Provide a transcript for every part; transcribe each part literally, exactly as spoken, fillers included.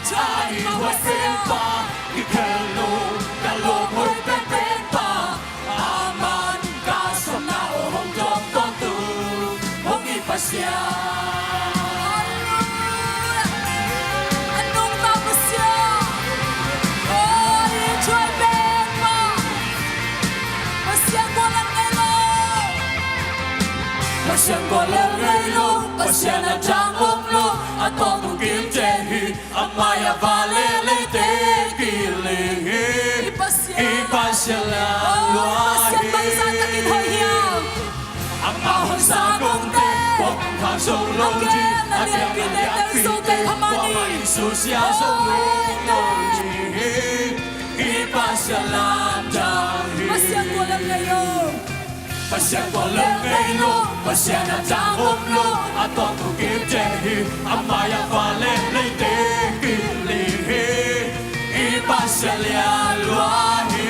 Ahi huai penpa, kikhel lo, ka lawm hoih penpenpa, aman ka sawmna aw hong dawng tawntung, hong it Pasian. Halleluiah. A nungta Pasian. Aw, i thuai penpa. Pasian guallel ngei lo. Pasian guallel ngei lo. Pasian a dang om lo. A tawntung kimte hi a mai-ah van le leite kiling hi. I Pasian. I Pasian lian lua hi. Pasian bangzah takin hoih hiam? Amah honsa kongte, kua man khang zo lo ding, a kiang a lianpite tel zo teh kha mah ni. Kuamah in susia zo ngei lo ding hi. I Pasian lamdang hi. Pasian guallel ngei lo. Pasian guallel ngei lo, Pasian a dang om lo, a tawntung kimte hi, a mai-ah van le leite kiling hi. I Pasian lian lua hi.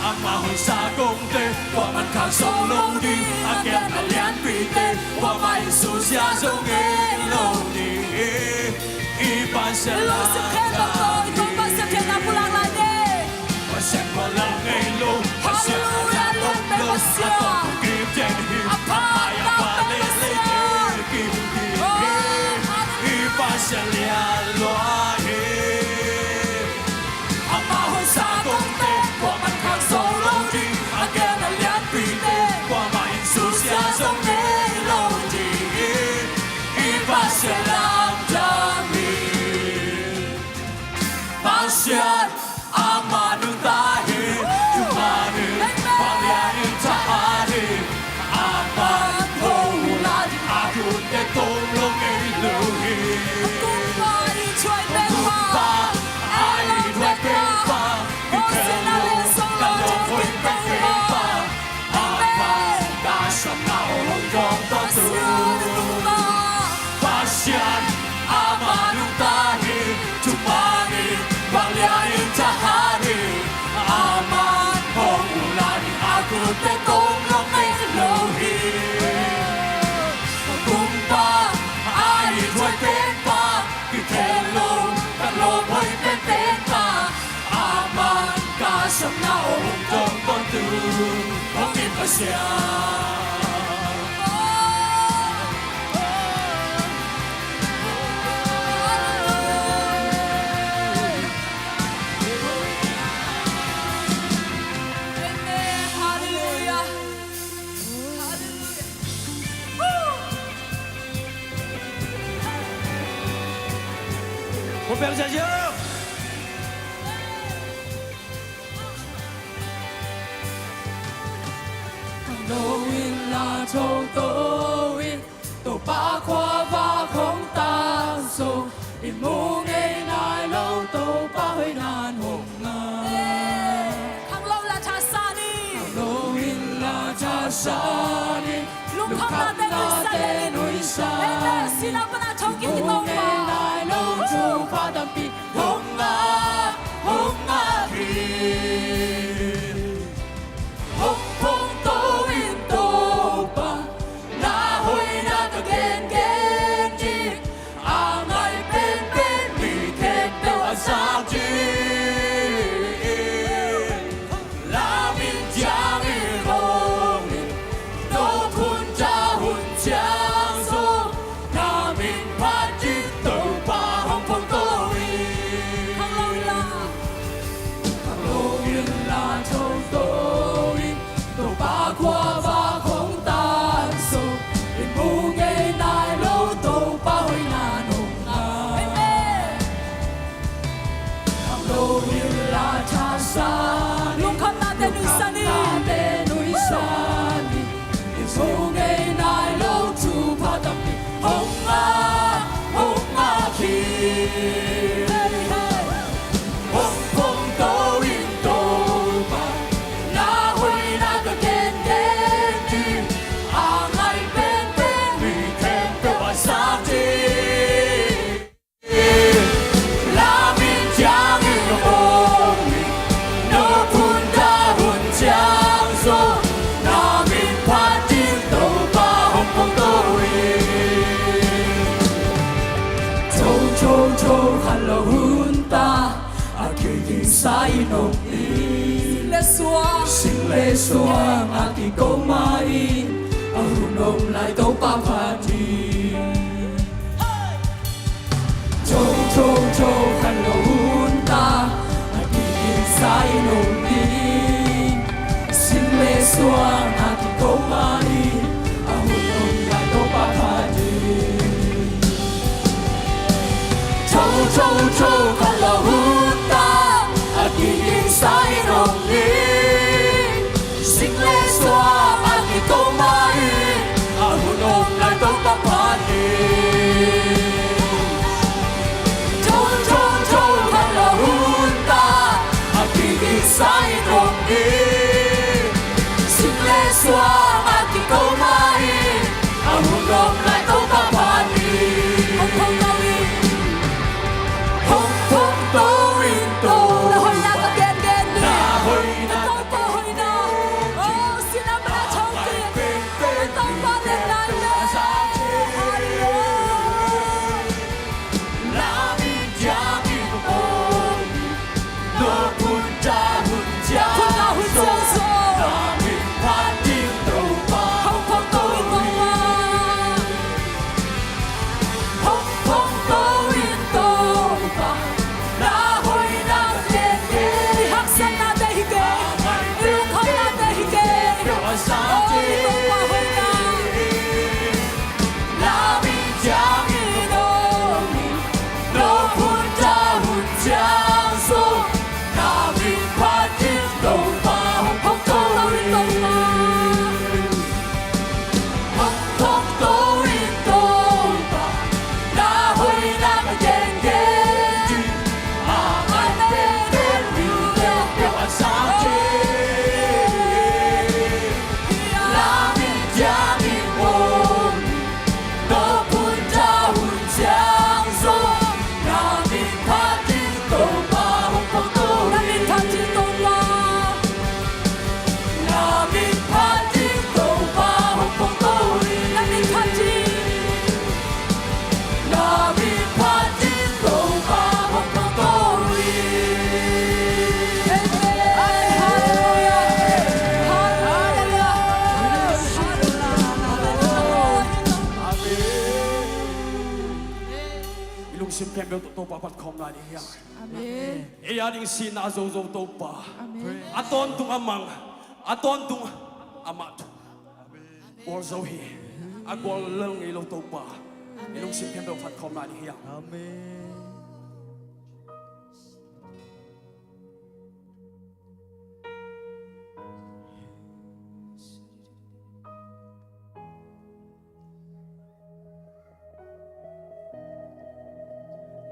Amah honsa kongte, kua man khang zo lo ding, a kiang a lianpite, kuamah in susia zo ngei lo ding hi. I Pasian lamdang hi. Pasian guallel ngei lo, Pasian a dang om lo, a tawntung kimte hi, a mai-ah van le leite kiling hi. I Pasian lian lua hi. Amah honsa kongte, kua man khang zo lo ding, a kiang a lianpite, kuamah in susia zo ngei lo ding hi. I Pasian lamdang hi. Pasian amah nungta hi. Amen. Vanglian in thahat hi. Aman hong ut lai-in a gutte tawng lo ngei lo hi. Kumpa i thuai penpa. Kumpa i thuai penpa. Kikhel lo, ka lawm hoih penpa. Amen. Ka sawmna aw hong dawng tawntung. Pasian amah nungta hi. Thupha in vanglian in thahat hi. Aman hong ut lai-in a gutte tawng lo ngei lo hi. Kumpa i thuai penpa. Kikhel lo, ka lawm hoih penpenpa. Aman ka sawmna aw hong dawng tawntung, hong it Pasian. Amen. Halleluiah. Halleluiah. Khut beng ziahziah. Khanglo in la thotho in, Topa khuavak hong tangso. I mu ngei nai lo Topa hoihna in hong ngah. Khanglo la thasan in. Khanglo in la thasan in. Lungkhamnate nuihsan in. Amen. Sihna pana thokik Topa. I mu ngei nai lo thupha tampi hong ngah, hong ngah hi. Hong phongto in Topa, na hoihna ka gengen ding. A ngai penpen mi khempeuh a zak ding. La min ciangin hong in, no khut tawh hun ciang zong na min phat ding Topa hong phongto in. Khanglo in la thotho in, Topa khuavak hong tangso. I mu ngei nai lo Topa hoihna in hong ngah. Amen. Khanglo in la thasan in. Lungkhamnate nuihsan in. Lungkhamnate nuihsan in. I mu ngei nai lo thupha tampi hong ngah, hong ngah hi. Hey, hey. Hong phongto in Topa, na hoihna ka gengen ding. A ngai penpen mi khempeuh a zak ding. La min ciangin hong in, no khut tawh hun ciang zong na min phat ding Topa hong phongto in. Thotho Thotho khat lo hun ta, a kidingsa in om ni. Sing le suang, sing le suang a kiko ma in, a hun om lai Topa phat ni. Thotho khat lo hun ta, a kidingsa in om ni. Sing le suang a kiko ma in, a hun om lai Topa phat ni. Thotho khat lo hun ta, a kidingsa in om ni. Sing le suang a kiko ma in, a hun om lai Topa phat ni. Thotho khat lo hun ta, a kidingsa in om ni. Sing le suang a kiko ma in, a hun om lai Topa phat ni. Hong thong to in, hong thong to in Topa. Na hoihna ka gengen ni. Na hoihna ka gengen ni. Topa hoihna. Oh, sila mana chong ki. Topa lian lai le. Hallelujah. I lungsim khempeuh tawh Topa phat khawm lai ding hi hang. Amen. Ei a ding sihna zozo Topa. Amen. A tawntung a mang, a tawntung amah gual zo hi. A gual lel ngei lo Topa. I lungsim khempeuh phat khawm lai ding hi hang. Amen.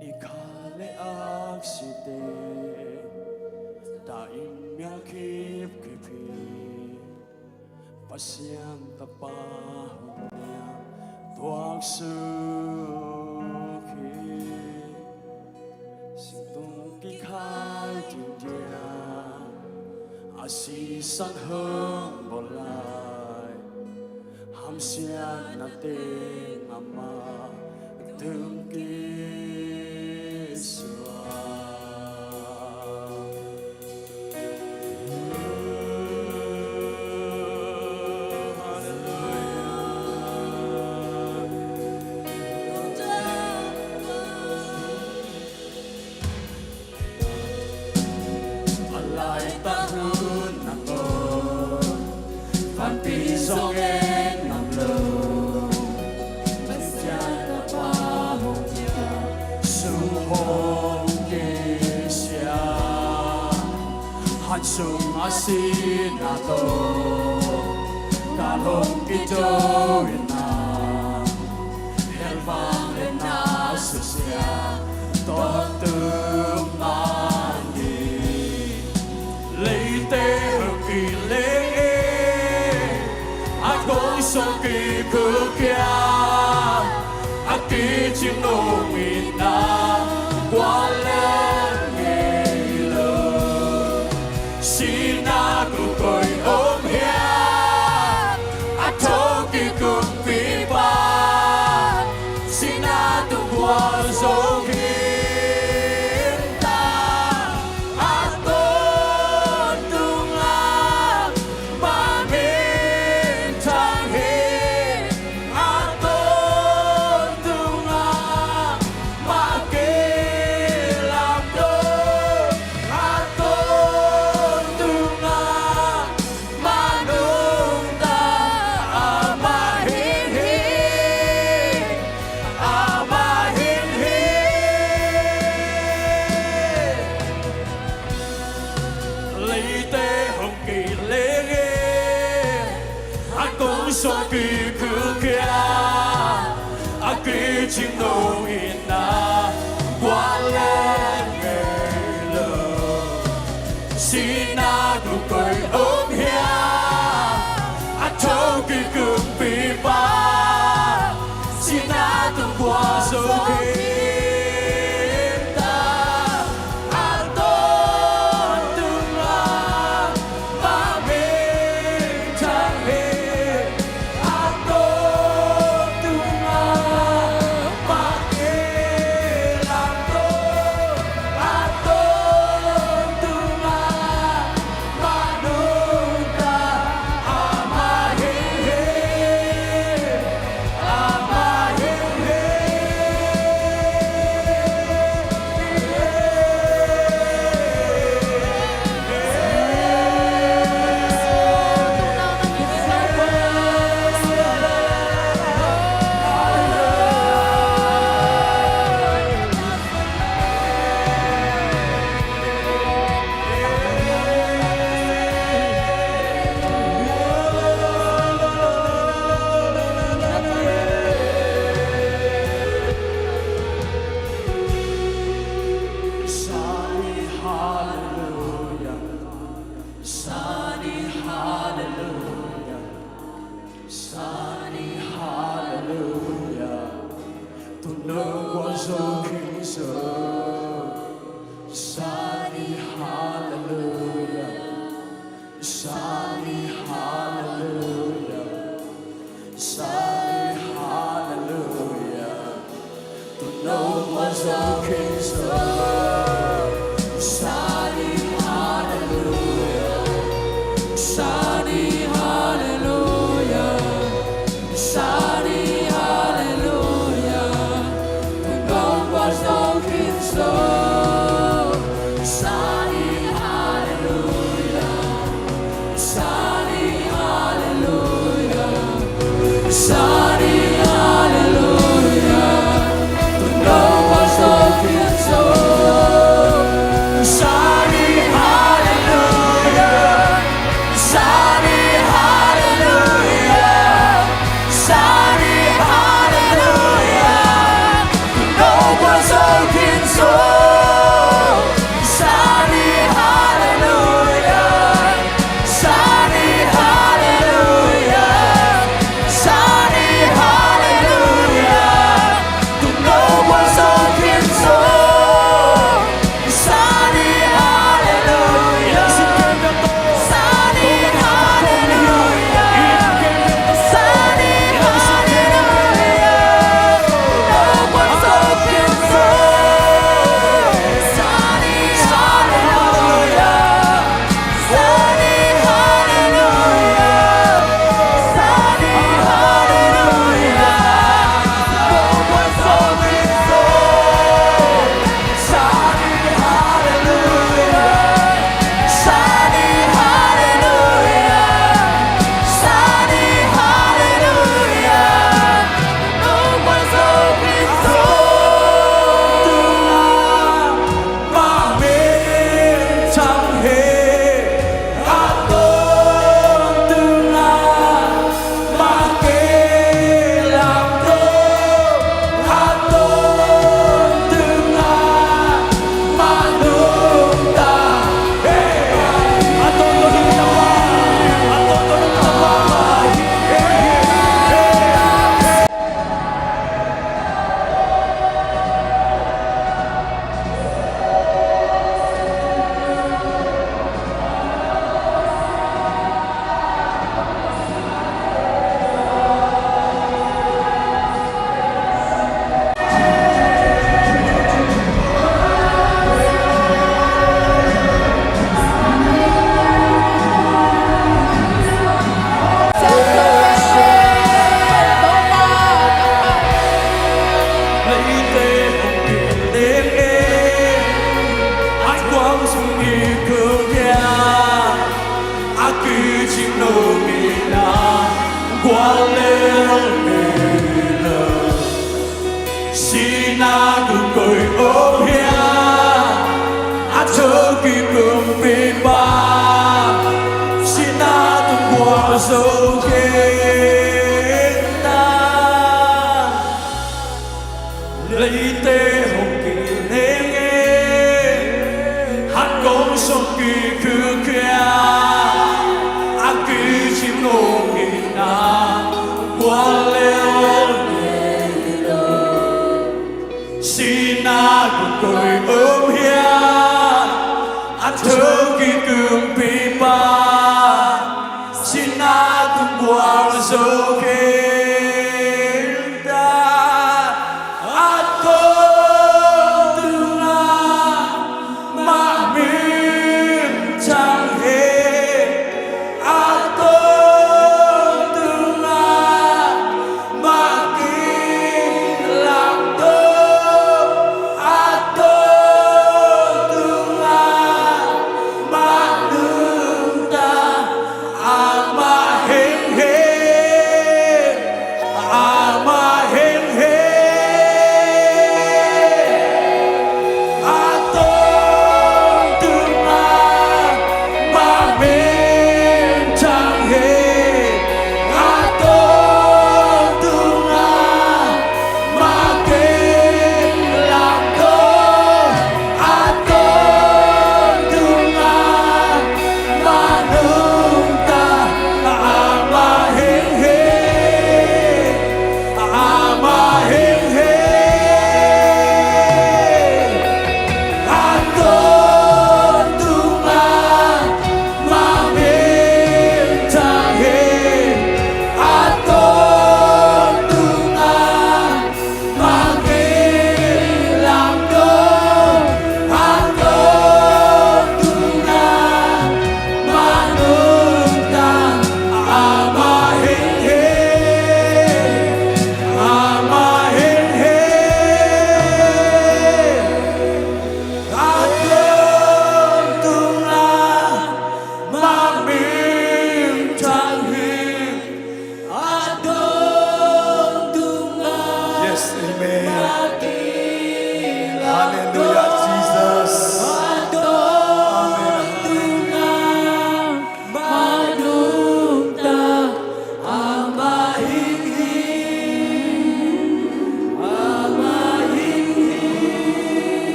Ni khat le aksite tahin mial kipkip hi. Pasian Tapa hong niam tuaksuk hi. Singtung kikhai dingdiang a sisan hong bawl lai, hamsiatna teng amah tung kisuak. A laitak hun nangawn vanpi zong en ngam lo. Pasian Tapa hong niam sung hong kisia, han sung a sihna tawh kal hong kido in a, hell vangliatna susia tawntung mah ni. Leite hong kileng e, a gong sung kikhukhia, a kicing nung in a, gual lel ngei lo. Sihna tung koi om hiam, a tho kikuppi pa, sihna tung gual zo hi. Tung in na guan leng ngei lo. Sihna tung koi om hiam? A tho kikum pipa. Sihna tung guan zo khin ta. A tawntung a Sani hallelujah. Sani hallelujah. Sani hallelujah. Tung no guan zo khin zo. Sani hallelujah. Sani hallelujah. Sani hallelujah. Tung no guan zo khin zo. Sani hallelujah. Sani hallelujah. Sani hallelujah. Tung no guan zo khin zo. Sani hallelujah. Sani hallelujah. Sani hallelujah. Tung no guan zo khin zo. Sani hallelujah. Sani hallelujah. Sani hallelujah. Tung no guan zo khin zo. Koi om hiam a thokik kumpipa, sihna tung buang zo kei ta, a tawntungah mah min thang hi. A tawntungah mah kilamto, a tawntungah mah nungta, amah hing hi, amah hing hi. A tawntungah mah min thang hi. A tawntungah mah kilamto, a tawntungah mah nungta, amah hing hi, amah hing hi. A tawntungah mah min thang hi. A tawntungah mah kilamto, a tawntungah mah nungta, amah hing hi, amah hing hi. A tawntungah mah min thang hi. A tawntungah, yes, amen. Hallelujah, Jesus. Amen.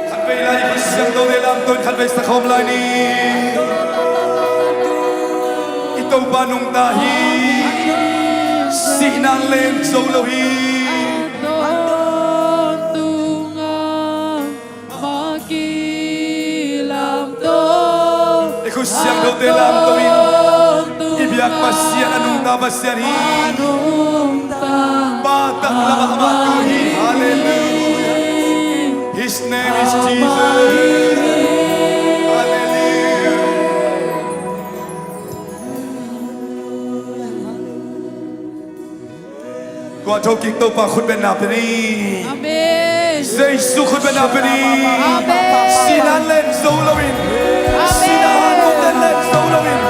Khatvei lai i Kha Siangthote lamto in khatvei sa khawm lai ni. I Topa nungta hi. Sihna len zo lo hi. I Kha Siangthote lamto in i biak Pasian a nungta Pasian hi. Pa taklam ah amah tu hi. Hallelujah. His name is Jesus. Hallelujah. Tua thokik Topa khutbetna pe ni. Amen. Jesu khutbetna pe ni. Amen. Sihna len zo loin. Amen. Sihna hankhukte len zo loin.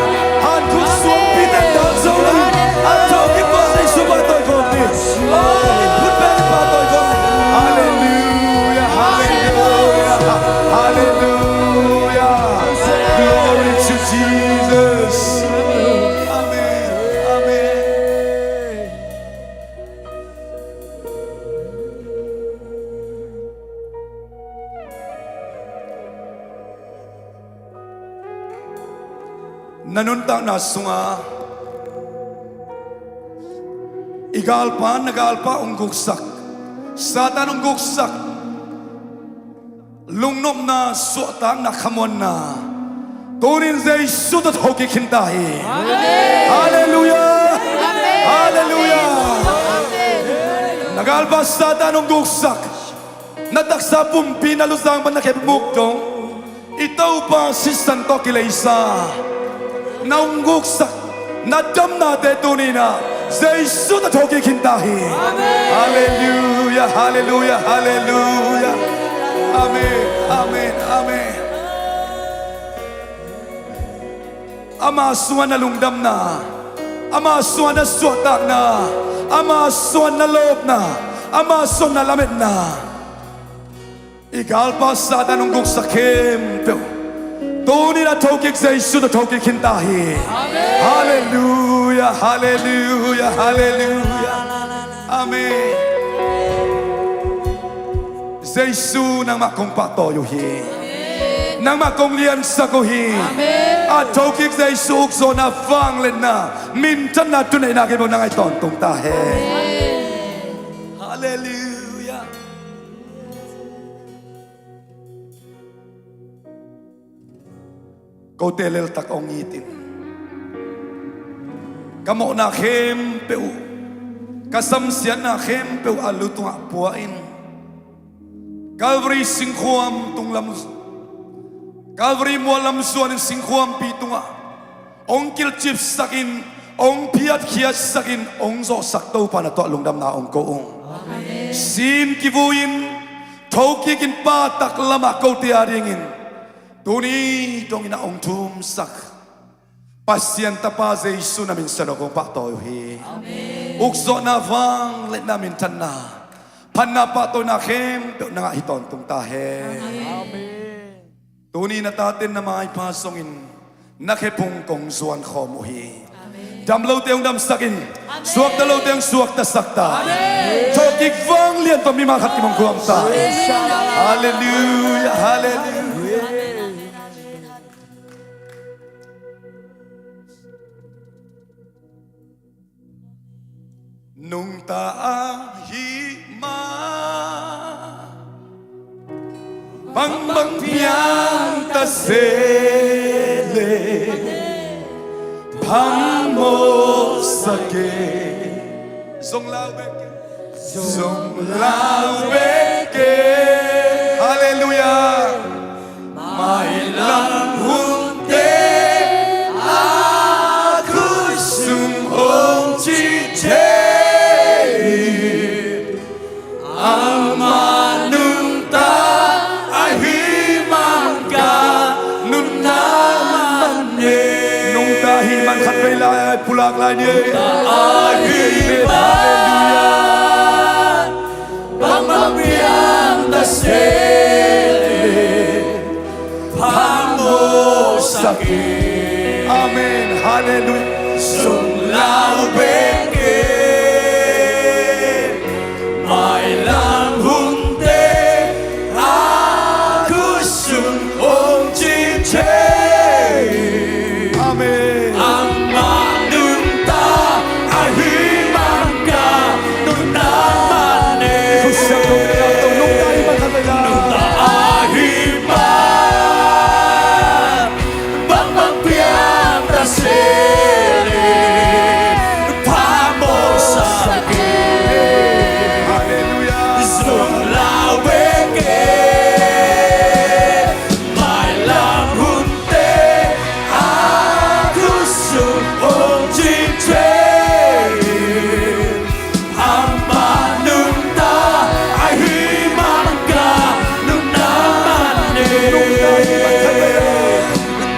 Hankhuk suangpite len zo loin. A thokik pa Jesu pahtawi khawm ni. Oh, i khutbet pahtawi khawm ni. Hallelujah, hallelujah, hallelujah. Glory to Jesus. Amen. Amen. Na nuntakna sungah i galpa, na galpa hong guksak, Satan hong guksak lungnopna, suahtakna, khamuanna, tunin Jesu tawh thokik khin ta hi. Amen. Halleluiah. Amen. Halleluiah. Amen. Na galpa Satan hong guksak, na taksa pumpi, na luzang pan na khempeuh dong, i Topa sisan tawh kileisa, na hong guksak na damnate tuni-in ah Jesu tawh thokik khin ta hi. Amen. Halleluiah, halleluiah, halleluiah. Amen, amen, amen. Ama sungah na lungdamna, ama sungah na suahtakna, ama sungah na lawpna, ama sungah na lametna, i galpa Satan hong guksak khempeuh, tuni-in a thokik Jesu tawh thokik khin ta hi. Amen. Halleluiah, halleluiah, halleluiah. Amen. Jesu nangmah kong pahtawi uh hi. Amen. Nangmah kong liansak uh hi. Amen. A thokik Jesu ukzawhna, vangliatna, minthanna, thuneihna kei bawh nang ahi tawntung ta hen. Amen. Halleluiah. Kote leltak hong itin, ka mawhna khempeuh, ka samsiatna khempeuh a lu tungah pua-in, Calvary singkhuam tunglam, Calvary muallam zuanin singkhuampi tungah hong kilhcipsakin, hong phiatkhiatsakin hong zawhsak Topa na tungah lungdamna hong ko ung. Amen. Sin kivui-in, thokikin Pa taklamah kote adingin tuni dongin a hong thumsak Pasian Tapa Jesu na min suang kong pahtawi uh hi. Amen. Ukzawhna, vangliatna, minthanna, phatna, pahtawina khempeuh nang ah hi tawntung ta hen. Amen. Tuni na taten na maipha zongin na khephung kong zuan khawm uh hi. Amen. Damlote hong damsakin, amen, suakta lote hong suaktasak ta. Amen. Thawhkik vanglian tawh mimal khat kimawng khuam ta. Amen. Halleluiah, halleluiah. Nungta ahih man bangbang piangta se leh phamawhsak kei. Zong lau bek kei. Zong lau bek kei. Halleluiah. Mailam hunte a khut sung hong cih thei, amah nungta ahih man ka nunna man e. Nungta ahih man khat vei lai pulak lai ni. Nungta ahih man, halleluiah, bangbang piangta se leh phamawhsak kei. Amen. Halleluiah. Zong lau bek kei. Mailam hunte a khut sung hong cih thei. Amen. Amah nungta ahih man ka nunna man e. Khut siangtho te lam tawh nungta ahih man khat vei lai. Nungta ahih man bangbang piangta se leh phamawhsak kei. Halleluiah. Zong lau bek kei. Mailam hunte a khut sung hong cih thei, amah nungta ahih man ka nunna man e.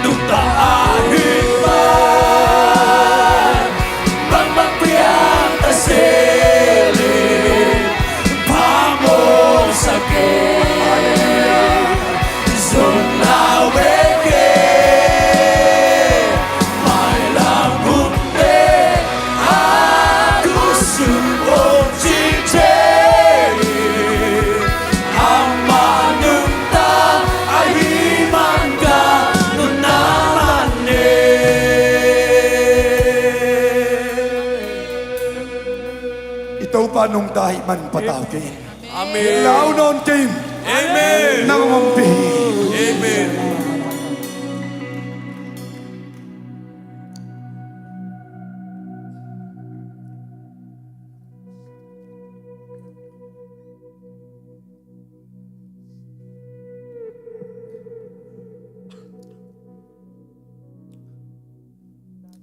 Nungta ahih man bangbang piangta se leh phamawhsak kei. Zong lau bek kei. Mailam hunte a khut sung hong cih thei, amah nungta ahih man ka nunna man e. I Topa nungta ahih man patau kei in. Amen. Lau nawn kei in. Amen. Nang hong ompih hi. Amen.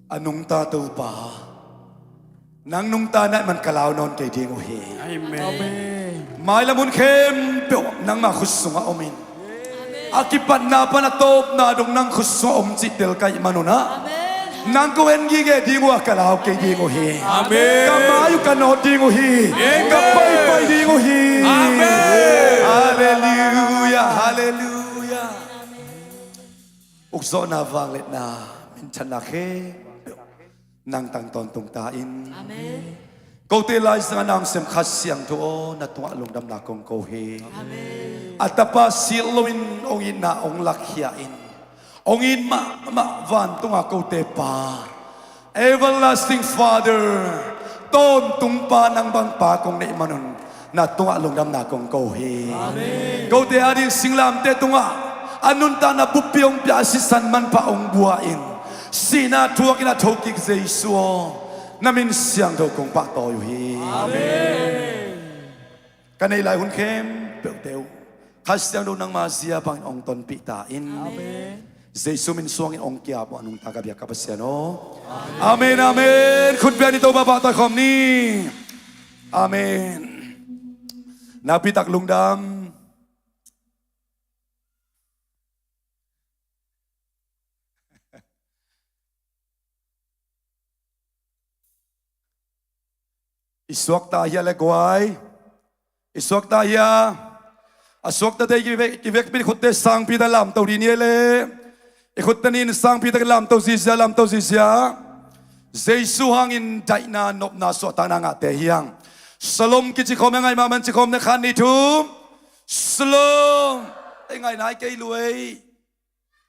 A nungta Topa, nang nungta na ahih man ka lau nawn kei ding uh hi. Amen. Mailam hun khempeuh nangma khut sungah om in, a kipatna pan a tawpna dong nang khut sungah om cih tel ka hih manun ah, amen, nang kong en gige ding uh a, ka lau kei ding uh hi. Amen. Ka mai uh ka nawt ding uh hi. Amen. Ka paipai ding uh hi. Amen. Halleluiah, halleluiah. Ukzawhna, vangliatna, minthanna khempeuh nang tang tawntung ta in. Amen. Kote laizang a nang sem Kha Siangtho aw, na tungah lungdamna kong ko hi. Amen. A Tapa silh loin hong itna hong lakkhia in, hong it mahmah vantunga kote Pa, Everlasting Father, tawntung Pa, nang bang Pa kong neih manun na tungah lungdamna kong ko hi. Amen. Kote ading singlamteh tungah a nuntakna buppi hong pia, a sisan manpha hong bua in, sihna thuakin a thokik Jesu aw, na min siangtho kong pahtawi uh hi. Amen. Ka neih lai hun khempeuhte uh Kha Siangtho nangma zia bangin hong tonpih ta in. Amen. Jesu min suangin hong ki-ap uh a, nungta ka biak ka Pasian aw. Amen, amen. Khut beng ni, Topa pahtawi khawm ni. Amen. Nakpi tak lungdam. I suakta hia le guai? I suakta hia? A suaktate i kivek, kivekpi in khutte sangpi tak lamto dih ni le. I khutte nin sangpi tak lamto zizia, lamto zizia. Jesu hangin daihna, nopna, suahtakna ngahte hi hang. Shalom kici khawm, a ngaih mahmah in ci khawm ni, khat, nih, thum. Shalom. Ei, ngaihna i kei lua ei.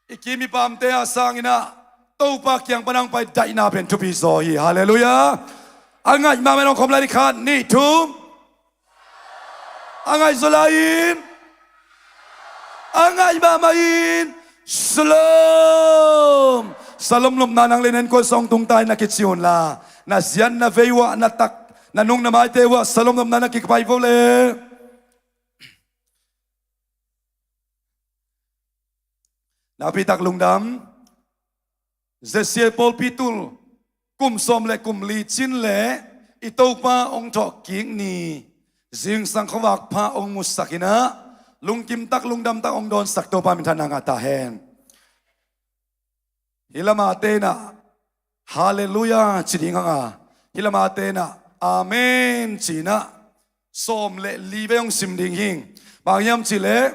I kim i pamte a sangin ah Topa kiang pan hong pai daihna pen thupi zaw hi. Halleluiah. A ngaih mahmah in hong khawm lai ni, khat, nih, thum. A ngaih zaw lai in. A ngaih mahmah in. Shalom. Shalom nopna nang le na innkuan sung hong tung ta in na kici un la, na ziat na vei uh ah, na tak na nung na maite uh ah shalom nopna na kipai vo le. Nakpi tak lungdam. Z C A pawlpi tul kum sawm le kum li cin le i Topa hong thawhkik ni, zingsang khuavak pha hong musak in ah, lungkim tak lungdam tak hong dawnsak Topa minthanna ngah ta hen. Hih lamah te in ah Halleluiah ci ding hang a, hih lamah te in ah Amen ci in ah sawm le li vei hong sim ding hi. Bang hiam cih leh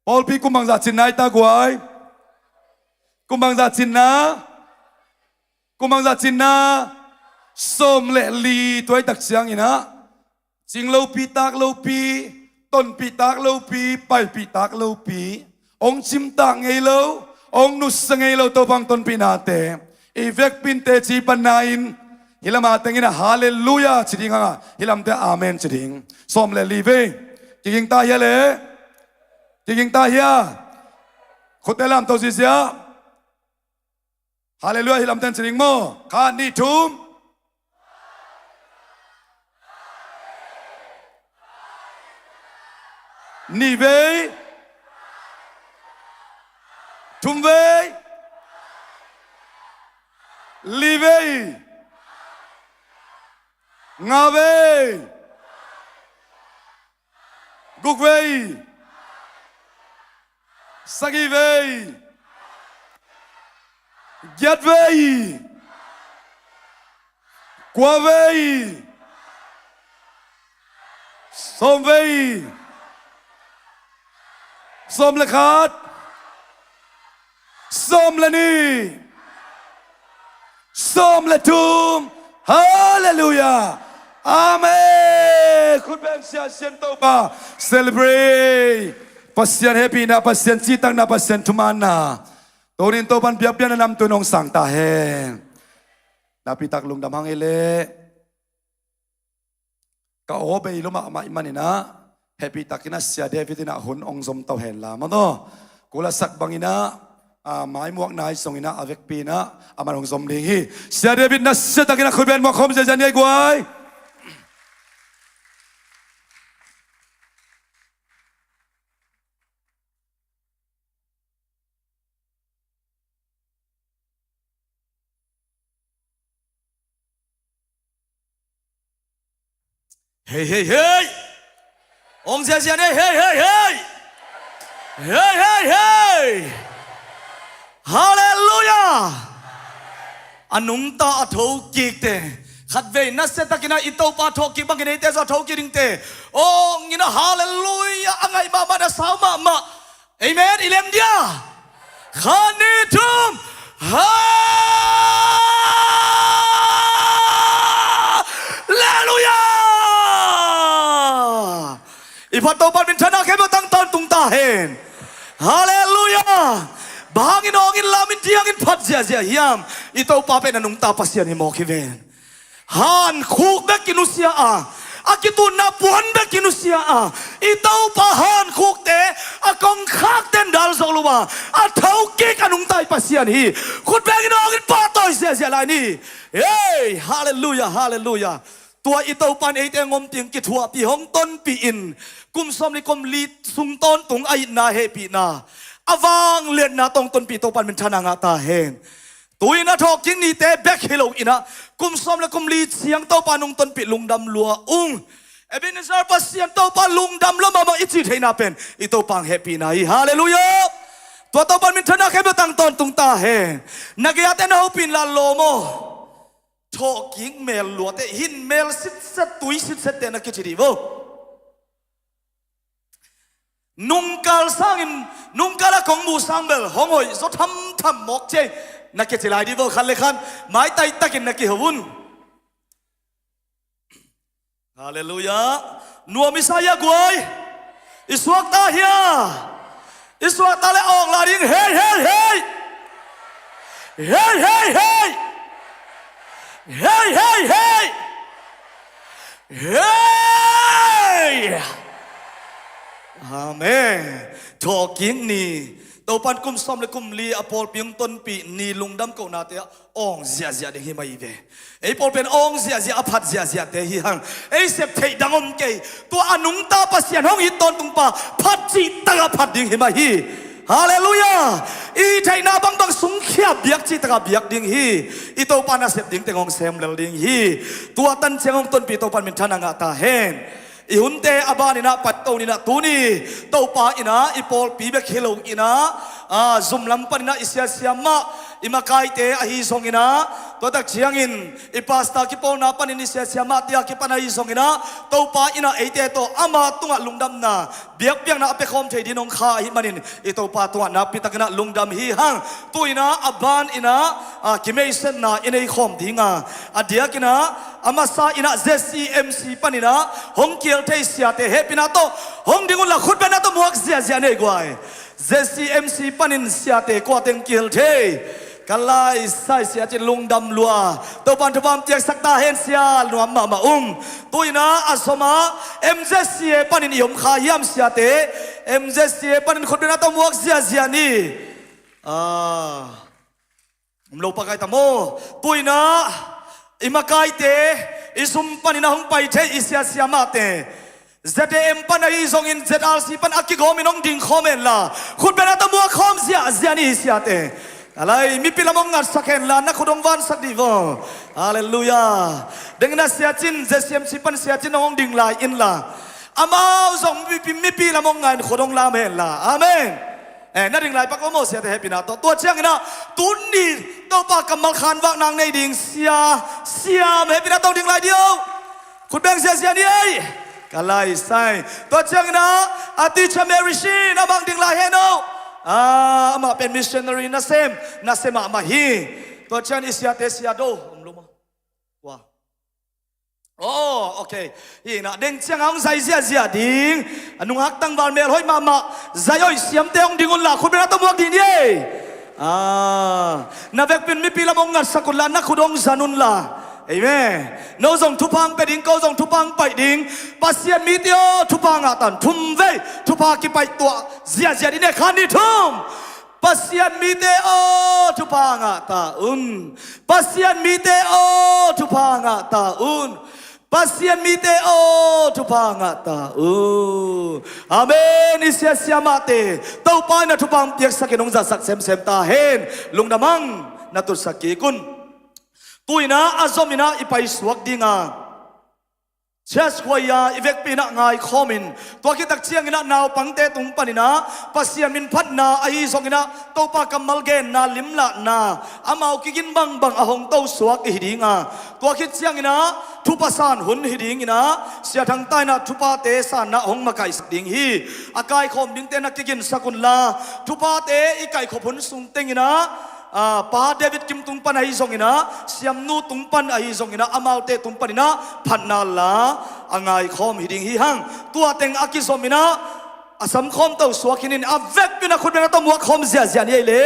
pawlpi kum bangzah cinna i ta guai? Kum bangzah cinna? Kum bangzah cinna? Sawm le li. Tua i tak ciangin ah cing lopi, tak lopi, tonpih tak lopi, paipih tak lopi, hong cimtak ngei lo, hong nusia ngei lo Topa hong tonpihnate i vekpi in teci panna in, hih lamah teng in ah Halleluiah ci ding hang a, hih lamte Amen ci ding. Sawm le li vei. Kiging ta hia le? Kiging ta hia? Khutte lamto zizia. Halleluiah, hih lamten ci ding maw? Khat, nih, thum. Nih vei. Thum vei. Li vei. Nga vei. Guk vei. Sagih vei. Giat vei. Kua vei. Sawm vei. Sawm le khat. Sawm le nih. Sawm le thum. Halleluiah. Amen. Khut beng siansian Topa. Celebrate. Pasian hehpihna, Pasian cihtakna, Pasian thumanna, tuni in Topa in biakpiakna namtui in hong sang ta hen. Nakpi tak lungdam hang ei leh. Ka aw bei lua mahmah ahih manin ah, hehpih takin ah Sia David in ah hun hong zom to hen la maw. Kula sak bangin ah, a, mai muak nai zongin ah a vekpi in ah aman hong zom ding hi. Sia David, nasia takin ah khut beng muak khawm ziazia ni ei guai. Hei, hei, hei. Hong ziazia ni ei, hei, hei, hei. Hei, hei, hei. Halleluiah. A nungta a thokikte, khatvei nasia takin ah i Topa thawhkik bangin eite zong a thokik dingte, hong in ah Halleluiah a ngaih mahmah, a sau mahmah. Amen. I lem dia. Khat, nih, thum. Halleluiah. I phat Topa minthanna khempeuh tangtawn tung ta hen. Halleluiah. Bang hangin hong in lam in diangin phat ziazia hiam? I Topa pen a nungta Pasian hi mawk hi ven. Hankhuk bek kinusia a, a kituhna puan bek kinusia a, i Topa hankhukte a kongkhakte in dal zo A thokik a nungta i Pasian hi. Khutbeng in awng in pahtawi ziahziah lai ni. Hei, halleluiah, halleluiah. Tua i Topa in eite ngom ding kithuahpih hong tonpih in kum sawm le kum li sung tawntung a itna hehpihna a vangliatna tawh hong tonpih Topa in minthanna ngah ta hen. Tu-in a thawhkik nite bek hi lo in ah kum sawm le kum li ciang Topa in hong tonpih lungdam lua ung. Ebenezer Pasian Topa lungdam lua mahmah i cih theihna pen i Topa hong hehpihna hi. Halleluiah. Tua Topa in minthanna khempeuh tang tawntung ta hen. Na gei-ate na hopih inla lawm aw. Thawhkik mel luate, hin mel sitset, tui sitsette na kici dih vo. Nungkal sangin, nungkal a kong muh sang bel hong hoih zaw thamtham mawk ci ei na kici lai dih vo. Khat le khat maitai takin na kiho un. Halleluiah. Nuam i sa hia guai? I suakta hia? I suakta le awng lai ding. Hei, hei, hei. Hei, hei, hei. Hei, hei, hei. Hei. Amen. Thawhkik ni. Topa in kum sawm le kum li a pawlpi hong tonpih ni lungdam kohnate ah awng ziahziah ding hi mah hi ve. Ei pawl pen awng ziahziah a phat ziahziahte hi hang. Ei sep theih dang om kei. Tua a nungta Pasian hong it tawntungpa phat cihtak a phat ding hi mah hi. Halleluiah. I theihna bangbang sungkhia biak cihtak a biak ding hi. I Topa nasep ding teng hong sem lel ding hi. Tua tan ciang hong tonpih Topa in minthanna ngah ta hen. I hunte a ban in ah paito ni in ah tuni Topa in ah i pawlpi bek hi lo in ah, a, zum lam pan in ah i siasia mah, i makaite ahi zongin ah, tua tak ciangin i pastor kipawlna panin i siasia mahte a kipan ahi zongin ah Topa in ah eite tawh ama tungah lungdamna biakpiakna a piakhawm thei dingin hong kha ahih manin i Topa tungah nakpi takin ah lungdam hi hang. Tu in ah a ban in ah, a, kimeisetna i nei khawm ding a, a diak in ah a masa in ah Z C M C pan in ah hong kihel thei siate hehpihna tawh hong ding unla khutbetna tawh muak ziahziah ni ei guai. Z C M C panin siate kua teng kihel thei? Ka lai sai sia cin lungdam lua. Topa in thupha hong piaksak ta hen sia, nuam mahmah ung. Tu in ah a zom a M Z C A panin i om kha hiam siate? M Z C A panin khutbetna tawh muak ziahziah ni. Ah. Om lo pakai ta maw. Tu in ah i makaite, i zum pan in ah hong pai thei i siasia mahte, Z A M pan ahi zongin Z R C pan a kigawmin hong ding khawm henla, khutbetna tawh muak khawm ziahziah ni i siate. A lai, mipi lam hong ngatsak henla, na khut hong vansak dih vo. Halleluiah. Deng in ah sia cin, Z C M C pan sia cin hong ding lai inla, amau zong mipi, mipi lam hong ngat in khut hong lam henla. Amen. Eh, na ding lai pak lo maw siate hehpihna tawh? Tua ciangin ah tuni Topa kammal khanvak nang nei ding sia, siam hehpihna tawh ding lai dih o. Khut beng ziahziah ni ei. Ka lai sai. Tua ciangin ah a teacher Mary Shin amah ding lai hen o. Ah, amah pen missionary nasem, nasem mahmah hi. Tua ciangin i siate sia do om lo maw? Tua. Oh, okay. Hi in ah deng ciang a hong zai ziahziah ding, a nungak tangval mel hoih mahmah, zai hoih siamte hong ding unla khutbetna tawh muak dih ni ei. Ah, na vekpi in mipi lam hong ngatsak unla, na khut hong zan unla. Amen. No zong thupha hong pia ding, ko zong thupha hong paih ding. Pasian mite aw, thupha ngah ta un. Thum vei thupha kipaih tuah ziahziah dih ni ei, khat, nih, thum. Pasian mite aw, thupha ngah ta un. Pasian mite aw, thupha ngah ta un. Pasian mite aw, thupha ngah ta un. Amen. I siasia mahte Topa in ah thupha hong piaksak in hong zatsak semsem ta hen. Lungdam hang, na tutsak kik un. Tu in ah a zom in ah i paisuak ding a, church choir i vekpi in ah ngaikhawm in, tua khit tak ciangin ah naupangte tung pan in ah Pasian min phatna ahi zongin ah Topa kammal genna, limlahna, amau kigin bangbang a hong tosuak i hi ding a, tua khit ciangin ah thupha san hun hi ding in ah Sia Thang Ta in ah thuphate sanna hong makaihsak ding hi. A kaikhawm dingte na kiginsak unla, thuphate i kaihkhop hun sung teng in ah, ah, Pa David Kim tung pan ahi zongin ah, Siamnu tung pan ahi zongin ah, amaute tung pan in ah phatna la a ngaikhawm hi ding hi hang. Tua teng a kizom in ah a samkhawm tosuak hi in, a vekpi in ah khutbetna tawh muak khawm ziahziah ni ei le.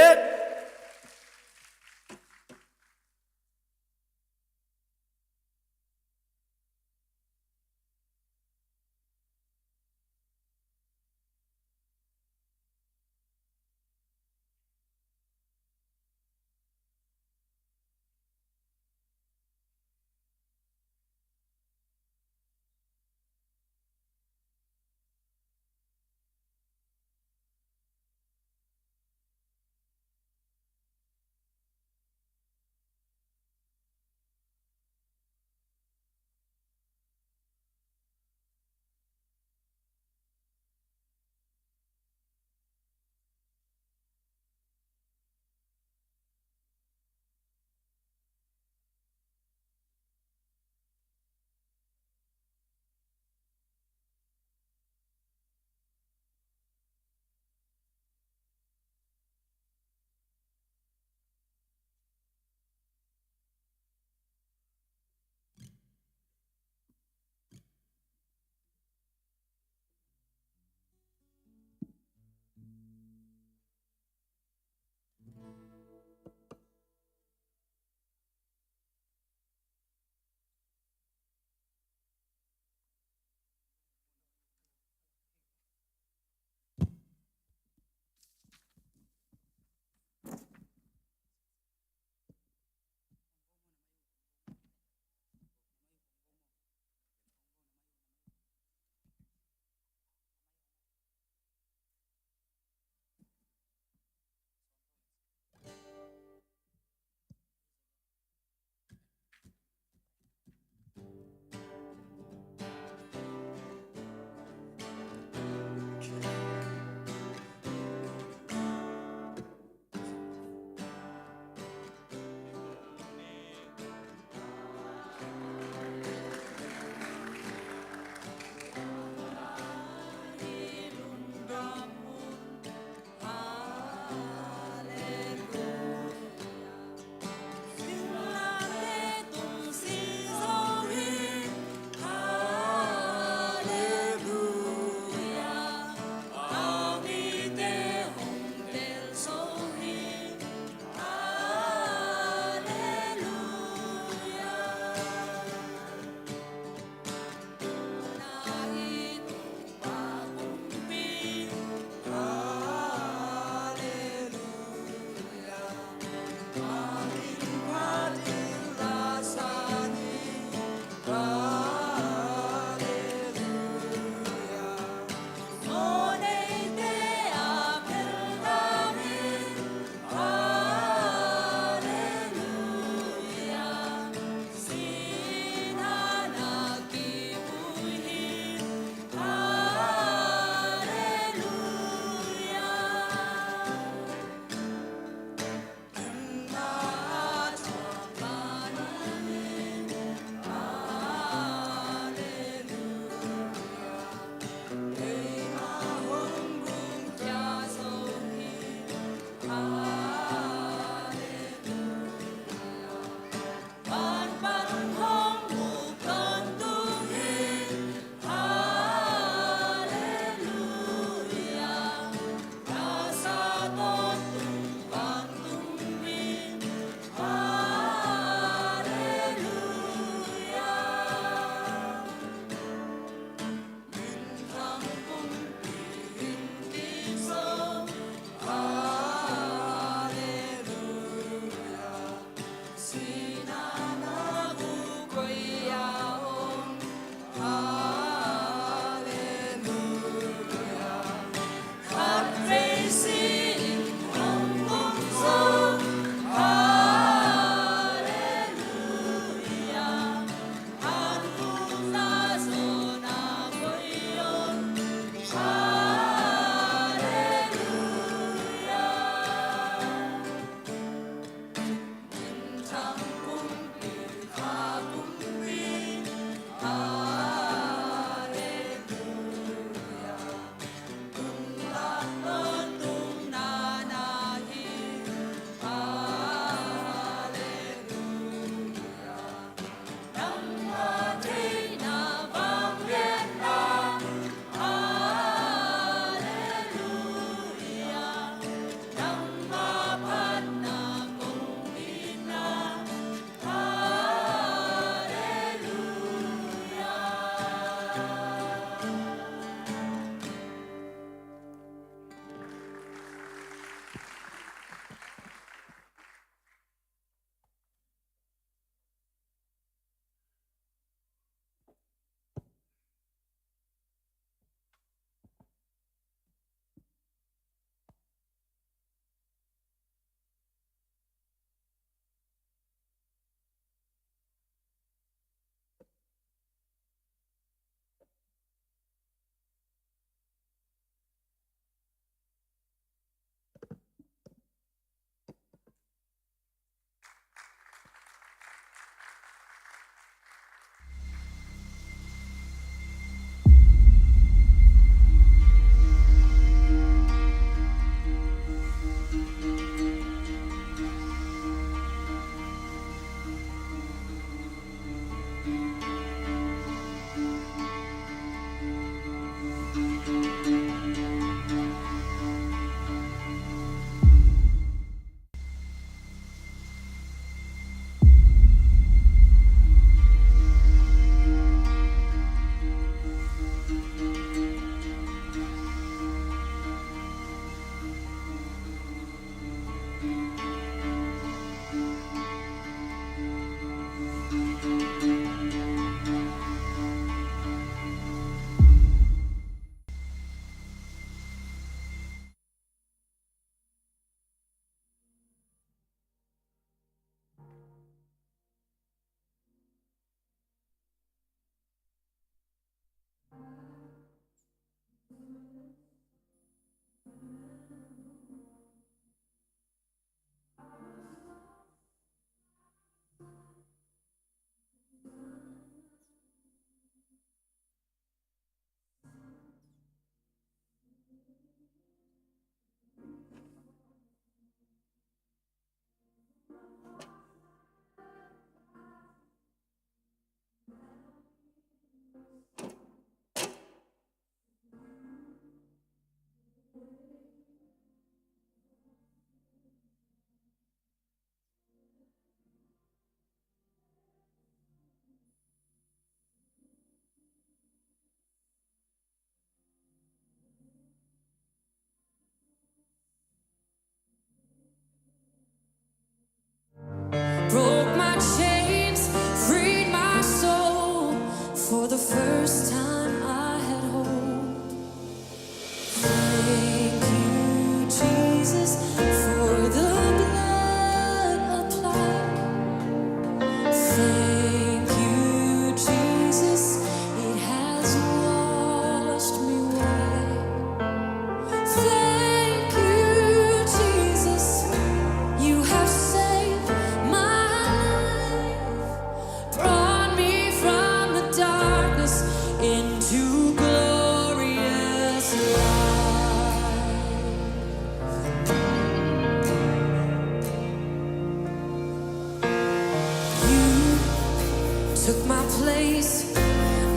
Took my place,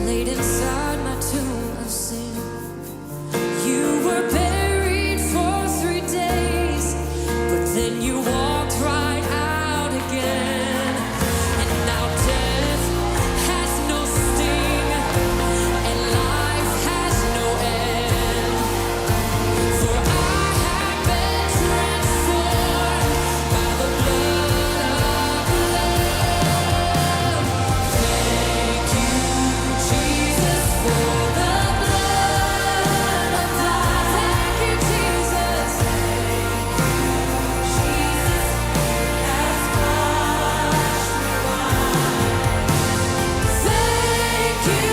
laid inside my tomb of sin. You were buried for three days, but then you walked right out again. And now death has no sting, and life has no end. For I have been transformed by the blood of the Lamb. Thank you, Jesus, for the blood applied. Thank you, Jesus. Thank you, Jesus, it has washed me white. Thank you,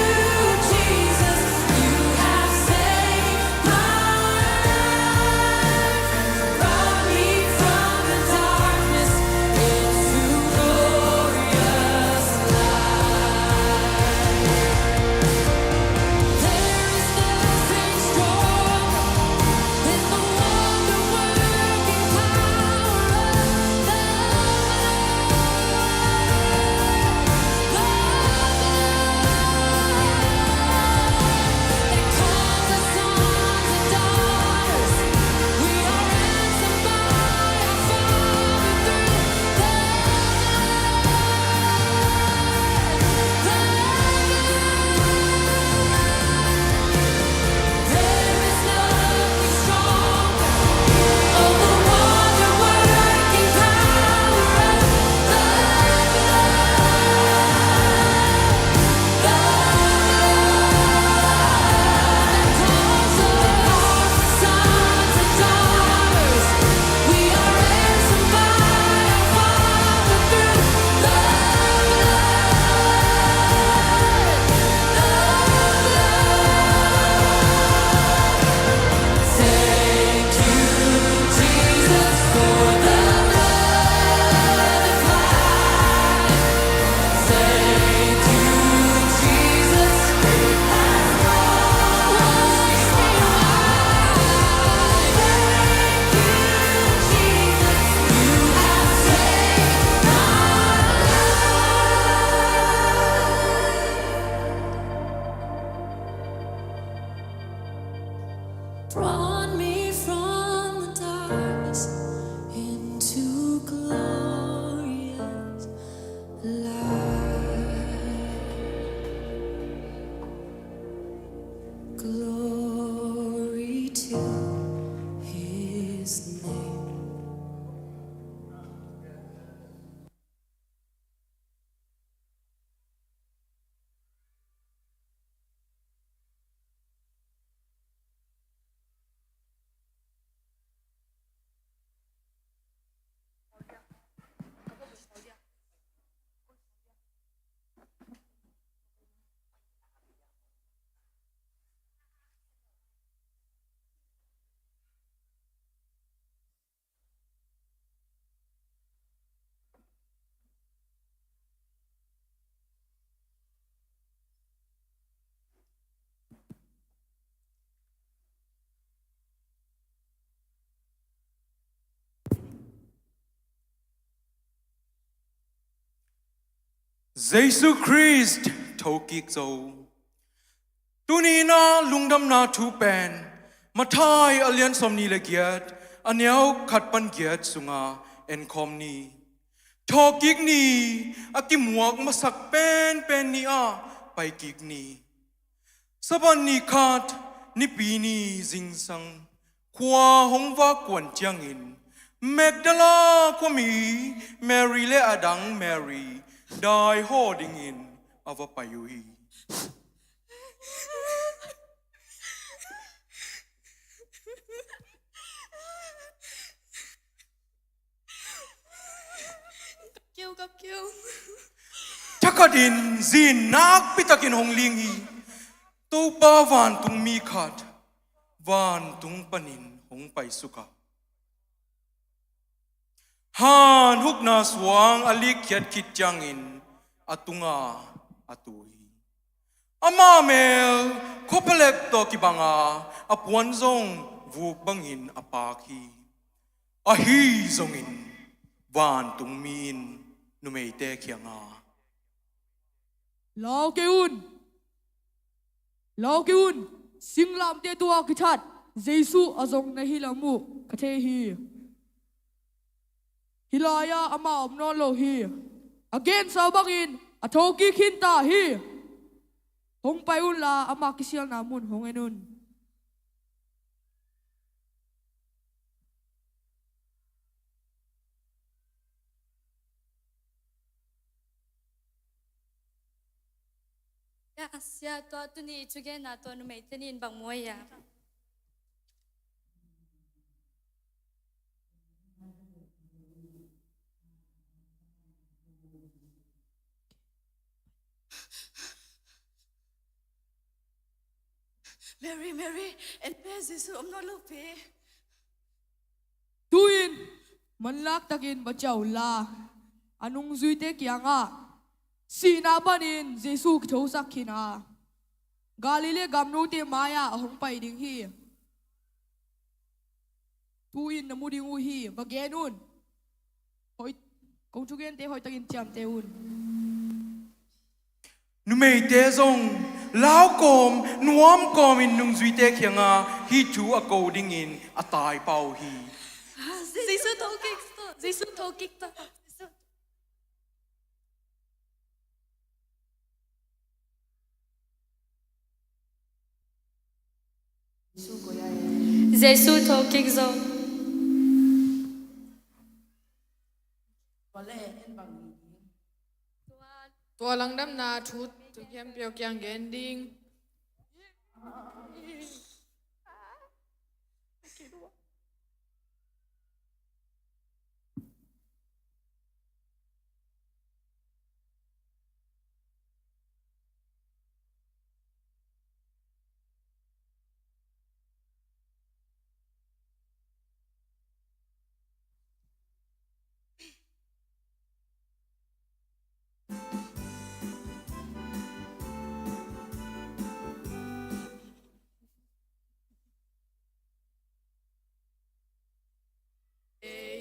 Jesus, you have saved my life. Brought me from the darkness into glorious light. There is nothing stronger than the wonder-working power of the blood. The blood that calls us sons and daughters. We are ransomed by our Father through the blood. The blood. There is nothing stronger. Oh, the wonder-working power of the blood. Brought me from the darkness into glorious light. Glory to his name. Jesu Khrist thokik zo. Tuni in ah lungdamna thu pen Matthai a lian sawmnih le giat, a neu khat pan giat sungah enkhawm ni. Thawhkik ni a kimuak masak penpen ni ah paikik ni. Sabbath ni khat, Nipi ni zingsang, khua hong vak kuan ciangin Magdala khuami Mary le a dang Mary dai haw dingin a va pai uh hi. Kap keu, kap keu. Thakhatin zi in nakpi takin hong ling hi. Topa vantungmi khat vantung panin hong paisuk a, hanhukna suang a likkhiat khit ciangin a tunga a tu hi. Ama mel khuapalek tawh kibang a, a puan zong vuk bangin a paak hi. Ahi zongin vantungmi in numeite kiangah, Lau kei un. Lau kei un. Singlamteh tungah kithat Jesu a zong na hi lam uh ka thei hi. Hih lai-ah amah om nawn lo hi. A gensa bangin a thokik khin ta hi. Hong pai unla, amah kisialna mun hong en un. Ya, sia, tua tuni thugenna tua numei tenin bang mu a? Mary, Mary, en pe, Jesu om nawn lo pe. Tu-in manlak takin va ciah unla, a nungzuite kiangah sihna panin Jesu kithosak khin a, Galilee gam note mai-ah a hong pai ding hi. Tu-in na mu ding uh hi, va gen un. Hoih, kong thugente hoihtakin ciamteh un. Numeite zong lau kawm, nuam kawmin nungzuite kiangah hih thu a ko dingin a taipah uh hi. Jesu thokik ta, Jesu thokik ta. Jesu thokik zo. Tua lungdamna thu, thu khempeuh kiang gen ding.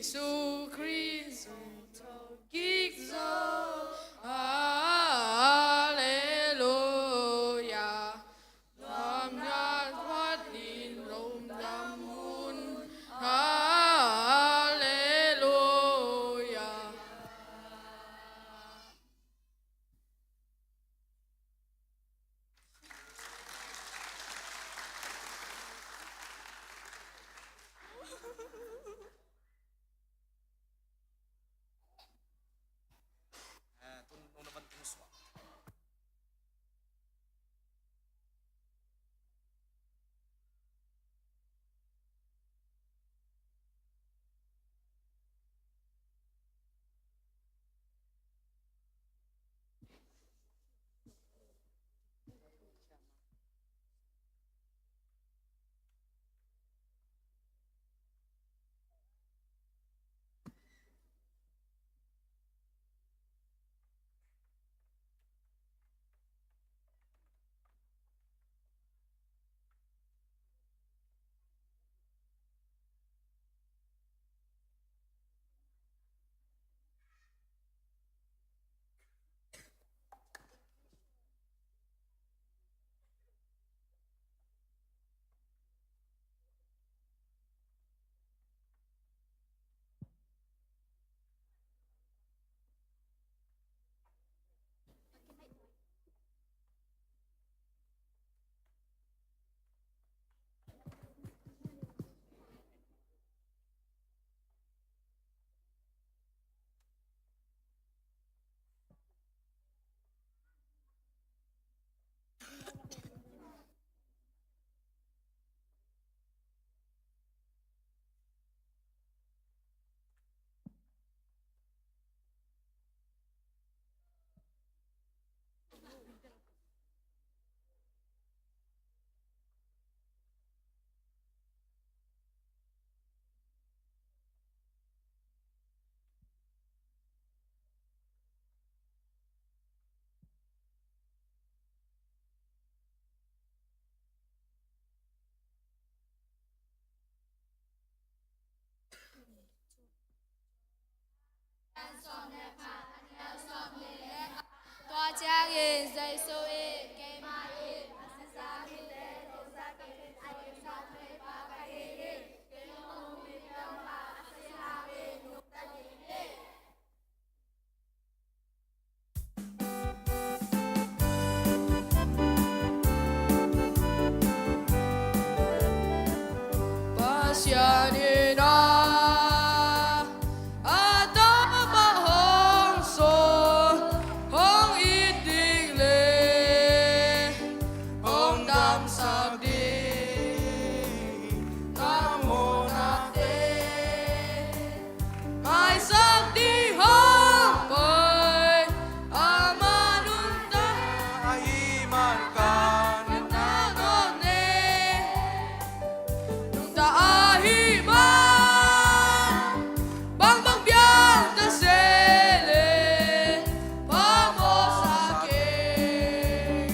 Jesu Khrist hong thokik zo. Halleluia. Lawmna khuatin lawmna mun. Halleluia. Ciangin Jesu in, "Keimah in a sisa mite thongsak in a dimsak theipa ka hi hi. Kei hong um mite a si hangin nungta ding hi." Pasian in a, a tapa hong sawl, hong it ding le hong damsak ding, a muhna te maisak ding hong pai, amah nungta ahih man ka nuntakna nei. Nungta ahih man, bangbang piangta se le, phamawhsa kei.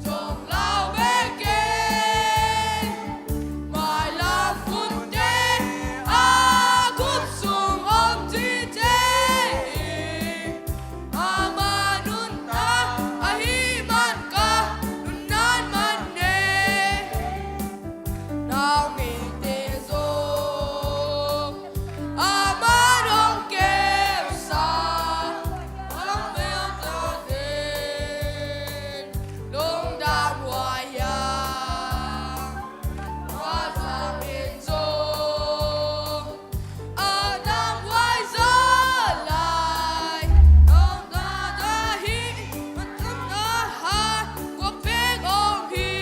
Zong lau bek kei, mailam hunte a khut sung om cihte hi. Amah nungta ahih man ka nuntakna man nei. Nau mite zong amah hong kepsa, a mawhsa ten lungdam huai hiam? Huai zangin zong a dam huai zaw lai, nungta ahih man ka nuntakna ha, guak bek om hi.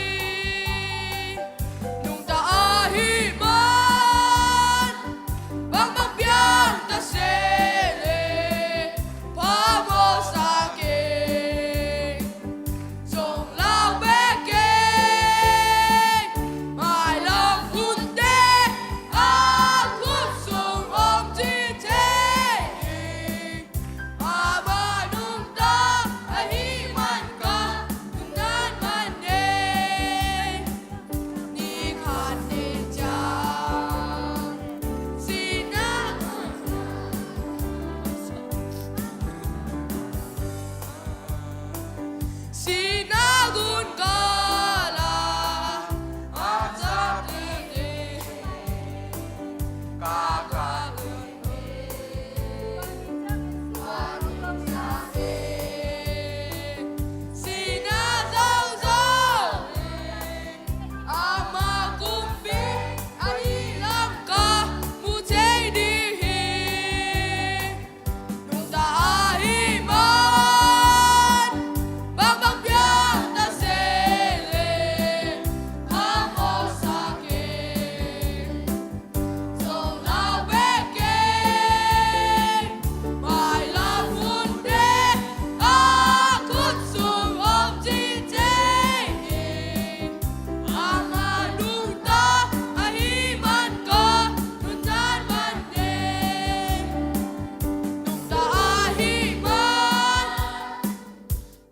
Nungta ahih man, bangbang piangta se le, phamawhsa kei. Zong lau bek kei, mailam hunte a khut sung om cihte hi. Amah nungta ahih man ka nuntakna man nei. Ni khat ni ciang sihna, sihna gun kal ah a zak ding hi. Ka ka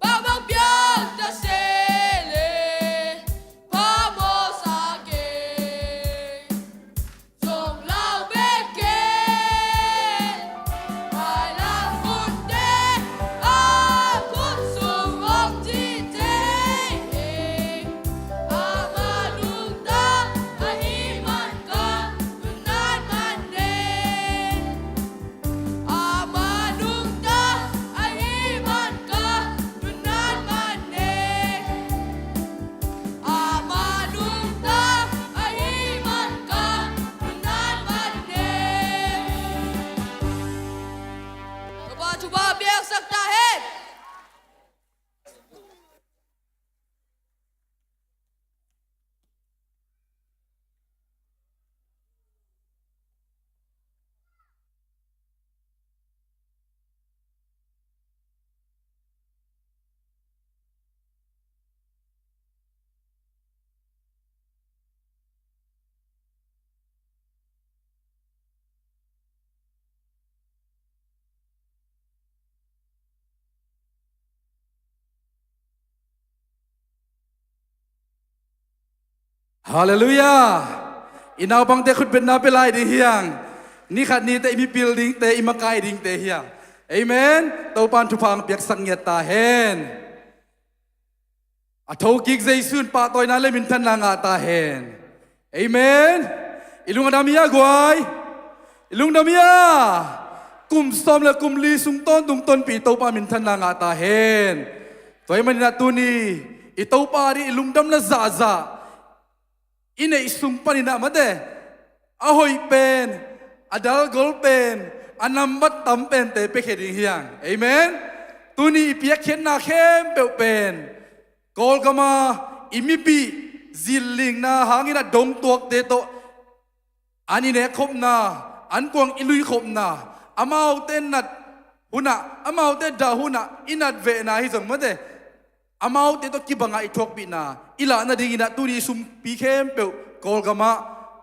Bangbang piangta se le, phamawhsa kei. Zong lau bek kei, mailam hunte a khut sung om cihte hi. Amah nungta ahih man ka nuntakna man nei. Amah nungta ahih man ka nuntakna man nei. Amah nungta ahih man ka nuntakna man nei. Topa thupha piaksak ta hen. Halleluiah! I naupangte khutbetna pia lai ding hi hang. Ni khat ni teh i mipil dingte, i makai dingte hi hang. Amen. Topa'n thupha hong piaksak ngiat ta hen. A thokik Jesu'n pahtawina le minthanna ngah ta hen. Amen. I lung a dam hia guai? I lung dam hia? Kum sawm le kum li sung tawntung tonpih Topa minthanna ngah ta hen. Tua ahih manin ah tuni i Topa ading i lungdamna zahzah i neih sung panin ah mate, a hoih pen, a dalgol pen, a nambat tam pente piakhia ding hi hang. Amen. Tuni i piakkhiatna khempeuh pen Kawlgama i mipih zillingna hangin ah dongtuakte tawh an i nekkhopna, an kuang i luikhopna, amaute nat hunah, amaute dah hunah i natvehna hi zong mate, amaute tawh kibangah i thuakpihna i lah nadingin ah tuni i sumpi khempeuh Kawlgamah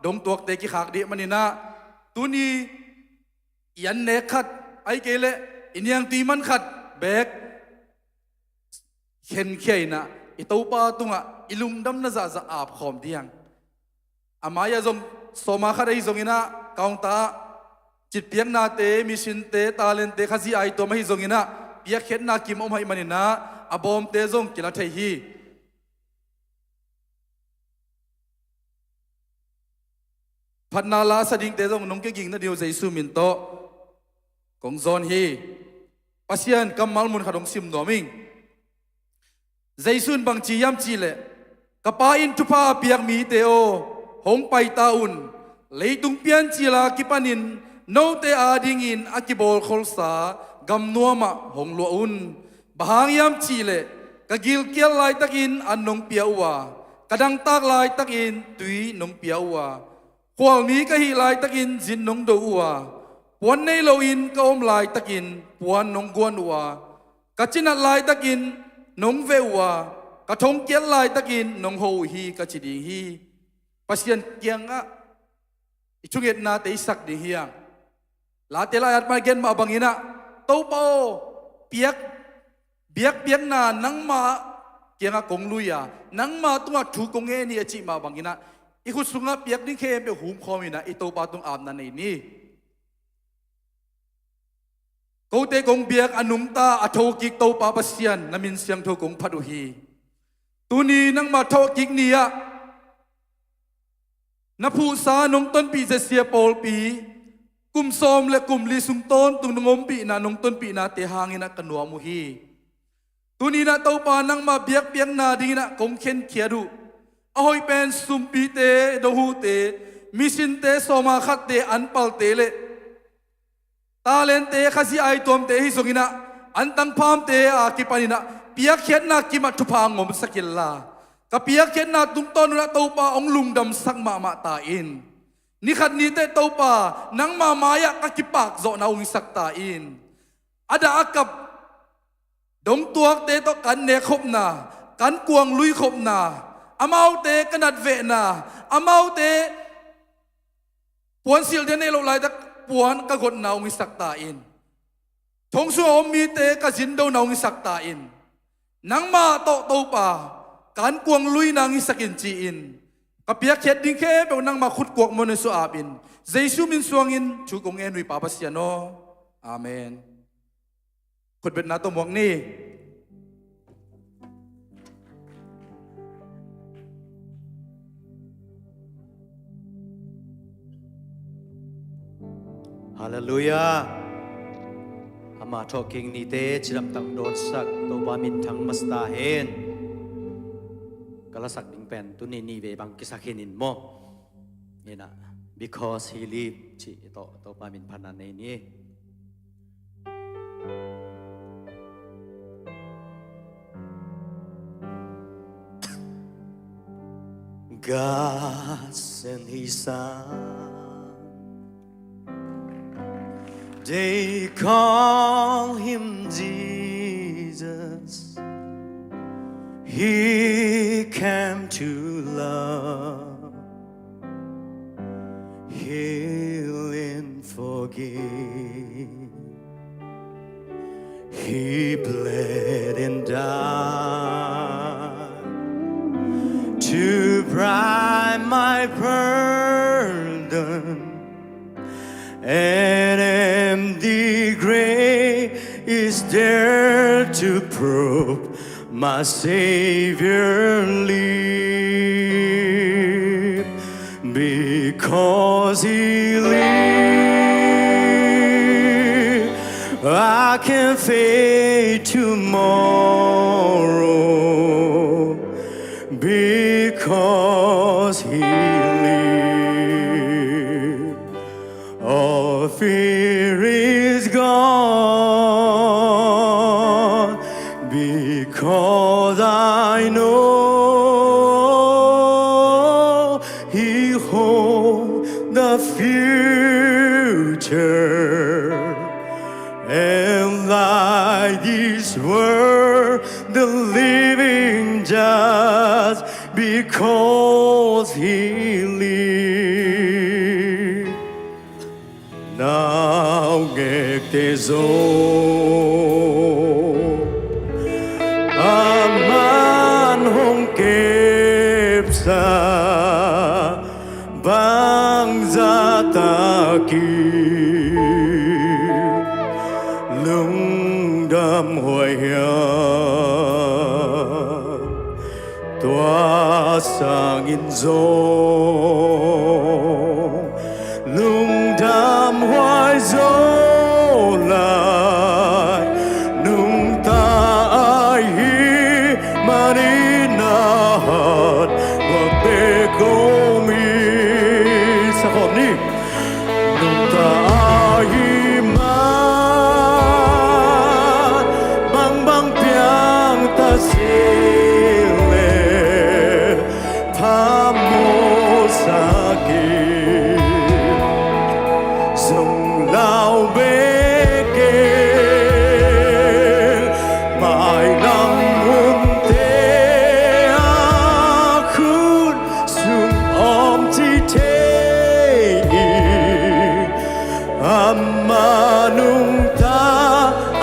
dongtuakte kikhak ding ahih manin ah tuni i an nek khat, ahih kei leh i niangtui man khat beek khenkhia in ah i Topa tungah i lungdamna zahzah apkhawm ding. A mai-ah zong sawma khat ahi zongin ah kaungta ah citpiaknate, missionte, talente Khazih aituam ahi zongin ah piakkhiatna kim om ahih manin ah a bawmte zong kila thei hi. Phatna la sa dingte zong nong kiging nading uh Jesu min tawh kong zawn hi. Pasian kammal mun khat hong sim nuam ing. Jesu in bang ci hiam cih leh, "Ka Pa in thupha a piak mite aw, hong pai ta un. Leitung piancil a kipanin note adingin a kibawlkholsa gamnuam ah hong luah un. Bang hang hiam cih leh ka gilkial laitakin an nong pia uh a, ka dangtak laitakin tui nong pia uh a, khualmi ka hih laitakin zin nong do uh a, puan nei loin ka om laitakin puan nong guan uh a, ka cinat laitakin nong veh uh a, ka thongkiat laitakin nong ho uh hi," ka ci ding hi. Pasian kiangah i thungetnate i sak ding hi hang. Late lai-at mah gen mah bangin ah, "Topa aw, piak, biakpiakna nangma kiangah kong lui a, nangma tungah thu kong ngen hi," a cih mah bangin ah i khut sungah piak ding khempeuh humkhawm in ah i Topa tung apna nei ni. Kote kong biak a nungta a thokik Topa Pasian, na min siangtho kong phat uh hi. Tuni nangma thokik ni-ah na phuhsa nong tonpih Zesia pawlpi, kum sawm le kum li sung tawntung nong ompihna, nong tonpihnate hangin ah ka nuam uh hi. Tuni-in ah Topa nangma biakpiakna dingin ah kong khenkhiat uh, a hoih pen sumpite, dohute, missionte, sawma khatte, anpalte le talente, Khazih aituamte ahi zongin ah, antang phamte a kipanin ah piakkhiatna kimah thupha ngomsak inla, ka piakkhiatna tungtawn un ah Topa hong lungdamsak mahmah ta in. Ni khat ni teh Topa, nangma mai-ah ka kipak zawhna hong hisak ta in. A dah a kap dongtuakte tawh kan nekkhopna, kan kuang luikhopna, amaute ka natvehna, amaute puansilh ding a neih loh laitak puan ka gotna hong hisak ta in. Thong sungah om mite ka zindona hong hisak ta in. Nangmah tawh Topa, kan kuang luina hong hisak in ci-in, ka piakkhiat ding khempeuh nangmah khut kuak muanah sung ap in, Jesu min suangin thu kong ngen uh hi Pa Pasian aw. Amen. Khutbetna tawh muak ni. Halleluiah. Ama thawhkik nite cidamtang dawnsak Topa minthang masa ta hen. Ka lasak ding pen tuni ni vei bang kisak hi ning maw? Inah, Because He Lives cih tawh Topa min phatna nei ni. God sent His Son. They call Him Jesus. He came to love, heal, and forgive. He bled and died to bear my burden, an empty grave My Savior lives, because He lives, I can face tomorrow, because He lives. All fear is gone, because I know He holds the future. And like this world, the living just because He lives. Naungekte zong aman hong kepsa, bangzah takin lungdam huai hiam? Tua sangin zong lungdam huai zo lai, nungta ahih manin a hat guak bek om hi. Sa khawm ni. Nungta ahih man bangbang piang ta seh leh, phamawhsak ing. Zong lau bek ing, mailam hunte ah khut sung om ci thei ing. Amah nungta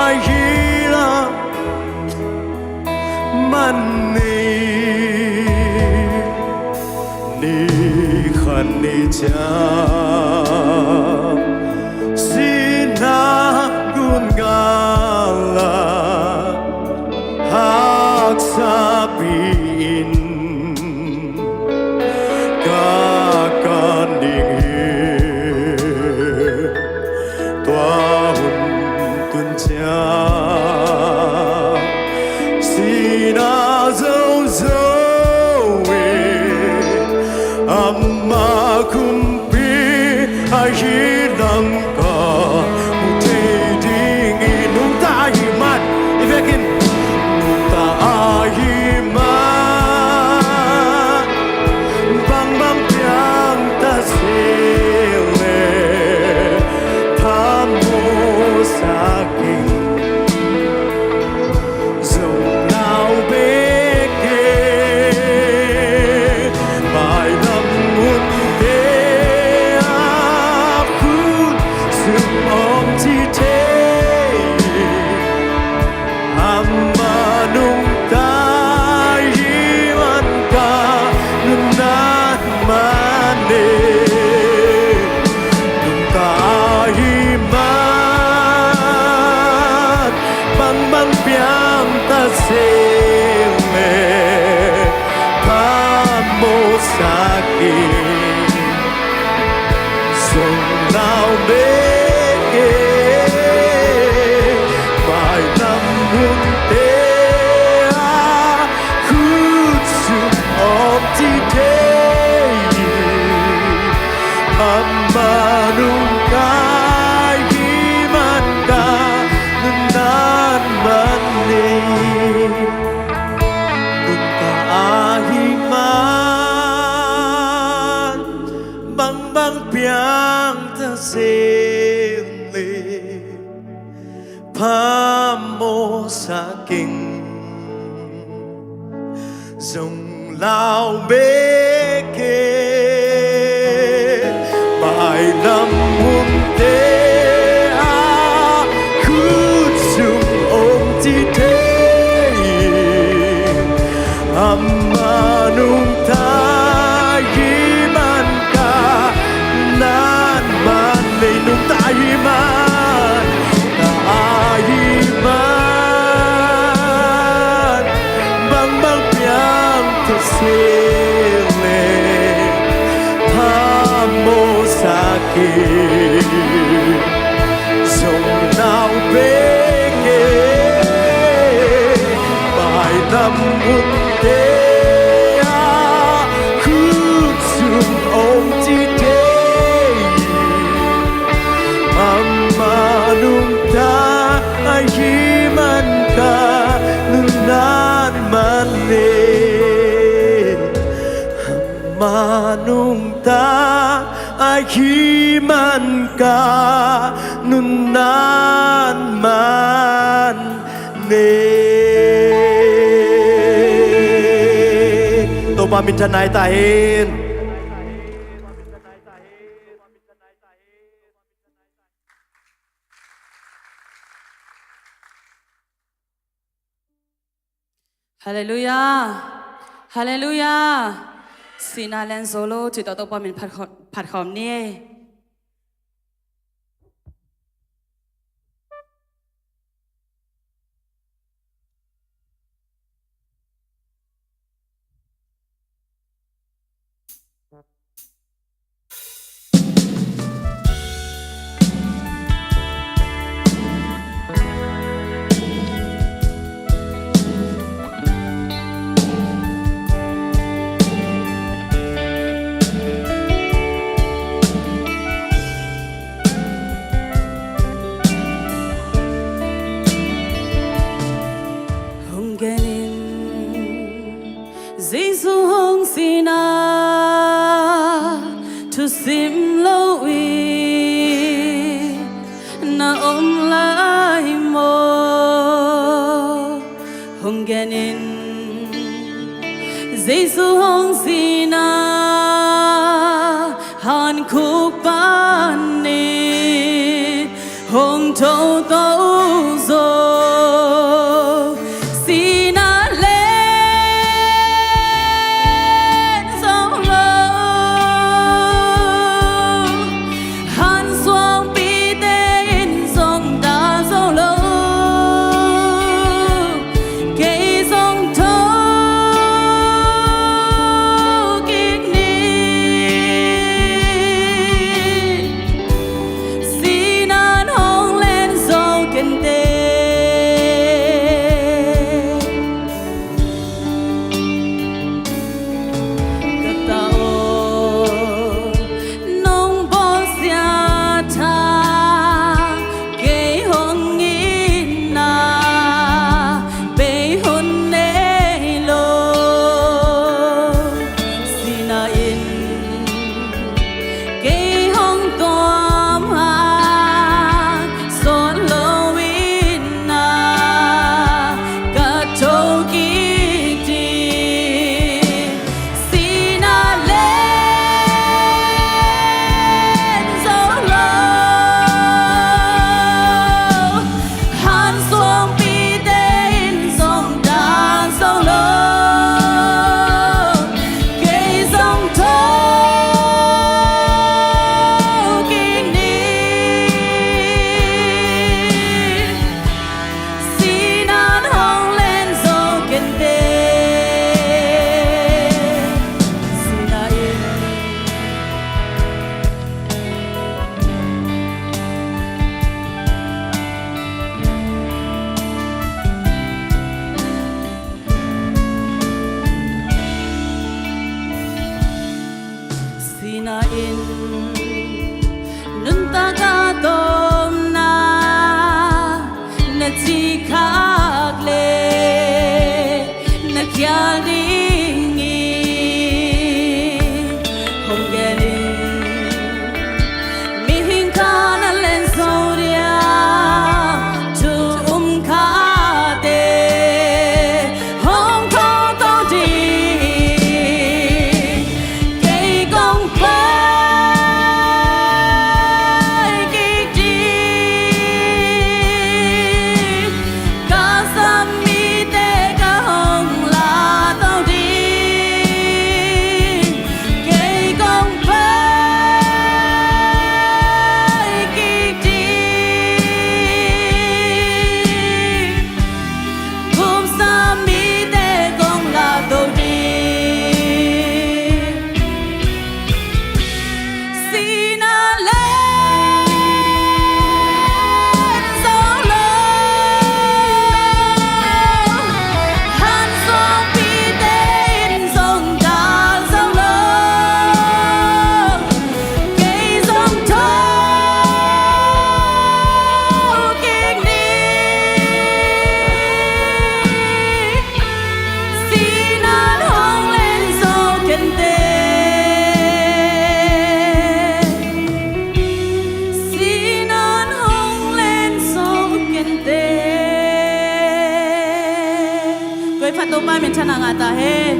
ahih lam man nei. Ni khat ni ciang sihna gun ngal a, haksa pi-in ka kan ding hi. Tua hun tun ciang sihna zozo in amah kumpi ahih lam ka mu thei ding hi. Nungta ahih man, i vekin nungta ahih man bangbang piang ta seh leh, phamawhsak ing. Zong lau bek ing, mailam hunte ah khut sung om ci thei ing. Amah nungta ahih man ka nuntak man nei. Nungta ahih man bangbang piang ta seh leh, phamawhsak ing. Zong lau bek ing, mailam hunte ah khut sung om ci thei ing. Amah nungta ahih man ka nuntak man nei. Nungta ahih man bangbang piang ta seh leh, phamawhsak ing. Zong lau bek ing, mailam hunte ah khut sung om ci thei ing. Amah nungta ahih man ka nuntak man nei. Nungta ahih man, nungta ahih man Zong nau peke, pai na mutte a, khut sung om cite, amah nungta ahi man ka nunnan man e. Amah nungta ahi man ka nunnan man e. Topa minthanna hi ta hen. Halleluiah. Halleluiah. Sihna len zo lo cih tawh Topa min phat khawm, phat khawm ni. Hong gen in, Jesu hong sihna thusim lo in na om lai maw? Hong gen in, Jesu hong sihna hankhuk panin hong thotho zo. Sihna len zo lo, hansuangpite in zong dan zo lo. Kei zong tho kik ni. Sihna in hong len zo kei inteh. Ka ta aw, nong bawlsia tha kei hong itna bei hun nei lo. Sihna in kei hong tuam hang sawt lo in na ka tho kik ding. Sihna len zo lo, hansuangpite in zong dan zo lo. Kei zong tho kik ni. Sihna in hong len zo kei inteh. Sihna in, sihna in nuntak a tawpna na cih khak leh na khial ding hi. Hong gen in, mihing khat na len zo dia, thu um khate hong thotho ding. Kei kong pai kik ding. Ka Topa minthanna ngah ta hen.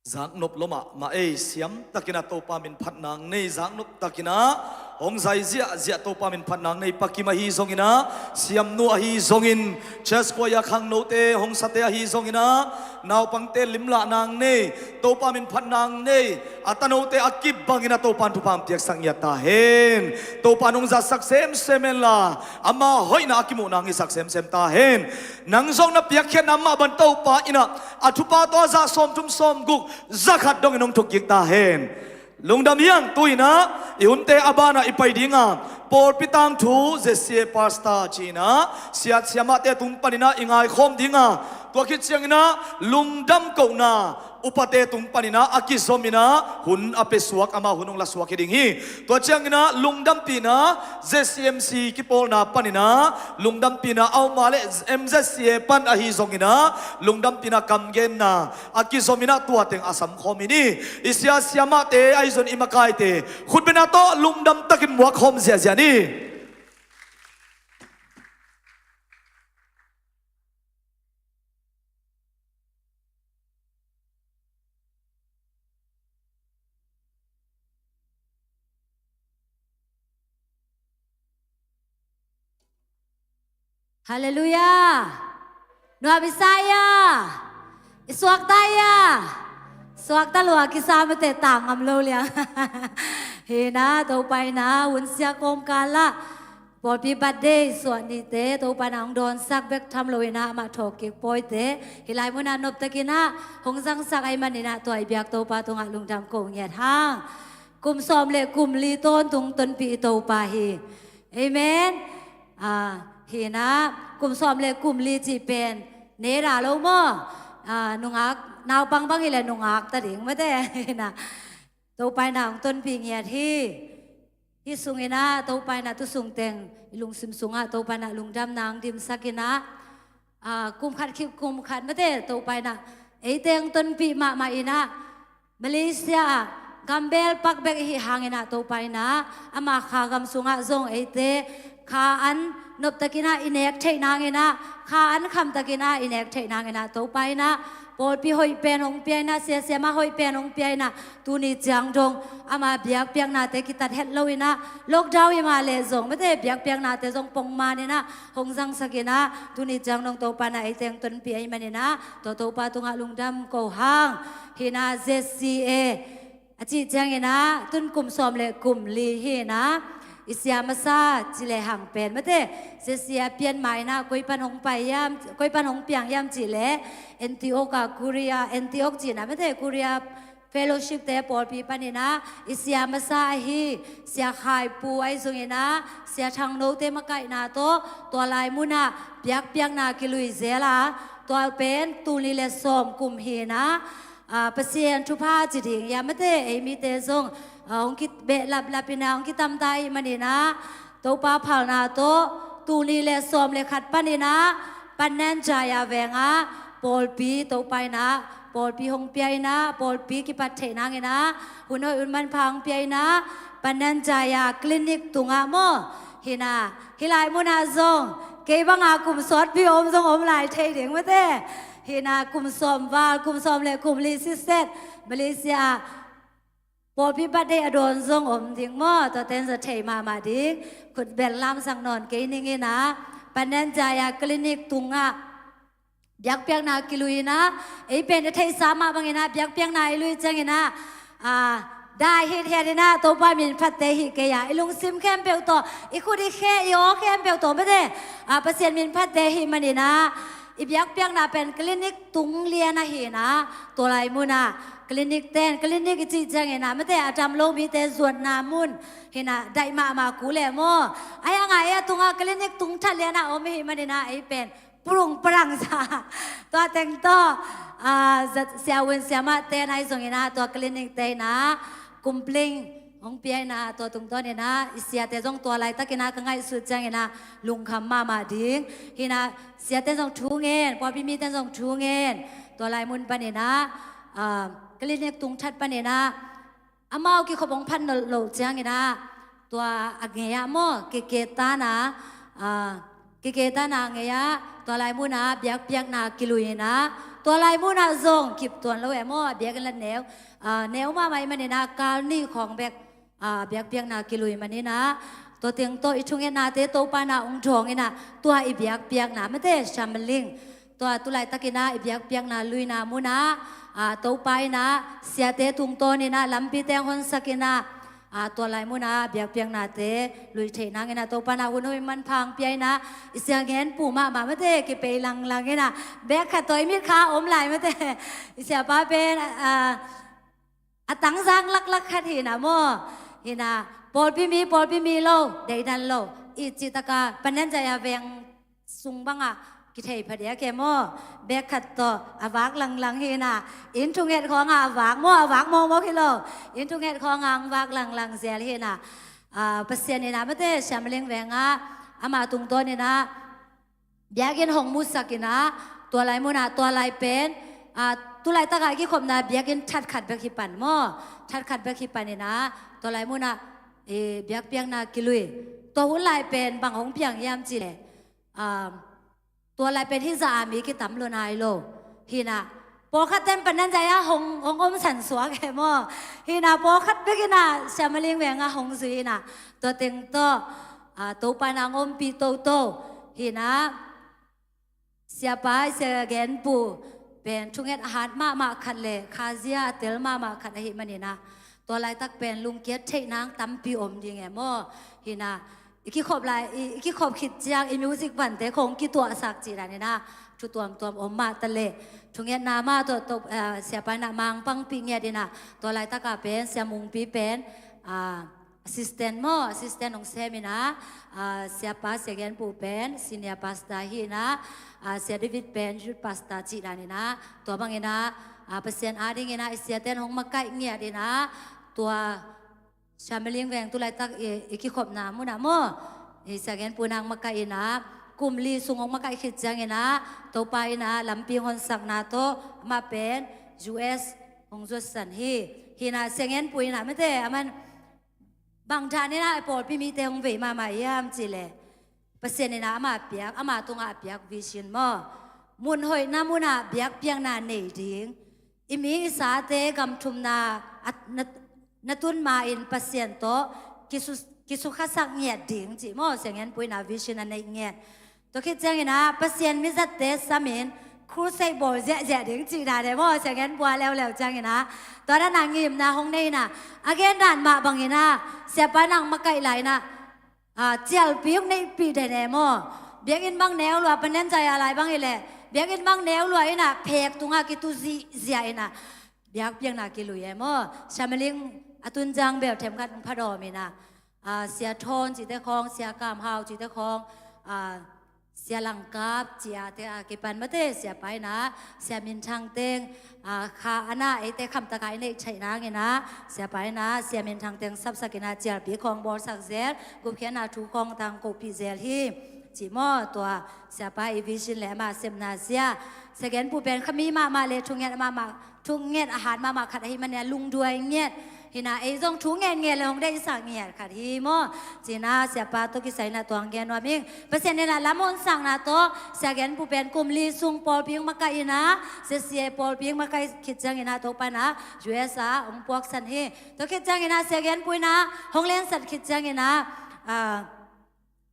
Zaknop lua mahmah ei, siam takin ah Topa min phat nang nei, zaknop takin ah hong zai ziahziah Topa min phat nang nei, Pa Kim ahi zongin ah, siamnu ahi zongin, church choir khangnote hong sate ahi zongin ah, naupangte limlah nang nei, Topa min phat nang nei, a tanote a kip bangin ah Topa in thupha hong piaksak ngiat ta hen. Topa in hong zatsak semsem hen la, ama hoihna a kimuh nang hisak semsem ta hen. Nang zong na piakkhiatna mah bang Topa in ah a thupha tawh a za sawmthum sawmguk, za khat dongin hong thukkik ta hen. Lungdam hi hang. Tu-in ah i hunte a banah i pai ding a, pawlpi tangthu, Z C A pastor ci-in ah siat siamahte tung panin ah i ngaikhawm ding a, tua khit ciangin ah lungdam kohna upate tung panin ah a kizom in ah hun a pia suak, ama hun hong la suak hi ding hi. Tua ciangin ah lungdampihna Z C M C kipawlna panin ah lungdampihna a om a leh, M Z C A pan ahi zongin ah lungdampihna kamgenna a kizom in ah tua teng a samkhawm hi ni. I sia siamahte ahi zong i makaite khutbetna tawh lungdam takin muakkhawm ziahziah ni. Halleluiah. Nuam i sa ia, i suakta ia, suakta lua kisa mate, tang ngam lo liang. Hi-in ah Topa in ah hun sia kawmkal ah pawlpi birthday suah nite Topa in ah hong dawnsak bek tham lo-in ah amah thawhkik pawite hih lai munah noptakin ah hong zangsak ahih manin ah tua i biak Topa tungah lungdam ko ngiat hang. Kum sawm le kum li tawntung tonpih i Topa hi. Amen. Ah, hi-in ah kum sawm le kum li cih pen neda lo maw? Ah, nungak, naupang bang hi leh nungak ta ding mate. Hi-in ah Topa in ah hong tonpih ngiat hi. Hih sungin ah Topa in ah tu sung teng i lungsim sungah Topa in ah lungdamna hong dimsak in ah, ah, kum khat khit kum khat mate Topa in ah ei teng tonpih mahmah in ah, Malaysia ah gambel pak bek i hih hangin ah Topa in ah ama kha gam sungah zong eite kha an noptakin ah i nek theih nangin ah, kha an khamtakin ah i nek theih nangin ah Topa in ah pawlpi hoih pen hong pia in ah, sia siamah hoih pen hong pia in ah, tuni ciang dong ama biakpiaknate kitat het lo-in ah, lockdown hi mah leh zong mate biakpiaknate zong pongman in ah hong zangsak in ah, tuni ciang dong Topa in ah ei teng tonpih ahih manin ah tua Topa tungah lungdam ko hang. Hi-in ah Z C A a cih ciangin ah tun kum sawm le kum li hi-in ah i sia masa ci lehang pen mate, Z C A a pian ma-in ah koi pan hong pai hiam, koi pan hong piang hiam cih leh Antioch ah, Korea, Antioch cihna mate, Korea fellowship-te pawlpi panin ah i sia masa ahi Sia Khai Pu ahi zongin ah Sia Thang Note makaihna tawh tua lai munah biakpiakna kilui zel a, tua pen tul nih le sawm kum hi-in ah, ah, Pasian thupha ci ding hia mate, ei mite zong, ah, hong kibehlaplap in ah hong kitamta ahih manin ah Topa phalna tawh tul nih le sawm le khat panin ah Panan Jaya veng ah pawlpi Topa in ah pawlpi hong pia in ah, pawlpi kipat theih nangin ah hun hoih hun manpha hong pia in ah, Panan Jaya clinic tungah maw? Hi-in ah hih lai munah zong kei banga kum sawtpi om zong om lai thei ding mate. Hi-in ah kum sawm val, kum sawm le kum li siset Malaysia ah pawlpi birthday a dawn zong om ding maw? Tuate in zong thei mahmah ding. Khut beng lamsak nawn kei ning in ah, Panan Jaya clinic tungah biakpiakna kilui in ah, ei pen i theihsa mah bangin ah biakpiakna i lui ciangin ah, ah, dai hithiat in ah Topa min phatte hih kei a, i lungsim khempeuh tawh, i khut i khe, i aw khempeuh tawh mate, ah, Pasian min phatte hih manin ah i biakpiakna pen clinic tung lian ahi in ah, tua lai munah clinic ten, clinic i cih ciangin ah mate a dam lo mite zuatna mun hi-in ah, daih mahmah kul e maw? Ahi hangah ei a tungah clinic tung that lian ah om i hih manin ah ei pen purung parang sa. Tua teng tawh, ah, zat, sia un siamahte in ah ahi zongin ah tua clinic-te in ah kumpleng hong pia in ah, tua tungtawn in ah i siate zong tua laitakin ah ka ngaihsut ciangin ah lungkham mahmah ding. Hi-in ah siate in zong thu ngen, pawlpi mite in zong thu ngen. Tua lai mun panin ah, ah, clinic tung that panin ah, Amau kikhop hong phat nawn loh ciangin ah, tua a ngei ah maw, keke tan a, a, keke tan a ngei ah, tua lai mun ah biakpiakna kilui in ah, tua lai mun ah zong kip tuan lo e maw, a biakinn la neu, a, neu mahmah ahih manin ah, kal nih khawng bek, a, biakpiakna kilui manin ah, tua teng tawh i thungetnate Topa in ah hong dawng in ah, tua i biakpiakna mate, Shamaling. Tua tu laitakin ah i biakpiakna luina mun ah, a, Topa in ah siate tungtawn in ah lampite hong honsak in ah, a, tua lai mun ah biakpiaknate lui theih nangin ah Topa in ah hun hoih manpha hong pia in ah, i Sia Ngen Pu mahmah mate, kipei langlang in ah, bek khat tawh i mitkha om lai mate. I siapa pen, a, a tangzang laklak khat hi in ah maw. Hi in ah, pawlpi mi, pawlpi mi lo, deidan lo. I cih tak a Pananzaya veng sung bang ah kithei phadiak e maw. Bek khat tawh a vak langlang hi in ah, inn thunget khawng ah a vak maw, a vak mawkmawk hi lo. Inn thunget khawng ah hong vak langlang zel hi in ah, a, Pasian in ah mate, Shamaling veng ah, ama tungtawn in ah biakinn hong musak in ah, tua lai mun ah, tua lai pen, a, tu laitak a i kikhopna biakinn that khat bek hi pan maw. That khat bek hi pan in ah, tua lai mun ah, e, biakpiakna kilui. Tua hun lai pen bang hong piang hiam cih leh, a, tua lai pen hih zah a mi kitam lo nai lo. Hi in ah, pawlkhat ten Pananzaya hong, hong om sansuak e maw. Hi in ah, pawlkhat bek in ah Shamaling veng ah hong zui in ah, tua teng tawh, a, Topa in ah hong ompih toto. Hi in ah, siapa, i Sia Ngen Pu pen thunget a hat mahmah khat le khazia a tel mahmah khat ahih manin ah, tua laitak pen lungkiat theih nang tampi om ding e maw. Hi in ah, i kikhop lai, i, i kikhop khit ciang i music band te khawng kituahsak cih dan in ah, thu tuamtuam om mah ta leh, thungetna mah tawh, tawh, a, siapa in ah mangpangpih ngiat in ah, tua laitak a pen Sia Mungpi pen, a, assistant maw, assistant hong sem in ah, a, siapa, Sia Ngen Pu pen senior pastor hi in ah, a, Sia David pen youth pastor cih dan in ah, tua bang in ah, a, Pasian ading in ah i siate in hong makaih ngiat in ah, tua Shamaling veng tu laitak i, i kikhopna mun ah maw, i Sia Ngen Pu in ah hong makaih in ah, kum li sung hong makaih khit ciangin ah, Topa in ah lampi hong honsakna tawh, amah pen U S hong zuatsan hi. Hi in ah, Sia Ngen Pu in ah mate, aman bang dan in ah pawlpi mite hong vei mahmah hiam cih leh, Pasian in ah ama piak, ama tungah a piak vision maw, mun hoihna mun ah biakpiakna nei ding, i mi i sate gam thumna a, na, na tun ma-in Pasian tawh kisu, kisukhasak ngiat ding cih maw, Sia Ngen Pu in ah vision a neih ngiat. Tua khit ciangin ah Pasian mizatte samin crusade bawl ziahziah ding cih dan e maw, Sia Ngen Pu a leuleu ciangin ah. Tua dan a ngimna hong nei in ah, a gen dan mah bangin ah, siapa in ah hong makaih lai in ah, a, cialpi hong neihpih den e maw. Biakinn bang neu lua, Pananzaya lai bang hi leh, biakinn bang neu lua in ah, phek tungah kitu zihziah in ah, biakpiakna kilui e maw. Shamaling a tun ciang bel themkhat hong phadawm in ah, a, Sia Thawn cihte khawng, Sia Kam Hau cihte khawng, a, Sia Langkap cih a te a kipan mate, siapa in ah, Sia Min Thang teng, a, kha a na eite khamtak a i neih theih nangin ah, siapa in ah, Sia Min Thang teng sapsak in ah, cialpi khawng bawlsak zel, gupkhiatna thu khawng tangkopih zel hi. Cih maw, tua siapa i vision le ama sepna zia. Sia Ngen Pu pen kha mi mahmah le thunget mahmah, thunget a hat mahmah khat ahih manin ah lungduai ngiat. Hi in ah, ei zong thu ngen ngen le hong deihsak ngiat khat hi maw. Ci in ah, siapa tawh kisai in ah tua hong gen nuam ing. Pasian in ah lam hong honsakna tawh, Sia Ngen Pu pen kum li sung pawlpi hong makaih in ah, Sia Sia pawlpi hong makaih khit ciangin ah, Topa in ah U S ah hong puaksan hi. Tua khit ciangin ah, Sia Ngen Pu in ah hong lensat khit ciangin ah, a,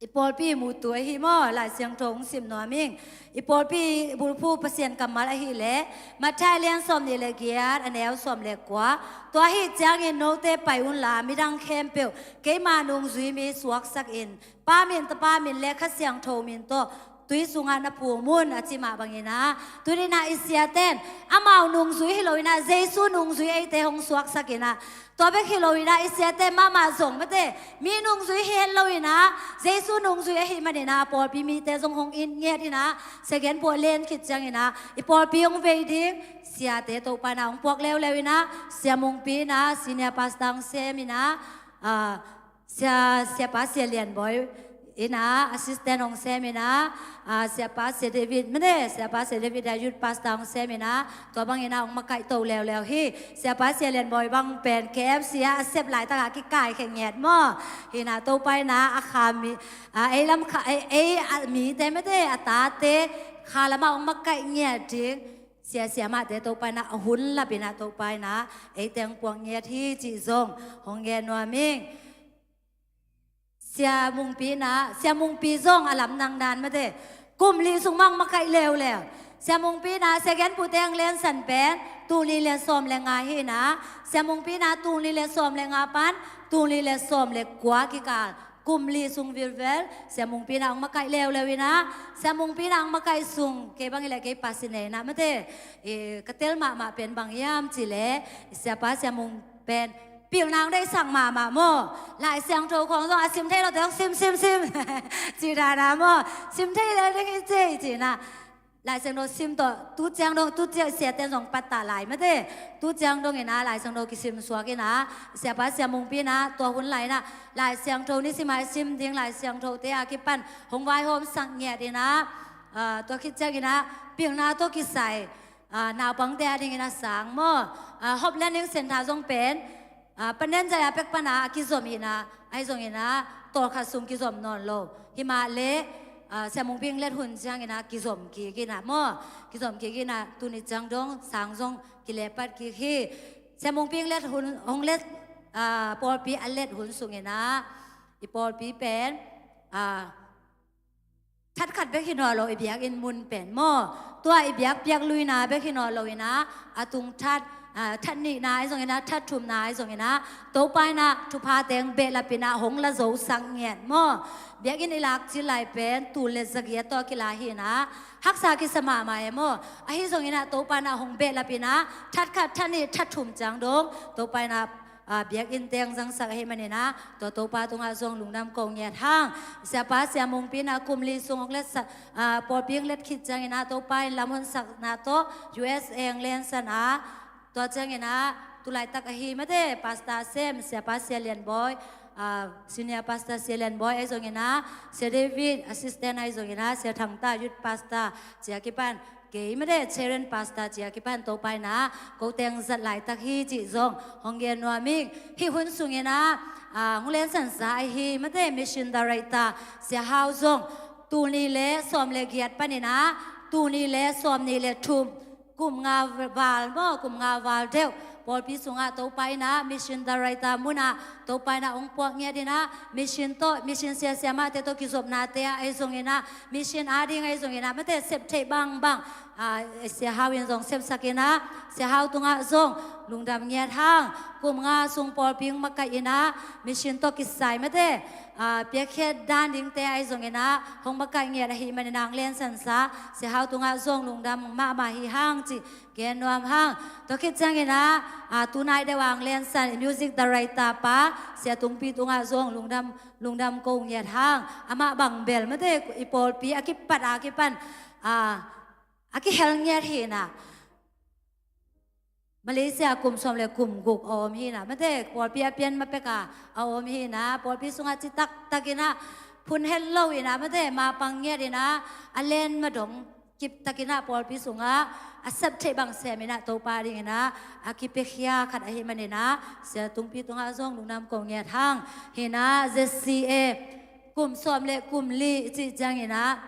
i pawlpi mutu ahi maw, Lai Siangtho hong sim nuam ing. I pawlpi bulphuh Pasian kammal ahih leh, Matthai lian sawmnih le giat, a neu sawm le kua. Tua ahih ciangin note pai unla, midang khempeuh keima nungzui mi suaksak in, Pa min, Tapa min le Kha Siangtho min tawh tui sungah na phum un, a ci mah bangin ah, tuni in ah i siate in amau nungzui hi lo in ah, Jesu nungzui eite hong suaksak in ah, tua bek hi lo in ah, i siate mahmah zong mate, mi nungzui hi het lo in ah, Jesu nungzui ahih manin ah, pawlpi mite zong hong it ngiat in ah, Sia Ngen Pu a len khit ciangin ah, i pawlpi hong vei ding siate Topa in ah hong puak leuleu in ah, Sia Mungpi in ah senior pastor hong sem in ah, a, Sia, siapa Sia Lian Bawi, Ina assistant hong sem ina, ah, siapa sia David mene, siapa sia David a youth pastor hong sem ina, tua bang ina hong makaih to leuleu hi. Siapa sia Lian Bawi bang pen K F C a a sep laitak a kikai khe ngiat maw. Hina Topa ina a kha mi, ah, ei lam kha, ei, ei a mite mete a tate kha lama hong makaih ngiat ding. Sia siamate Topa ina a hun lap ina Topa ina ei teng puak ngiat hi cih zong hong gen nuam ing. Sia Mungpi ina, Sia Mungpi zong a lam nang dan mate. Kum li sung mang makaih leuleu. Sia Mungpi ina, Sia Gen Pu teng lensan pen, tul li le sawm le nga hi ina. Sia Mungpi ina, tul li le sawm le nga pan, tul li le sawm le kua kikal. Kum li sung vilvel, Sia Mungpi ina ang makaih leuleu ina. Sia Mungpi ina ang makaih sung, kei bang ile kei pasine ina mate. Eh, ka tel mahmah pen bang hiam cih le, siapa Sia Mung pen, pilna ang deihsak mahmah maw. Lai Siangtho khong zong a sim thei lo te zong sim, sim, sim. Ci dana maw. Sim thei le ding i cei ci na. Lai Siangtho sim tawh, tu ciang dong, tu ciang sia ten zong pattah lai mate. Tu ciang dong ina, Lai Siangtho kisim suak ina. Siapa Sia Mungpi ina, tua hun lai ina. Lai Siangtho ni sim ai sim ding, Lai Siangtho te a kipan. Hong vaihawm sak ngiat ina. Ah, tua khit ciang ina, pilna tawh kisai. Ah, naupangte a dingin a sang maw. Ah, Hope Learning Centre zong pen, ah, panen zai a pek pana a kizom hina, ahi zongina, tawlkhat sung kizom nawn lo. Himah le, ah, Sia Mungpi ing let hun ciangina kizom kik ina maw. Kizom kik ina tuni ciang dong sang zong kilepat kik hi. Sia Mungpi ing let hun, hong let, ah, pawlpi a let hun sungina, i pawlpi pen, ah, that khat bek hi nawn lo i biakinn mun pen maw. Tua i biak piak luina bek hi nawn lo ina, a tung that, ah, that nihna ahi zongina, that thumna ahi zongina, Topa ina thupha teng behlap ina hong la zo sak ngiat maw. Biakinn i lak cil lai pen, tul le zagiat tawh kila hi ina, haksa kisa mahmah e maw. Ahi zongina Topa ina hong behlap ina, that khat, that nih, that thum ciang dong, Topa ina ah, biakinn teng zangsak ahih manina, tua Topa tungah zong lungdam ko ngiat hang. Siapa Sia Mungpi ina kum li sung hong letsak, ah, pawlpi hong let khit ciangina, Topa in lam honsakna tawh U S A hong lensan a, tua ciangina, tulaitak ahi mate, Pastor Sem, Siapa Sia Lian Bawi, ah, Senior Pastor Sia Lian Bawi ahi zongina, Sia David, Assistant ahi zongina, Sia Thangta, Youth Pastor, cia kipan, kei mate, Chairman Pastor cia kipan Topa ina, ko teng zat laitak hi cih zong hong gen nuam ing. Hih hun sungina, ah, hong lensansa ahi mate, Mission Director Sia Hau zong, tul nih le sawm le giat panina, tul nih le sawm nih le thum, kum nga val maw, kum nga val deuh, pawlpi sungah Topa ina, Mission Director muna, Topa ina hong puak ngiat ina, mission tawh, mission sia siamahte tawh kizopnate ah ahi zongina, mission a ding ahi zongina, mate sep theih bangbang, ah, Sia Hau in zong sepsak ina, Sia Hau tungah zong lungdam ngiat hang, kum nga sung pawlpi hong makaih ina, mission tawh kisai mate, ah, piakkhiat dan dingte ahi zongina, hong makaih ngiat ahih manina hong lensansa, Sia Hau tungah zong lungdam mahmah hi hang cih gen nuam hang. Tua khit ciangina, ah, tunai deuh a hong lensan, music director pa, Sia Tungpi tungah zong lungdam, lungdam ko ngiat hang. Amah bang bel mate, i pawlpi a kipat a kipan, ah, a kihel ngiat hi ina. Malaysia kum sawm le kum guk a om hi ina. Mate, pawlpi a pian ma pek a, a om hi ina. Pawlpi sungah citak takin a phun het lo ina. Mate, mapang ngiat ina, a len madong kip takin a pawlpi sungah a sep theih bang sem ina Topa dingina a kipiakhia khat ahih manina, Sia Tungpi tungah zong lungdam ko ngiat hang. Hina Z C A kum sawm le kum li i cih ciangina,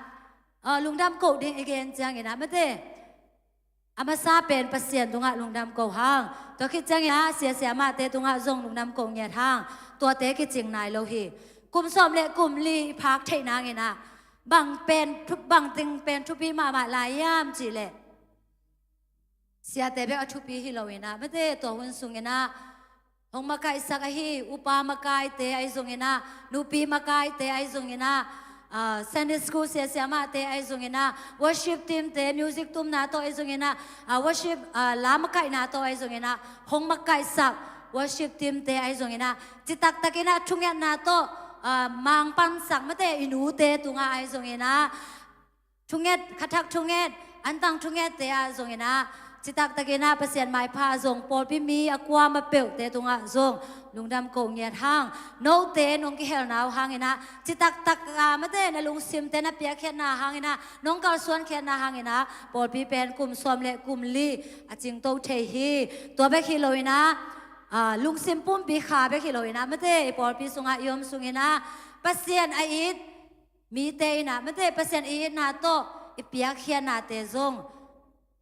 ah, lungdam ko ding i gen ciangina, mate, a masa pen Pasian tungah lungdam ko hang. Tua khit ciangina, sia siamahte tungah zong lungdam ko ngiat hang. Tuate kicing nai lo hi. Kum sawm le kum li i phak theih nangina, bang pen, thu-, bang ding pen thupi mahmah lai hiam cih leh, siate bek a thupi hi lo ina, mate, tua hun sungina, hong makaihsak ahi, upa makaite ahi zongina, nupi makaite ahi zongina, ah, Sunday school sia siamahte ahi zongina, worship team te, music tumna tawh ahi zongina, ah, worship, ah, la makaihna tawh ahi zongina, hong makaihsak worship team te ahi zongina, citak takina thungetna tawh, ah, mangpansak mate i nute tungah ahi zongina, thunget, khathak thunget, antang thungette ah zongina, Citaktakinah Pasian maipha zong pawlpi mi a kuama peuhte tungah zong lungdam ko ngiat hang. Note nong kihelna uh hanginah citaktak a mate na lungsimte na piakkhiatna hanginah nong kalsuankhiatna hanginah pawlpi pen kum sawm le kum li a cingto thei hi. Tua bek hi loinah a, lungsim pumpi kha bek hi loinah mate i pawlpi sungah i om sunginah Pasian a it mite inah mate Pasian i itna tawh i piakkhiatnate zong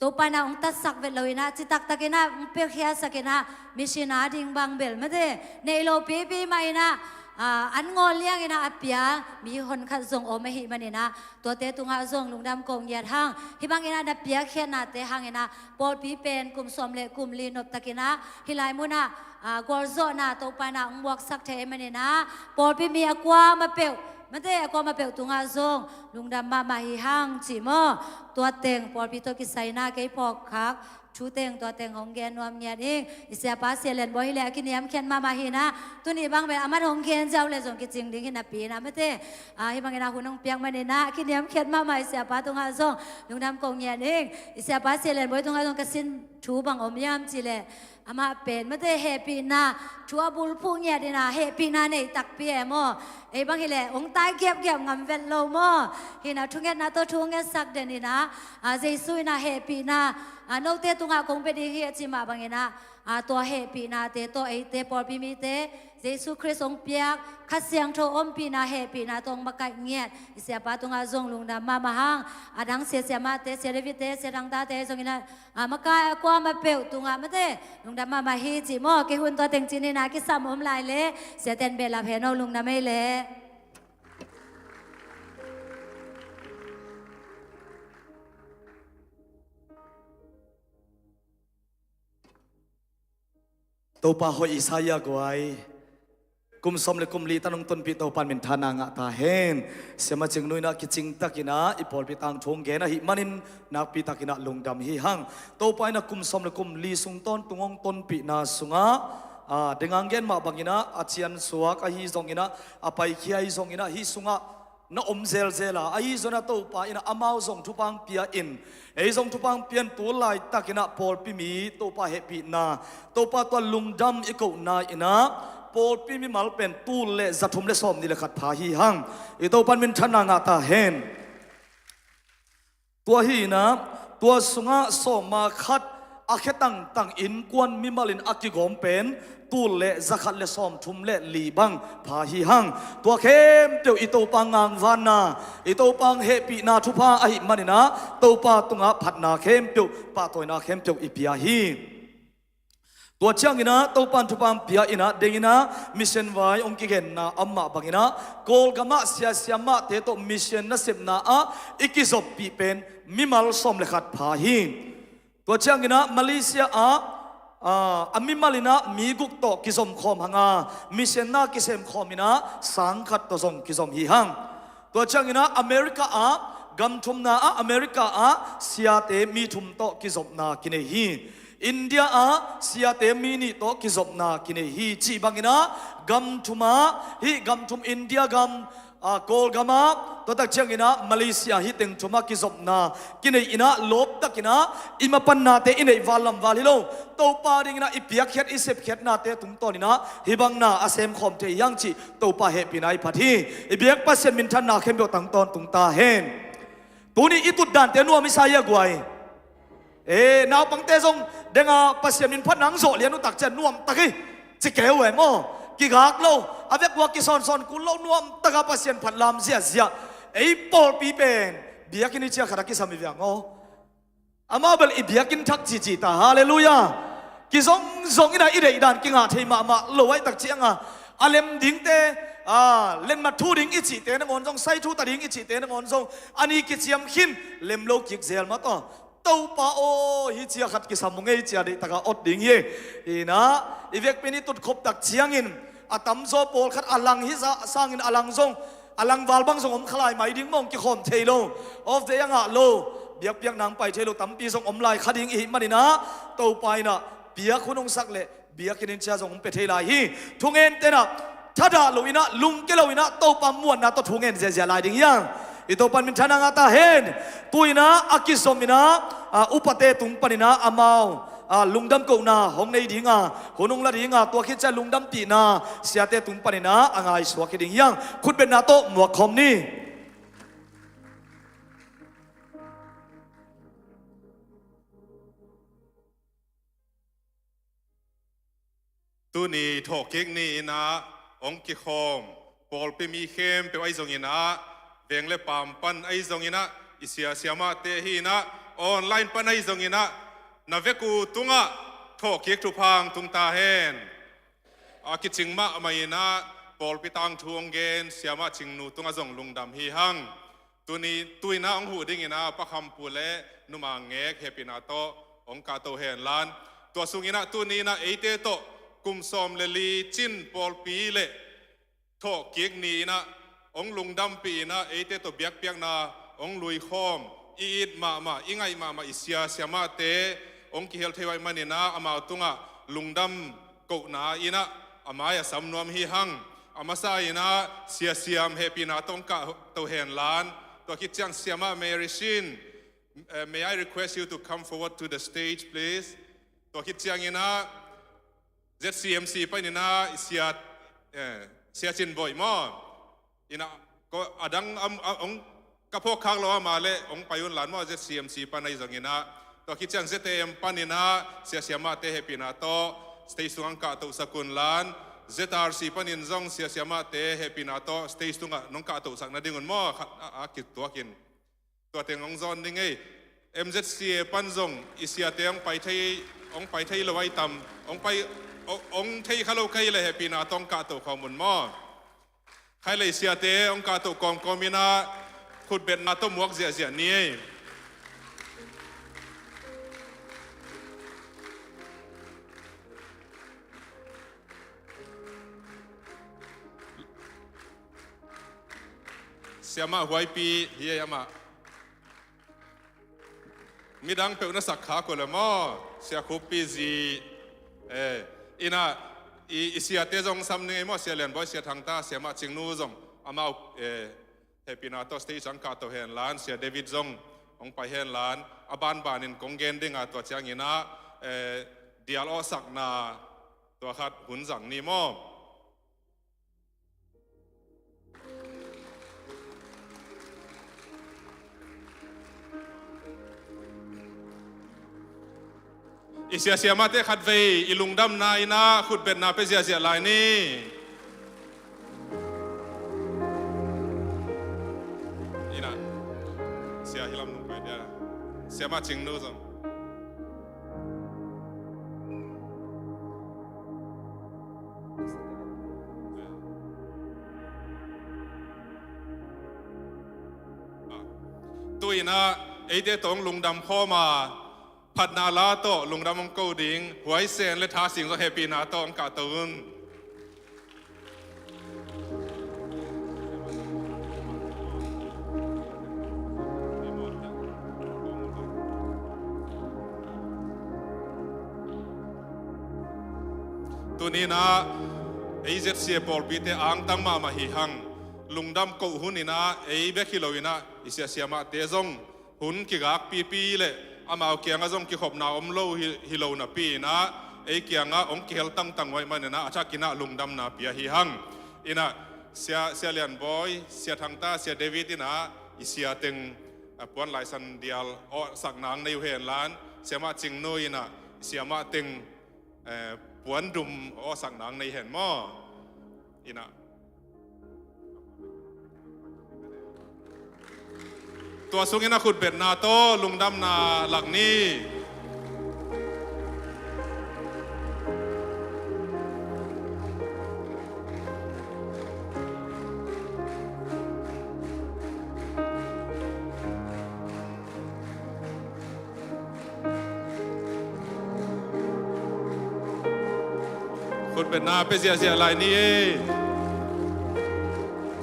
Topa inah hong tatsak vet loinah citaktakinah hong piakkhiatsakinah missionary ding bang bel mate nei lo pipi mah inah, a, an ngawl lianginah a pia mi honkhat zong om ahih maninah tuate tungah zong lungdam ko ngiat hang. Hih banginah na piakkhiatnate hanginah pawlpi pen kum sawm le kum li noptakinah hih lai munah, a, gualzawhna Topa inah hong buaksak thei ahih maninah pawlpi mi a kuama peuh mate a kuama peuh tungah zong lungdam mahmah hi hang ci maw? Tua teng pawlpi tawh kisaina kei phawkkhak thu teng tua teng hong gen nuam ngiat ing. I siapa Sia Lian Bawi hileh a kiniamkhiat mahmah hinah tuni bang bel aman hong gen ziau le zong kicing ding hi napi inah mate, a, hih banginah hun hong piak maninah a kiniamkhiat mahmah i siapa tungah zong lungdam ko ngiat ing. I siapa Sia Lian Bawi tungah zong ka sin thu bang om hiam cileh amah pen mate hehpihna thu a bulphuh ngiat inah hehpihna nei takpi e maw? Ei bang hileh hong tai giapgiap ngam vet lo maw? Hinah thungetna tawh thu ngetsak den inah, a, Jesu inah hehpihna, a, note tungah kong pia ding hi a ci mah banginah, a, tua hehpihnate tawh eite pawlpi mite Jesu Khrist hong piak Kha Siangtho ompihna hehpihna tawh hong makaih ngiat i siapa tungah zong lungdam mahmah hang. A dang sia siamahte, sia Davidte, sia Thangtate zonginah a, makai a kuama peuh tungah mate lungdam mahmah hi ci maw? Kei hun tua teng cininah kisam om lai le siaten behlap hen aw lungdam ei le. Topa hoih Isaiah guai kum sawm le kum li tan hong tonpih Topa in minthanna ngah ta hen. Siama Cing Nu inah kicingtakinah i pawlpi tangthu hong gen ahih manin nakpitakinah lungdam hi hang. Topa inah kum sawm le kum li sung tawntung hong tonpihna sungah, a, dengang gen mah banginah a ciansuak ahi zonginah a paikhia ahi zonginah hih sungah na om zelzel a, ahi zonah Topa inah amau zong thupha hong pia in, ei zong thupha hong pia in tul laitakinah pawlpi mi Topa hehpihna, Topa tua lungdam i kohna inah pawlpi mimal pen tul le za thum le sawm nih le khat pha hi hang. I Topa in minthanna ngah ta hen. Tua hi inah tua sungah sawma khat a khia tangtang innkuan mimal in a kigawm pen tul le za khat le sawm thum le li bang pha hi hang. Tua khempeuh i Topa ngangvanna, i Topa hehpihna thupha ahih maninah Topa tungah phatna khempeuh, pahtawina khempeuh i pia hi. Tua cianginah Topa in thupha hong pia inah denginah mission vai hong kigenna a om mah banginah Kawlgamah sia siamahte tawh mission nasepna ah i kizoppih pen mimal sawm le khat pha hi. Tua cianginah Malaysia ah, a, a mimal inah mi guk tawh kizom khawm hanga mission na kisem khawm inah sang khat tawh zong kizom hi hang. Tua cianginah America ah gam thumna ah America ah siate mi thum tawh kizopna kinei hi. India ah siate mi nih tawh kizopna kinei hi. Cih banginah gam thum ah hih gam thum India gam, a, Kawlgam ah tua tak cianginah Malaysia hih teng thum ah kizopna kinei inah lawptakinah i mapannate i neih val lamval hi lo. Topa dinginah i piakkhiat i sepkhiatnate tungtawninah hih bang na a semkhawm thei hi hang cih Topa hehpihna i phat hi. I biak Pasian minthanna khempeuh tang tawntung ta hen. Tuni i tutdante nuam i sa hi a guai. E, naupangte zong denga Pasian min phatna hong zawh lian uh tak ciang nuamtak hi. Ci kei uh e maw? Kigak lo, a vek uh a kisawnsawn kul lo, nuamtaka Pasian phat lam ziahziah. Ei pawlpi pen biakinn i ciah khat a kisam hi viang aw. Amau bel i biakinn thak cici ta, halleluiah. Kizongzong inah i deihdan kingah thei mahmah lo ahih tak cianga a lem dingte, a, lenmat thu ding i cihte nangawn zong, sai thu ta ding i cihte nangawn zong a ni kiciam khin, lem lo kik zel mah tawh. Topa aw, hih ciah khat kisam uh ngei cia deihtaka awt ding hi. Inah i vekpi in i tutkhop tak ciangin a tamzaw pawlkhat a lang hih sangin a lang zong, a lang val bang zong om khalai mai ding mawng kikhawm thei lo. Off day a ngah lo, biakpiakna hong pai thei lo tampi zong om lai kha ding i hih maninah Topa inah piak hun hong sak leh biakinn in cia zong hong pia thei lai hi. Thungen tenah thadah loinah lungke loinah Topa muanna tawh thungen ziahziah lai ding hi hang. I Topan minthanna ngah ta hen. Tu-in ah a kizom in ah, a, upate tung panin ah amau, a, lungdam kohna hong nei ding a, hun hong la ding a, tua khit ciang lungdampihna siate tung panin ah a ngaihsuak hi ding hi hang. Khutbetna tawh muak khawm ni. Tuni thawhkik ni-in ah hong kikhawm pawlpi mi khempeuh ahi zongin ah, veng le paam pan ahi zongin ah, i sia siamahte hi-in ah, online pan ahi zongin ah, na vek uh tungah thawhkik thupha hong tung ta hen. A kicing mahmah in ah pawlpi tangthu hong gen siamah Cingnu tungah zong lungdam hi hang. Tuni, tu-in ah hong huh dingin ah Pa Kham Pu le Nu Ma Ngek hehpihna tawh hong kahto hen la. Tua sungin ah tuni-in ah eite tawh kum sawm le li cin pawlpi le thawhkik ni-in ah hong lungdampih in ah eite tawh biakpiakna hong luikhawm, i it mahmah, i ngaih mahmah i sia siamahte hong kihel thei uh ahih manin ah amau tungah lungdam kohna in ah a mai-ah sam nuam hi hang. A masa in ah sia siam hehpihna tawh hong kahto hen la. Tua khit ciang siamah Mary Shin, eh, may I request you to come forward to the stage, please? Tua khit ciangin ah Z C M C panin ah i sia, eh, Sia Cin Bawi maw? In ah, ko, a dang, am, a, hong ka phawk khak lo a, amah leh hong pai un la maw, Z C M C pan ahi zongin ah. Tua khit ciang Z A M panin ah sia siamahte hehpihna tawh stage sungah hong kahtohsak un la. Z R C panin zong sia siamahte hehpihna tawh stage sungah nong kahtohsak nadingun maw, khat a, a kituakin. Tua teng hong zawn ding ei. M Z C A pan zong i siate hong pai thei, hong pai thei lo ahi tam, hong pai, hong, hong thei kha lo ka hih leh hehpihna tawh hong kahto khawm un maw? Khai lei siate hong kahto kawmkawm in ah khutbetna tawh muak ziahziah ni ei. Siamah Huaipi hi ei amah. Midang peuh na sak khak uh leh maw, Sia Khuppi zi. Eh, in ah, i, i siate zong sam ning ei maw, Sia Lian Bawi, Sia Thang Ta, siamah Cingnu zong. Amau, eh, hehpihna tawh stage sungah hong kahto hen la, Sia David zong hong pai hen la. A banbanin kong gen ding a, tua ciangin ah, eh, dial awhsakna tua khat hun zang ni maw? I sia siamahte khatvei i lungdamna in ah khutbetna pia ziahziah lai ni. In ah, sia hi lam nung pai dia. Siamah Cingnu zong. Tu-in ah eite tawh hong lungdam khawm a, phatna la tawh lungdam hong ko ding Huai Sen le Tha Sing zong hehpihna tawh hong kahto un. Tuni-in ah ei Z C A pawlpite angtang mahmah hi hang. Lungdam koh hun in ah ei bek hi lo in ah i sia siamahte zong hun kigakpipi le amau kiangah zong kikhopna om lo hi, hi lo napi in ah ei kiangah hong kihel tangtang uh ahih manin ah a thakin ah lungdamna pia hi hang. In ah Sia, Sia Lian Bawi, Sia Thang Ta, Sia David in ah i sia teng, a, puan laisan dial awhsakna hong nei uh hen la, siamah Cingnu in ah i siamah teng, eh, puan dum awhsakna hong nei hen maw? In ah tua sungin a khutbetna tawh lungdamna lak ni. Khutbetna pia ziahziah lai ni ei.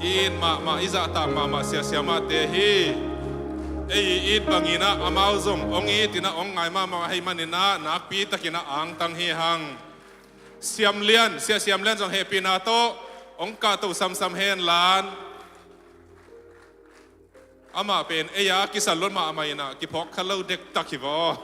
I it mahmah, i zahtak mahmah sia siamahte hi. Ei i it bangin ah amau zong hong it in ah hong ngai mahmah ahih manin ah nakpi takin ah angtang hi hang. Siam Lian, Sia Siam Lian zong hehpihna tawh hong kahto samsam hen la. Amah pen ei a kisal luat mahmah inah kiphawk kha lo dektak hi vaw.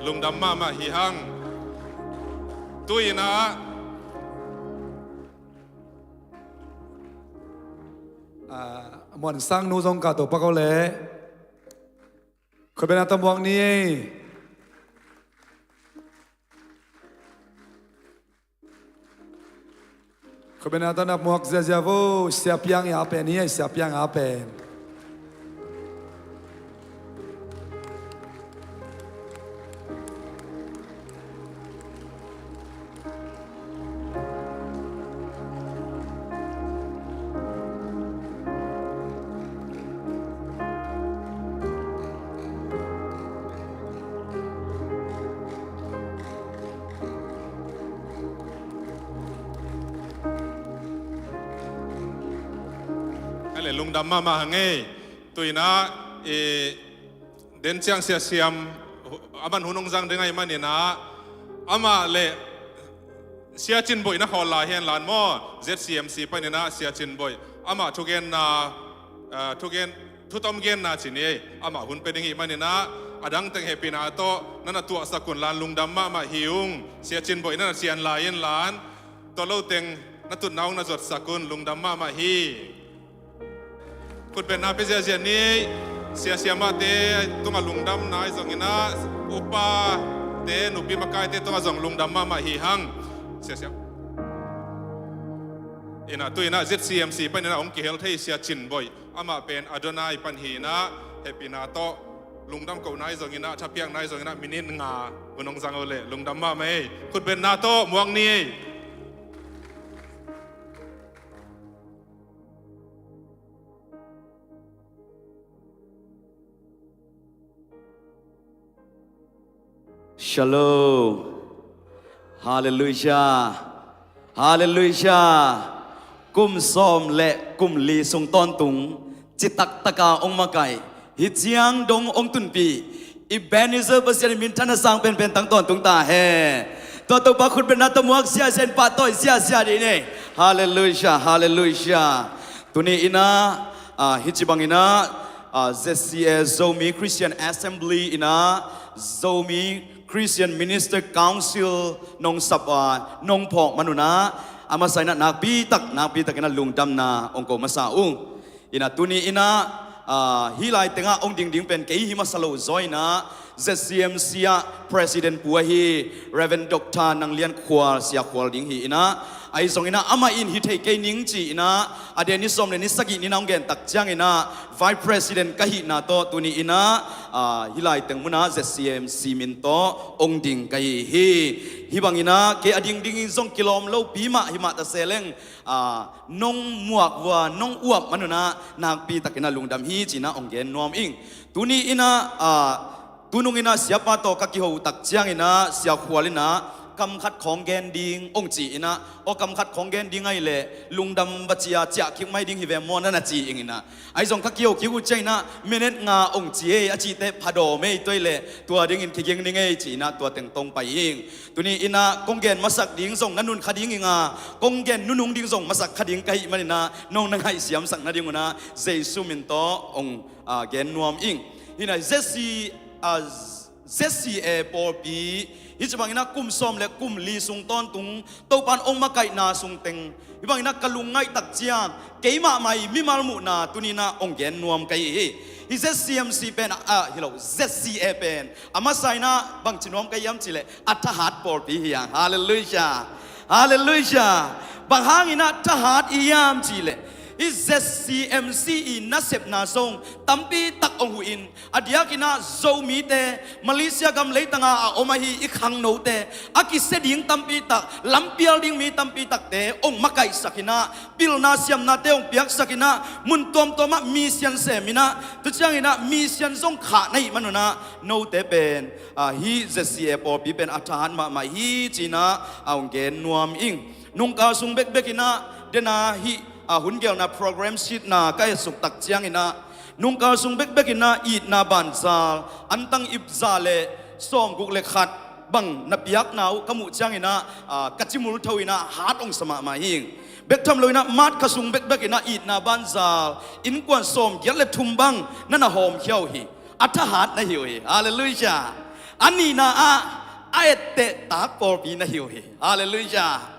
Lungdam mahmah hi hang. Tu-inah, ah, Muan Sang nu zong ka to pak o le. Khutbetna tawh muak ni ei. Khutbetna tawh na muak ziazia vo, Sia Piang i a pen hi ei, Sia Piang i a pen. Ka le lungdam mahmah hang ei. Tu-inah, eh, den ciang Sia Siam, aman hun hong zang ding ahih maninah, amah le Sia Cin Boih na khawl lai hen lan maw, Z C M C paninah Sia Cin Boih. Amah thugenna, ah, thugen, thutom genna ci ni ei. Amah hun pia ding hih maninah, a dang teng hehpihna tawh, na na tuahsak un lan lungdam mahmah hi ung. Sia Cin Boih na na cian lai in lan, tua lo teng na tutna hong na zuatsak un lungdam mahmah hi. Khutbetna pia ziazia ni, Sia Siamahte tungah lungdamna ahi zonginah, upate, nupi makaite tungah zong lungdam mahmah hi hang. Sia Siam. Inah tu-inah Z C M C paninah hong kihel thei Sia Cin Boih. Amah pen Adonai pan hi-inah, hehpihna tawh lungdam kohna ahi zonginah, thapiakna ahi zonginah, minit nga hun hong zang o le, lungdam mahmah ei. Khutbetna tawh muak ni ei. Shalom. Halleluijah. Halleluijah. Kum sawm le kum li sung tawntung citak taka hong makaih, hih ciang dong hong tunpih Ebenezer Pasian in minthanna sang penpen tang tawntung ta hen. Tua Topa khutbetna tawh muak ziazia in, pahtawi ziazia dih ni. Halleluijah, halleluijah. Tuni inah, ah, hih ci banginah, ah, Z C A, Zomi Christian Assembly inah, Zomi Christian Minister Council nong sap, ah, nong phawk manunah, a masa inah nakpitak, nakpitakinah lungdamna hong ko masa ung. Inah tuni inah, ah, hih lai tengah hong dingding pen kei hi masa lo zaw inah, Z C M C ah President pu ahi Reverend Doctor Nang Lian Khual, Sia Khual ding hi inah, ahi zonginah amah in hi thei kei ning ci inah, a de ni sawm le ni sagih ni-in hong gen tak cianginah, Vice President ka hihna tawh tuni inah, ah, hih lai teng munah Z C M C min tawh hong ding ka hi hi. Hih banginah kei a dingding in zong kilawm lopi mah hi mah ta se leng, ah, nong muak vua, nong uap manunah nakpitakinah lungdam hi cinah hong gen nuam ing. Tuni inah, ah, tunung inah siapa tawh ka kiho tak cianginah Sia Khual inah kam khat khawng gen ding hong ci inah, aw kam khat khawng gen ding ahih leh lungdam va ci-a ciah kik mai ding hi ve maw na na ci ing inah. Ahi zong ka kiho kik uh cianginah minute nga hong ci ei a cih teh phadawm ei, tua ahih leh tua dingin kiging ning ei ci inah tua teng tawh hong pai ing. Tuni inah kong gen masak ding zong na nun kha ding inga, kong gen nunung ding zong masak kha ding ka hih maninah nong na ngaihsiamsak nadingunah Jesu min tawh hong, ah, gen nuam ing. Hih inah Z C, ah, Z C A pawlpi hih ci banginah kum sawm le kum li sung tawntung Topa in hong makaihna sung teng hih banginah ka lungngaih tak ciang keimah mah i mimal muhna tuni inah hong gen nuam ka hi hi. Hih Z C M C pen, ah, hi lo, Z C A pen a masa inah bangci nuam ka hiam cih leh a thahat pawlpi hi hang. Halleluijah. Halleluijah. Bang hang inah thahat i hiam cih leh Hih Z C M C i nasepna zong tampi tak hong huhin, a diakin ah Zomite, Malaysia gam leitanga a om ahi i khangnote, a kisia ding tampi tak, lampial ding mi tampi takte hong makaihsakin ah, pilna siamnate hong piaksakin ah, mun tuamtuam ah mission semin ah, tu ciangin ah mission zong khah na hih manun ah, note pen, ah, hih Z C A pawlpi pen a thahat mahmah hi ci-in ah, a hong gen nuam ing. Nungkal sung bekbek in ah, den a hih, ah, hun gelna program sheet na ka etsuk tak ciangin ah, nungkal sung bekbek in ah itna banzal antang ipza le sawmguk le khat bang na piakna uh ka muh ciangin ah, ah, ka cimul tho in ah hat hong sa mahmah hi. Bek tham lo in ah March kha sung bekbek in ah itna banzal innkuan sawmgiat le thum bang na na hawmkhia uh hi. A thahat na hi uh hi. Halleluiah. A nihna ah a ettehtak pawlpi na hi uh hi. Halleluiah.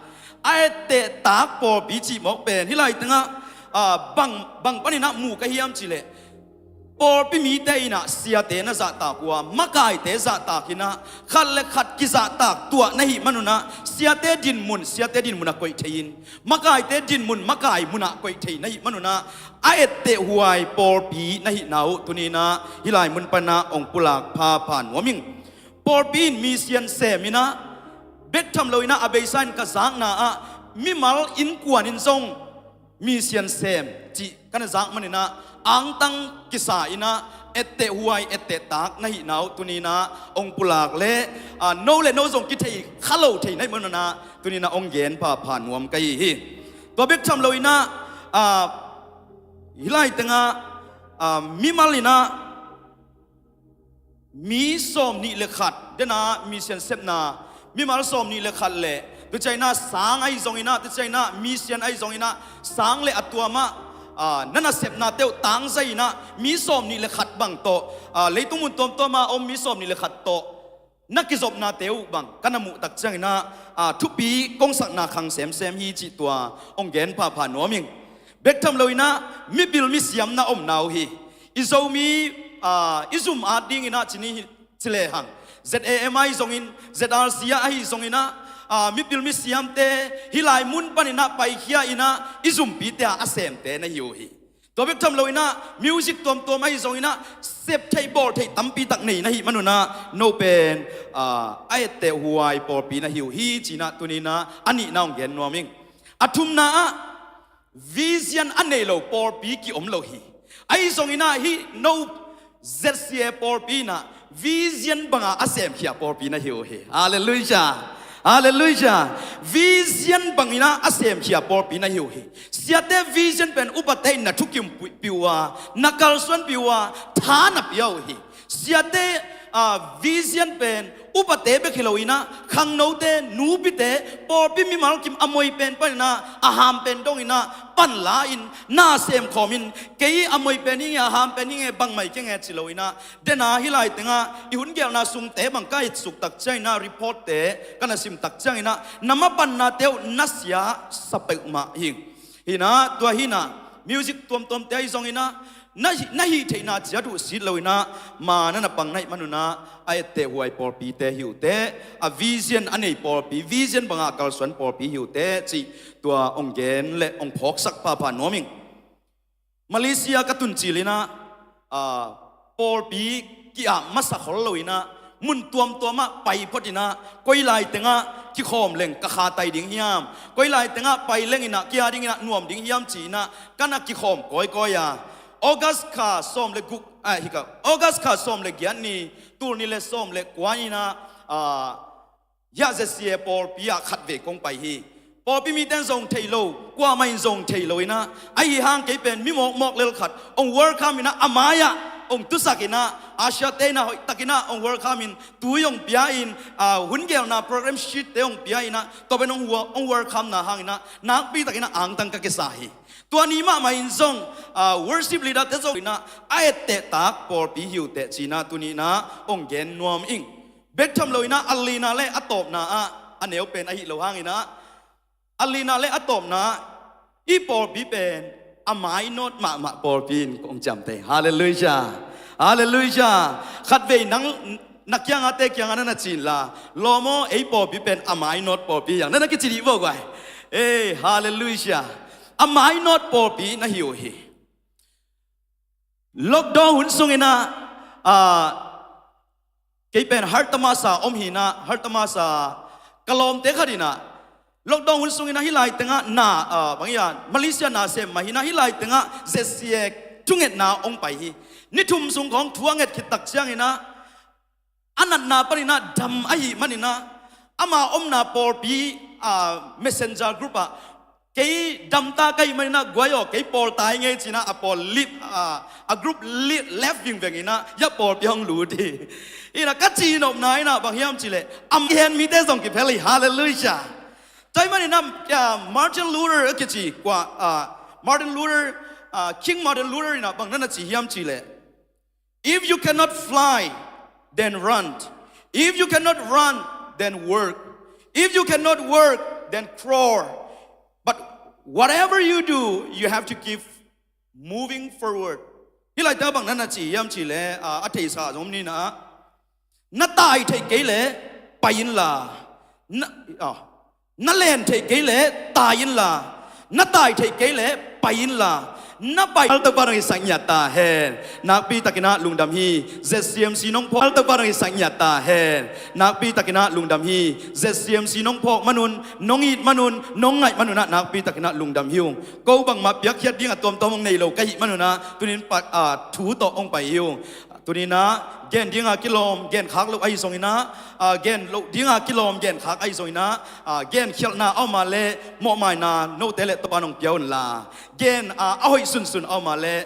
A ettehtak pawlpi cih mawk pen hih laitengah, ah, bang, bang panin ah mu ka hiam cih leh, pawlpi mite in ah siate na zahtak uh a, makaite zahtak in ah, khat le khat kizahtak tuah na hih manun ah, siate dinmun siate dinmun ah koih thei in, makaite dinmun makai mun ah koih thei na hih manun ah, a ettehhuai pawlpi na hihna uh tuni in ah hih lai mun pan ah hong pulak phapha nuam ing. Pawlpi in mission semin ah, bek tham lo in ah a beisa in ka zakna ah, mimal innkuan in zong mission sem cih ka na zak manin ah, angtang kisa in ah ettehhuai ettehtak na hihna uh tuni in ah hong pulak le, ah, no le no zong kithei kha lo thei na hih manun ah, tuni in ah hong gen phapha nuam ka hi hi. Tua bek tham lo in ah, ah, hih laitengah, ah, mimal in ah mi sawmnih le khat, den a mission sepna, mimal sawmnih le khat le, tu ciangin ah sang ahi zongin ah, tu ciangin ah mission ahi zongin ah, sang le a tuam ah, ah, na nasepnate uh tangzai in ah, mi sawmnih le khat bang tawh, ah, leitung mun tuamtuam ah om mi sawmnih le khat tawh na kizopnate uh bang ka na muh tak ciangin ah, ah, thupi kongsakna khang semsem hi cih tua hong gen phapha nuam ing. Bek tham lo in ah mipil misiam na omna uh hi. I Zomi, ah, i zum at dingin ah ci ni hi, ci lehang, Z A M ahi zongin, Z R C ah ahi zongin ah, ah, mipil misiamte hih lai mun panin ah paikhia in ah, i zumpite ah a semte na hi uh hi. Tua bek tham lo in ah music tuamtuam ahi zongin ah sep theih bawl theih tampi tak nei na hih manun ah, no pen, ah, a ettehhuai pawlpi na hi uh hi ci-in ah tuni in ah a nihna hong gen nuam ing. A thumna ah, vision a nei lo pawlpi ki-om lo hi. Ahi zongin ah hih no Z C A pawlpi in ah vision banga a semkhia pawlpi na hi uh hi. Halleluiah. Halleluiah. Vision bangin ah a semkhia pawlpi na hi uh hi. Siate vision pen upate in na thukimpih uh a, na kalsuanpih uh a, tha na pia uh hi. Siate, ah, vision pen upate bek hi lo in ah, khangnote, nupite, pawlpi mimal kim a moi pen panin ah, a ham pen dongin ah panla in, na semkhawm in, kei a moi pen hi nge, a ham pen hi nge, bangmah hi kei nge ci lo in ah, den a hih laitengah i hun gelna sungte bang ka etsuk tak ciangin ah, reportte ka na sim tak ciangin ah, na mapannate uh na siasa peuhmah hi. Hi in ah, tua hi in ah, music tuamtuamte ahi zongin ah, na hih, na hih theihna ciat uh sit lo in ah, ma na na pang na hih manun ah, a ettehhuai pawlpite hi uh teh, a vision a nei pawlpi, vision banga a kalsuan pawlpi hi uh teh cih tua hong gen le hong phawksak phapha nuam ing. Malaysia ka tun cil in ah, ah, pawlpi ki-ap masa khol lo in ah, mun tuamtuam ah pai phot in ah, koi laitengah kikhawm leng ka khatai ding hiam, koi laitengah pai leng in ah kia dingin ah nuam ding hiam ci-in ah ka na kikhawm kawikawi a, August kha sawm le guk, ah, hi ka, August kha sawm le giat ni, tul nih le sawm le kua in ah, ah, hiah Z C A pawlpi ah khatvei kong pai hi. Pawlpi mite in zong thei lo, kuamah in zong thei lo in ah, ahi hang kei pen mi mawkmawk lel khat hong welcome in ah, a mai-ah hong tusak in ah, usher-te in ah hoihtakin ah hong welcome in, tui hong pia in, ah, hun gelna program sheet-te hong pia in ah, tua pen hong wel-, hong welcome-na hangin ah nakpi takin ah angtang ka kisa hi. Tua ni mahmah in zong, ah, worship leader-te zong in ah, a ettehtak pawlpi hi uh teh ci-in ah tuni in ah hong gen nuam ing. Bek tham lo in ah a lina le a tawpna ah, a neu pen ahi lo hangin ah, a lina le a tawpna ah, i pawlpi pen a mainawt mahmah pawlpi in kong ciamteh. Halleluiah. Halleluiah. Khatvei nang na kiangah te kiangah na na ci inla, lawm aw, ei pawlpi pen a mainawt pawlpi hi hang, na na kici dih vo guai. Ei, halleluiah. a mainawt pawlpi na hi uh hi. Lockdown hun sungin ah, ah, kei pen Hartamasa om hi in ah, Hartamasa ka lawmte khat in ah, lockdown hun sungin ah hih lai tengah na, ah, bang hiam, Malaysia na sem mah hi in ah, hih lai tengah Z C A thungetna hong pai hi. Ni thum sung khawng thu a nget khit tak ciangin ah, a natna panin ah dam ahih manin ah, ama omna pawlpi, ah, messenger group ah, "Kei dam ta ka hih manin ah, guai aw, kei pawl ta hi ing ei," ci-in ah, a pawl lip, ah, a group lip left vingveng in ah, hih pawlpi hong lut hi. In ah ka cihnopna in ah bang hiam cih leh, am i hen mite zong kiphel hi. Halleluiah. Tua ahih manin ah, ah, Martin Luther a kici kua, ah, Martin Luther, ah, King Martin Luther in ah bang na na ci hiam cih leh, "If you cannot fly, then run. If you cannot run, then work. If you cannot work, then crawl. But whatever you do, you have to keep moving forward." Hih lai tengah bang na na ci hiam cih leh, ah, a theisa zong om ni in ah, "Na tai theih kei leh pai inla, na, ah, na len theih kei leh tai inla, na tai theih kei leh pai inla, na pai." Topa nong itsak ngiat ta hen. Nakpi takin ah lungdam hi. Z C M C nong phawk. Topa nong itsak ngiat ta hen. Nakpi takin ah lungdam hi. Z C M C nong phawk man un, nong it man un, nong ngaih man un ah nakpi takin ah lungdam hi ung. Ko bangmah piakkhiat ding a tuamtuam hong nei lo ka hih man un ah, tuni-in pa, ah, thu tawh hong pai hi ung. Tuni-in ah gen ding a kilawm, gen khak loh ahi zongin ah, ah, gen loh ding a kilawm, gen khak ahi zongin ah, ah, genkhialhna a om a leh, mawhmaina note leh Topa nong pia unla, gen, ah, a hoih sunsun a om a leh,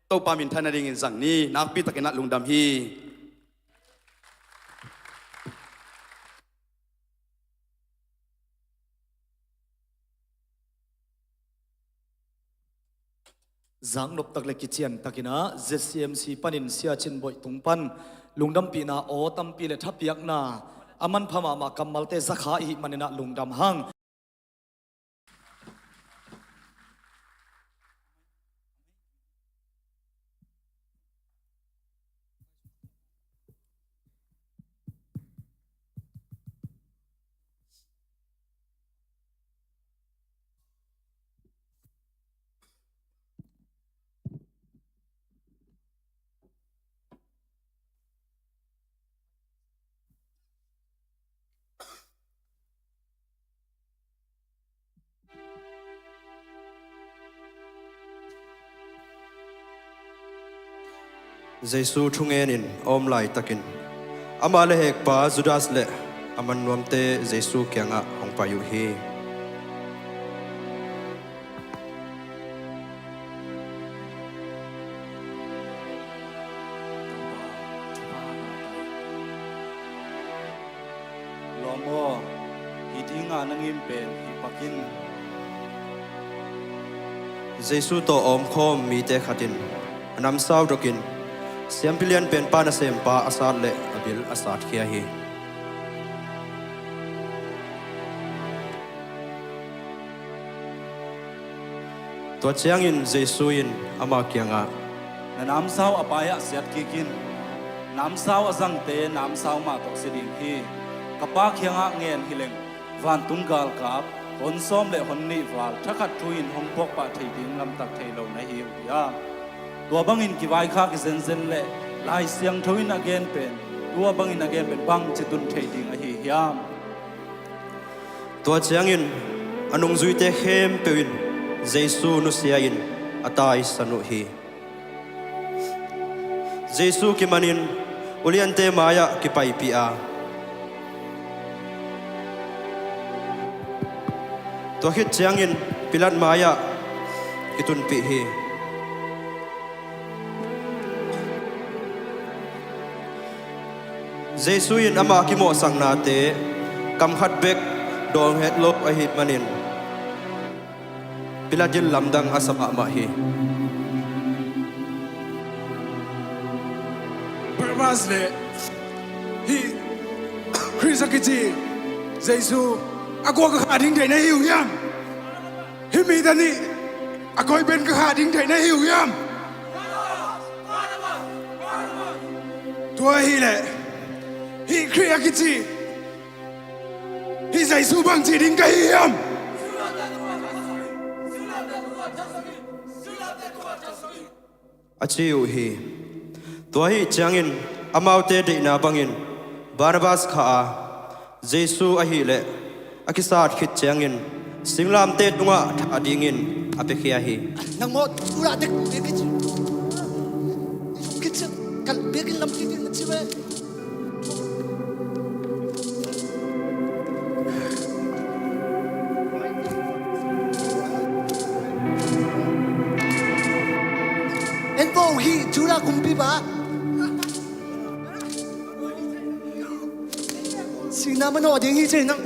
Topa minthanna dingin zang ni. Nakpi takin ah lungdam hi. Zaknop tak le kician takin ah Z C M C panin Sia Cin Boih tung pan lungdampihna aw tampi le thapiakna a manpha mahmah kammalte zakha i hih manin ah lungdam hang. Jesu thungen in a om laitakin, ama le hekpa Judas le a man nuamte Jesu kiangah hong pai uh hi. Lawm aw, hi dinga na ngim pen hi pak in. Jesu tawh a omkhawm mite khat in a namsau dokin, siampi lianpen pa nasempa a sat le a bil a satkhia hi. Tua ciangin Jesu in ama kiangah, "Na namsau a pai-ah siat kik in. Namsau a zangte namsau mah tawh si ding hi. Ka Pa kiangah ngen hileng, vantung galkap hon sawm le hon nih val thakhat thu-in hong puakpah thei ding lamtak thei lo na hi uh hiam? Tua bangin kivaikhak hi zenzen le Lai Siangtho in a gen pen, tua bangin a gen pen bangci tun thei ding ahi hiam?" Tua ciangin a nungzuite khempeuh in Jesu nusia-in a taisan uh hi. Jesu kimanin uliante mai-ah kipaipih a, tua khit ciangin Pilat mai-ah kitunpih hi. Jesu in ama kimawhsaknate kam khat bek dawng het lo ahih manin Pilat in lamdang a sa mahmah hi. Barabbas le hih Khrist a kici Jesu a kua ka khah ding theih na hi uh hiam? Hih mite nih a koi pen ka khah ding theih na hi uh hiam? Tua ahih leh hih Khrist a kici hih Jesu bangci ding ka hi hiam? a ci uh hi. Tua ahih ciangin amaute deihna bangin Barnabas khah a, Jesu ahileh a kisat khit ciangin singlamteh tungah thah dingin a piakhia hi. Nang maw, tura dek bek hi ci. Kit ciang kal bekin lam kit in a ci ve. En vo hi, Judah kumpipa. Sihna manawh ding hi ci nang.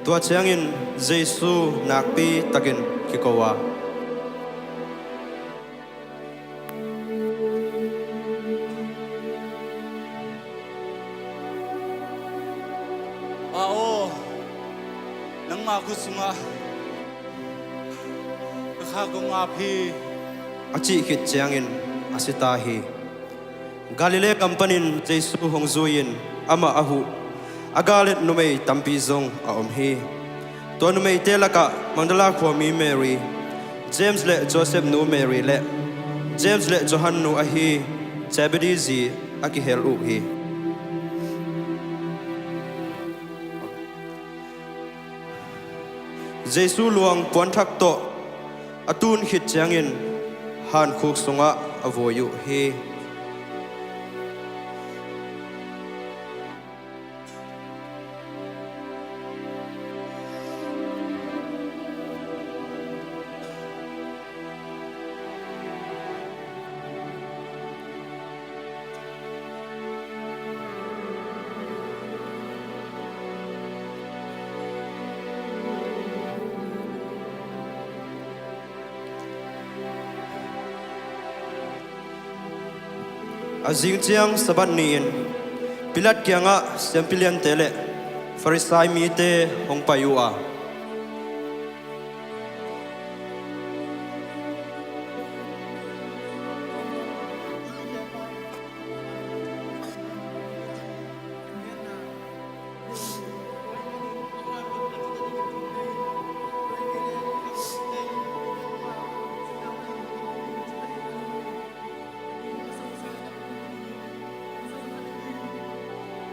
Tua ciangin Jesu nakpi takin kiko a, "Pa aw, nangma khut sungah ka kha kong ap hi," a cih khit ciangin a si ta hi. Galilee gam panin Jesu hong zui-in amah a huh a gallet numei tampi zong a om hi. Tua numeite lakah Magdala khuami Mary, James le Joseph nu Mary le James le Johan nu ahi Zebedee zi a kihel uh hi. Jesu luang puanthak tawh a tun khit ciangin hankhuk sungah a vui uh hi. A zing ciang Sabbath ni-in Pilat kiangah siampi liante le Farisai mite hong pai uh a,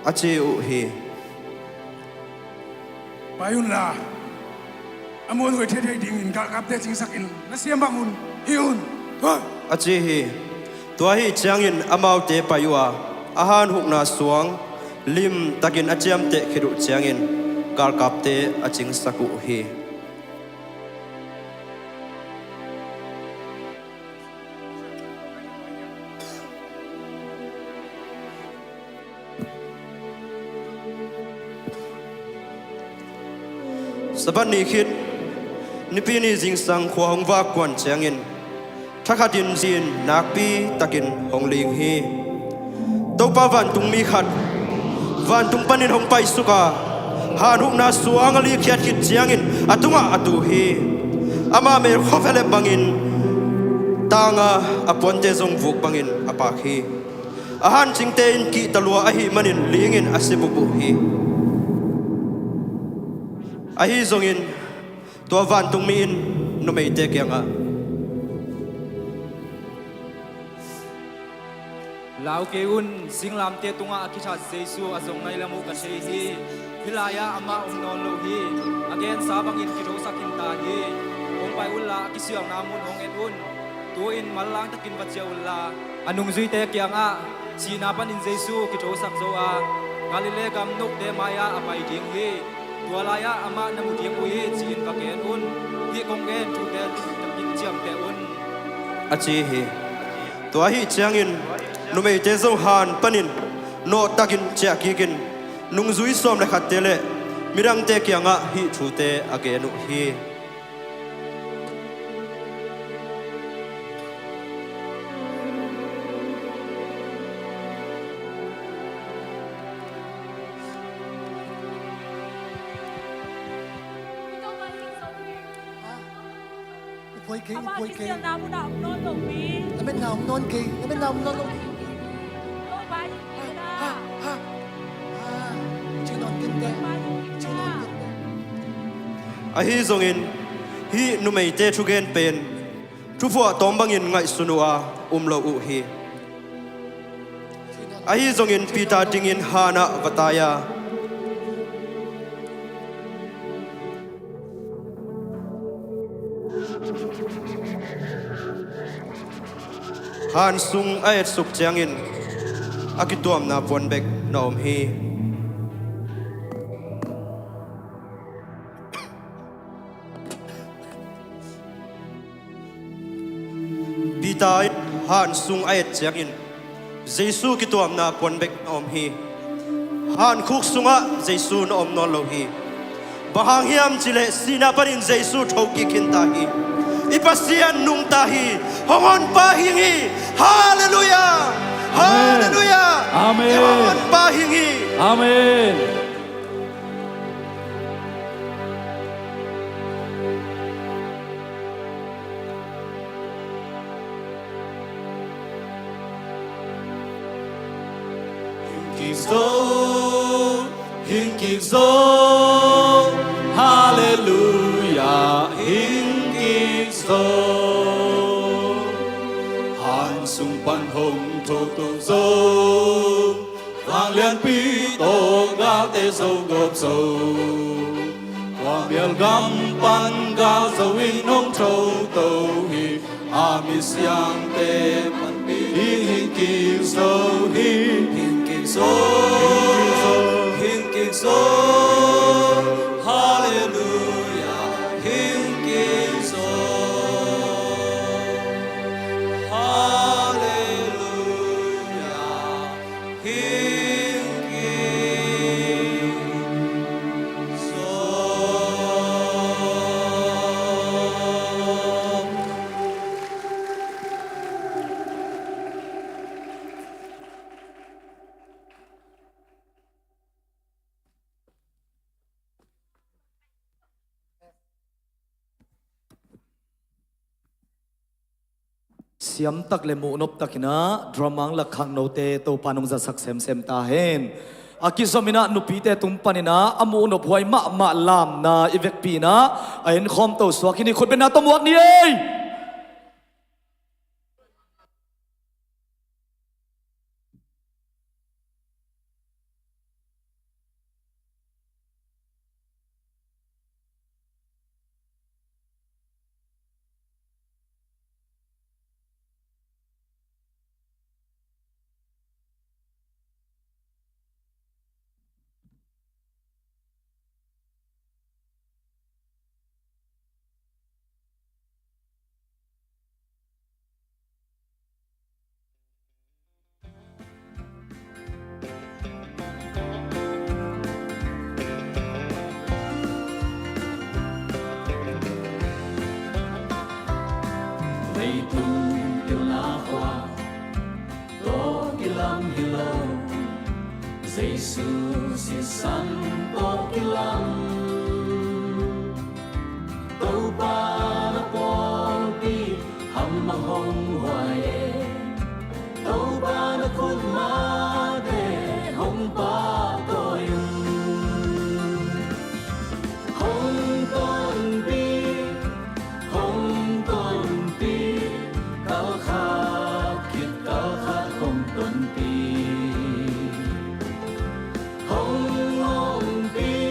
a ci uh hi. Pai unla, a muanhuai thei thei dingin galkapte cingsak in, na siam bang un, hih un, a ci hi. Tua ahih ciangin amaute pai uh a, a hanhukna suang limtakin a ciamteh khit uh ciangin galkapte a cingsak uh hi. Sabbath ni khit, Nipi ni zingsang khua hong vak kuan ciangin thakhatin zi-in nakpi takin hong ling hi. Topa vantungmi khat vantung panin hong paisuk a, hanhukna suang a likhiat khit ciangin a tungah a tu hi. Ama mel khuavelep bangin tang a, a puante zong vuk bangin a pak hi. A hancingte in kihta lua ahih manin lingin a si bup uh hi. Ahi zongin tua vantungmi in numeite kiangah, "Lau kei un, singlamteh tungah a kithat Jesu a zong nai lam uh ka thei hi. Hih lai-ah amah om nawn lo hi. A gensa bangin kithosak khin ta hi. Hong pai unla a kisialna mun hong et un. Tu-in manlang takin va ciah unla, a nungzuite kiangah, sihna panin Jesu kithosak zo a, Galilee gam note mai-ah a pai ding hi. Tua lai-ah amah na mu ding uh hi, ci-in va gen un. Hih kong gen thute lungkim takin ciamteh un, a ci hi. Tua ahih ciangin numeite zong han panin nawhtakin ciah kikin, nungzui sawm le khatte le midangte kiangah hih thute a gen uh hi. Upuai kei, upuai kei. Na metna om nawn kei, na metna om nawn lo. Ha, ha, ha. Ci nawn kinte, ci nawn kinte. Ahi zongin hih numeite thugen pen thuphuah tawm bangin ngaihsun uh a um lo uh hi. Ahi zongin Peter dingin han ah va tai a, han sung a etsuk ciangin a kituamna puan bek na om hi. Peter in han sung a et ciangin Jesu kituamna puan bek na om hi. Han khuk sungah Jesu na om nawn lo hi. Bang hang hiam cihleh sihna panin Jesu thokik khin ta hi. I Pasian nungta hi. Hong honpa hing hi. Halleluiah. Halleluiah. Amen. I hong honpa hing hi. Amen. Hing kik zo, hing kik zo, halleluiah, hing kik zo. Han sung pan hong thoto zo, vanglianpi tawh galte zogawp zo. Khuamial gam pan gal zo in hong thoto hi. A misiangte panpih ding hing kik zo hi. Hing kik zo, hing kik zo, halleluiah, hing kik zo, halleluiah. Siamtak le muhnop takinah drama hong lakkhak note Topa nong zatsak semsem ta hen. A kizom inah nupite tung paninah a muhnop huai mahmah lamna i vekpi inah a enkhawm to suak hi ni. Khutbetna tawh muak ni ei. Leitung pilna khua tawh kilam hi lo, Jesu sisan tawh kilam. Topa na pawlpi ham a hong huai e, Topa na khut mate hong pahtawi un. Hong tonpih, hong tonpih, kalkhat khit kalkhat hong tonpih. Hong ompih,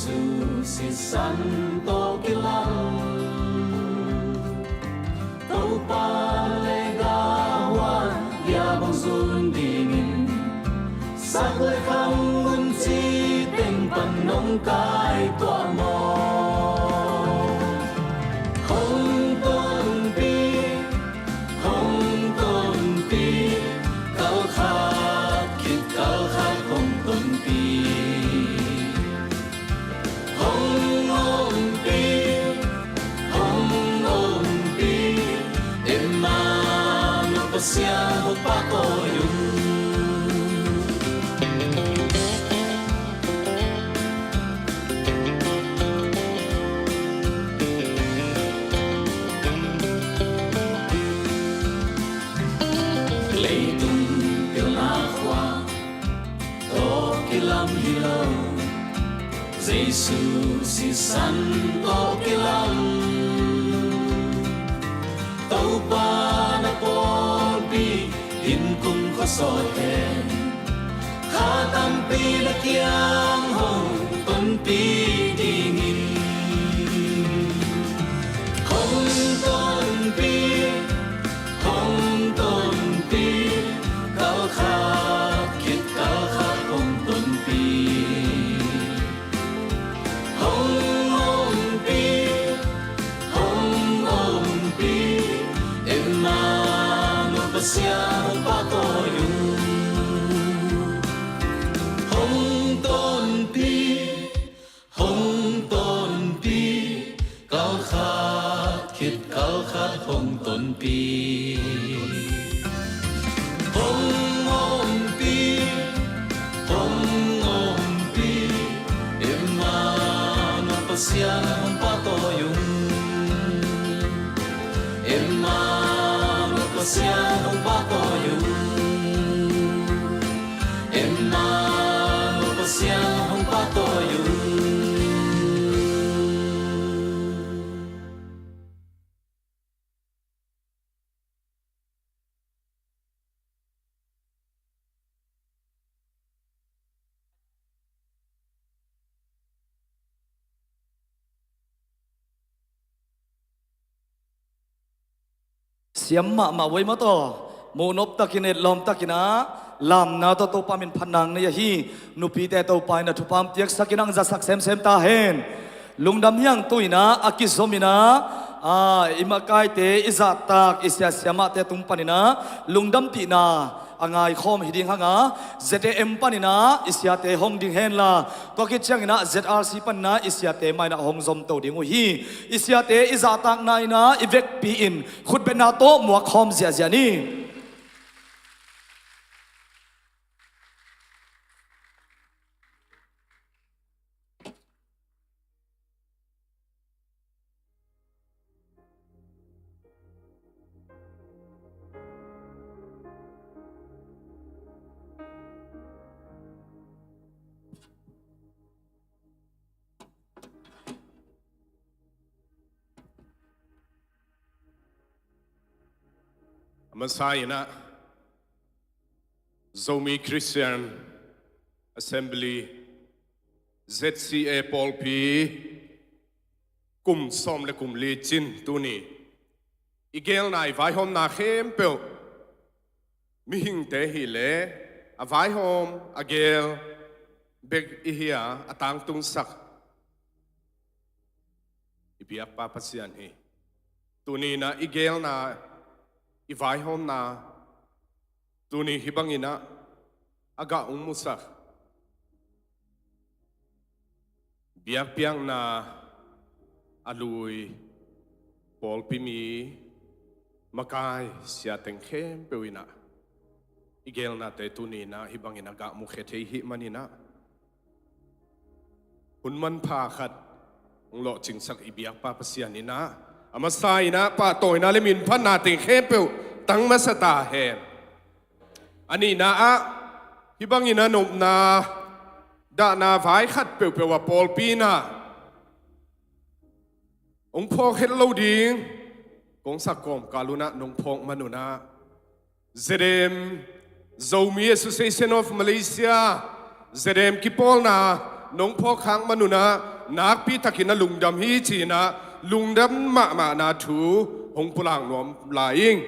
Sisan tawh kilang Topa le gahuan bia bang zun dingin sak le khang un ci teng pan nong kai tuah maw? Hong tonpi, hong tonpi, kal khat khit kal khat hong tonpi. Hong ompi, hong ompi, Emmanuel Pasian hong pahtawi un. Leitung pilna khua tawh kilam hi lo, Jesu sisan tawh kilam. Topa na pawlpi in kumkhua sawt hen, kha tampi na kiang hong tonpi dingin. Hong tonpi, hong tonpi, kal khat khit kal khat hong tonpi. Hong ompi, hong ompi, Emmanuel Pasian hong pahtawi un. Hong tonpi, hong tonpi, kal khat khit kal khat hong tonpi. Hong ompi, hong ompi, Emmanuel Pasian hong pahtawi un. Emmanuel Pasian hong pahtawi un. Emmanuel Pasian hong pahtawi un. Siam mahmah uai maw taw, muhnop takin etlawm takin ah lamna tawh Topa min phatna nei ahi. Nupite Topa in a thupha piaksakin ang zasak semsem ta hen. Lungdam hi ang. Tu-in ah a kizomin ah, a, i makaite, i zahtak, i sia siamahte tung panin ah lungdampihna a ngaikhawm hi ding hang a, Z A M panin ah i siate hong ding henla, tua khit ciangin ah Z R C panin ah i siate mah in ah hong zomto ding uh hi. I siate i zahtakna in ah i vekpi-in khutbetna tawh muak khawm ziahziah ni. A masa in ah Zomi Christian Assembly, Z C A pawlpi kum sawm le kum li cin tuni i geelna, i vaihawmna khempeuh, mihingte hi leh a vaihawm a geel bek i hi a, a tangtungsak i biakpa Pasian hi. Tuni in ah i geelna, i vaihawmna, tuni hih bangin ah a gah hong musak biakpiakna a lui pawlpi mi, makai, siateng khempeuh in ah i geelnate tuni in ah hih bangin a gah mukhe thei hih manin ah, hun manpha khat hong lawhcingsak i biakpa Pasian in ah, a masa in ah pahtawina le minphatna teng khempeuh tang masa ta hen. A nihna ah, hih bangin a nopna, dahna vai khat peuhpeuh a pawlpi in ah hong phawk het lo ding kong sak kawmkal un ah nong phawk man un ah, Z M, Zomi Association of Malaysia, Z M kipawlna nong phawk khak man un ah, nakpi takin a lungdam hi ci-in ah lungdam mahmahna thu hong pulak nuam lai ing.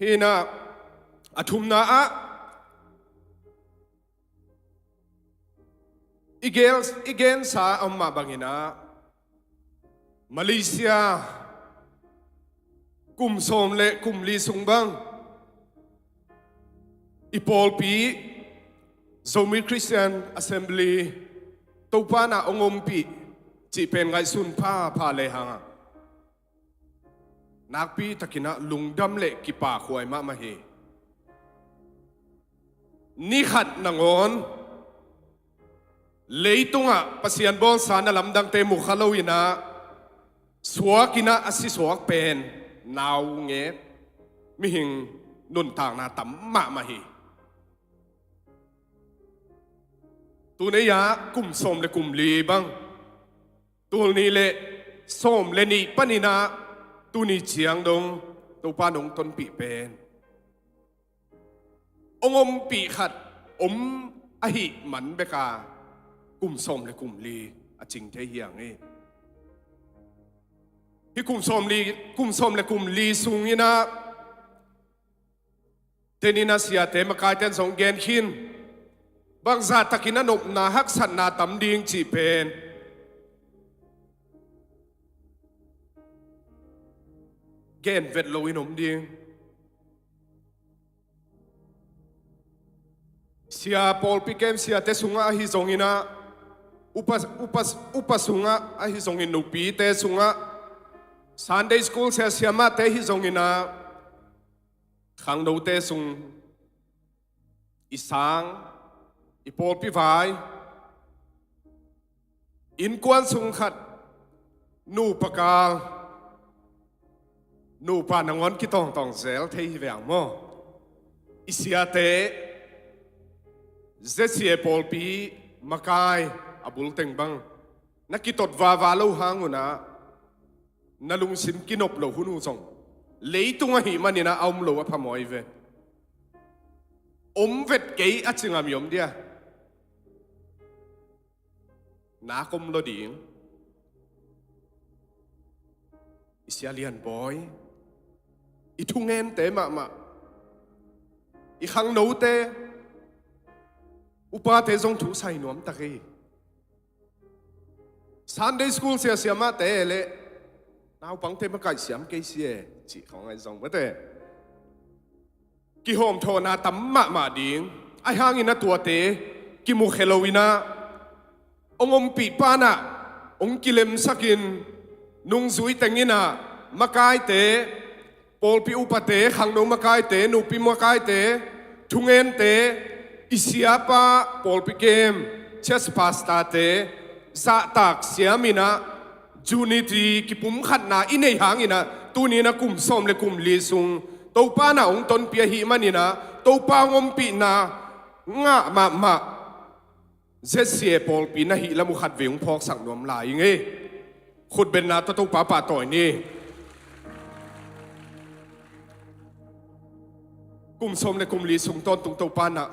Hi-in ah a thumna ah i gel, i gensa a om mah bangin ah Malaysia kum sawm le kum li sung bang i pawlpi Zomi Christian Assembly Topa in ah hong ompih cih pen ngaihsun phapha lehang ah nakpi takin ah lungdam le kipahhuai mahmah hi. Ni khat nangawn leitungah Pasian bawlsa na lamdangte mukha lo-in ah suak in ah a si suak pen naungek mihing nuntakna tam mahmah hi. Tuni-ah kum sawm le kum li bang, tul nih le sawm le nih panin ah tuni ciang dong Topa in hong tonpih pen hong ompih khat om ahih man bek a kum sawm le kum li a cing thei hi hang hi. Hi kum sawm li, kum sawm le kum li sungin ah tenin ah siate makaite in zong gen khin, bangzah takin a nopna haksatna tam ding cih pen gen vet loin om ding. Sia pawlpi kem siate sungah ahi zongin ah upa, upa, upa sungah ahi zongin nupite sungah Sunday school sia siamahte ahi zongin ah khangnote sung i sang, i pawlpi vai, innkuan sung khat nupa kal, nupa nangawn kitawngtawng zel thei hi ve hang maw? I siate Z C A pawlpi makai a bulteng bang na kitot vava lo hang un ah na lungsim kinop lo hun uh zong leitung ahih manin ah a om lo a phamawh hi ve. Om vet kei a ci ngam i om dia? Nak om lo ding. I Sia Lian Bawi, i thungente mahmah, i khangnote, upate zong thu sai nuam tak hi. Sunday school sia siamahte le naupangte makaih siam kei si e cih khawng ahi zong mate kihawmthawhna tam mahmah ding. Ahi hangin a tuate kimukhia loin ah hong ompih pa in ah hong kilemsakin nungzui teng in ah makaite, pawlpi upate, khangno makaite, nupi makaite, thungente, i siapa, pawlpi kem, church pastorte zahtak siamin ah unity, kipumkhatna i neih hangin ah tuni in ah kum sawm le kum li sung Topa in ah hong tonpih ahih manin ah Topa hong ompihna ngah mahmah Z C A pawlpi na hih lam uh khatvei hong phawksak nuam lai ing ei. Khutbetna tawh Topa pahtawi ni. Kum sawm le kum li sung tawntung Topa in ah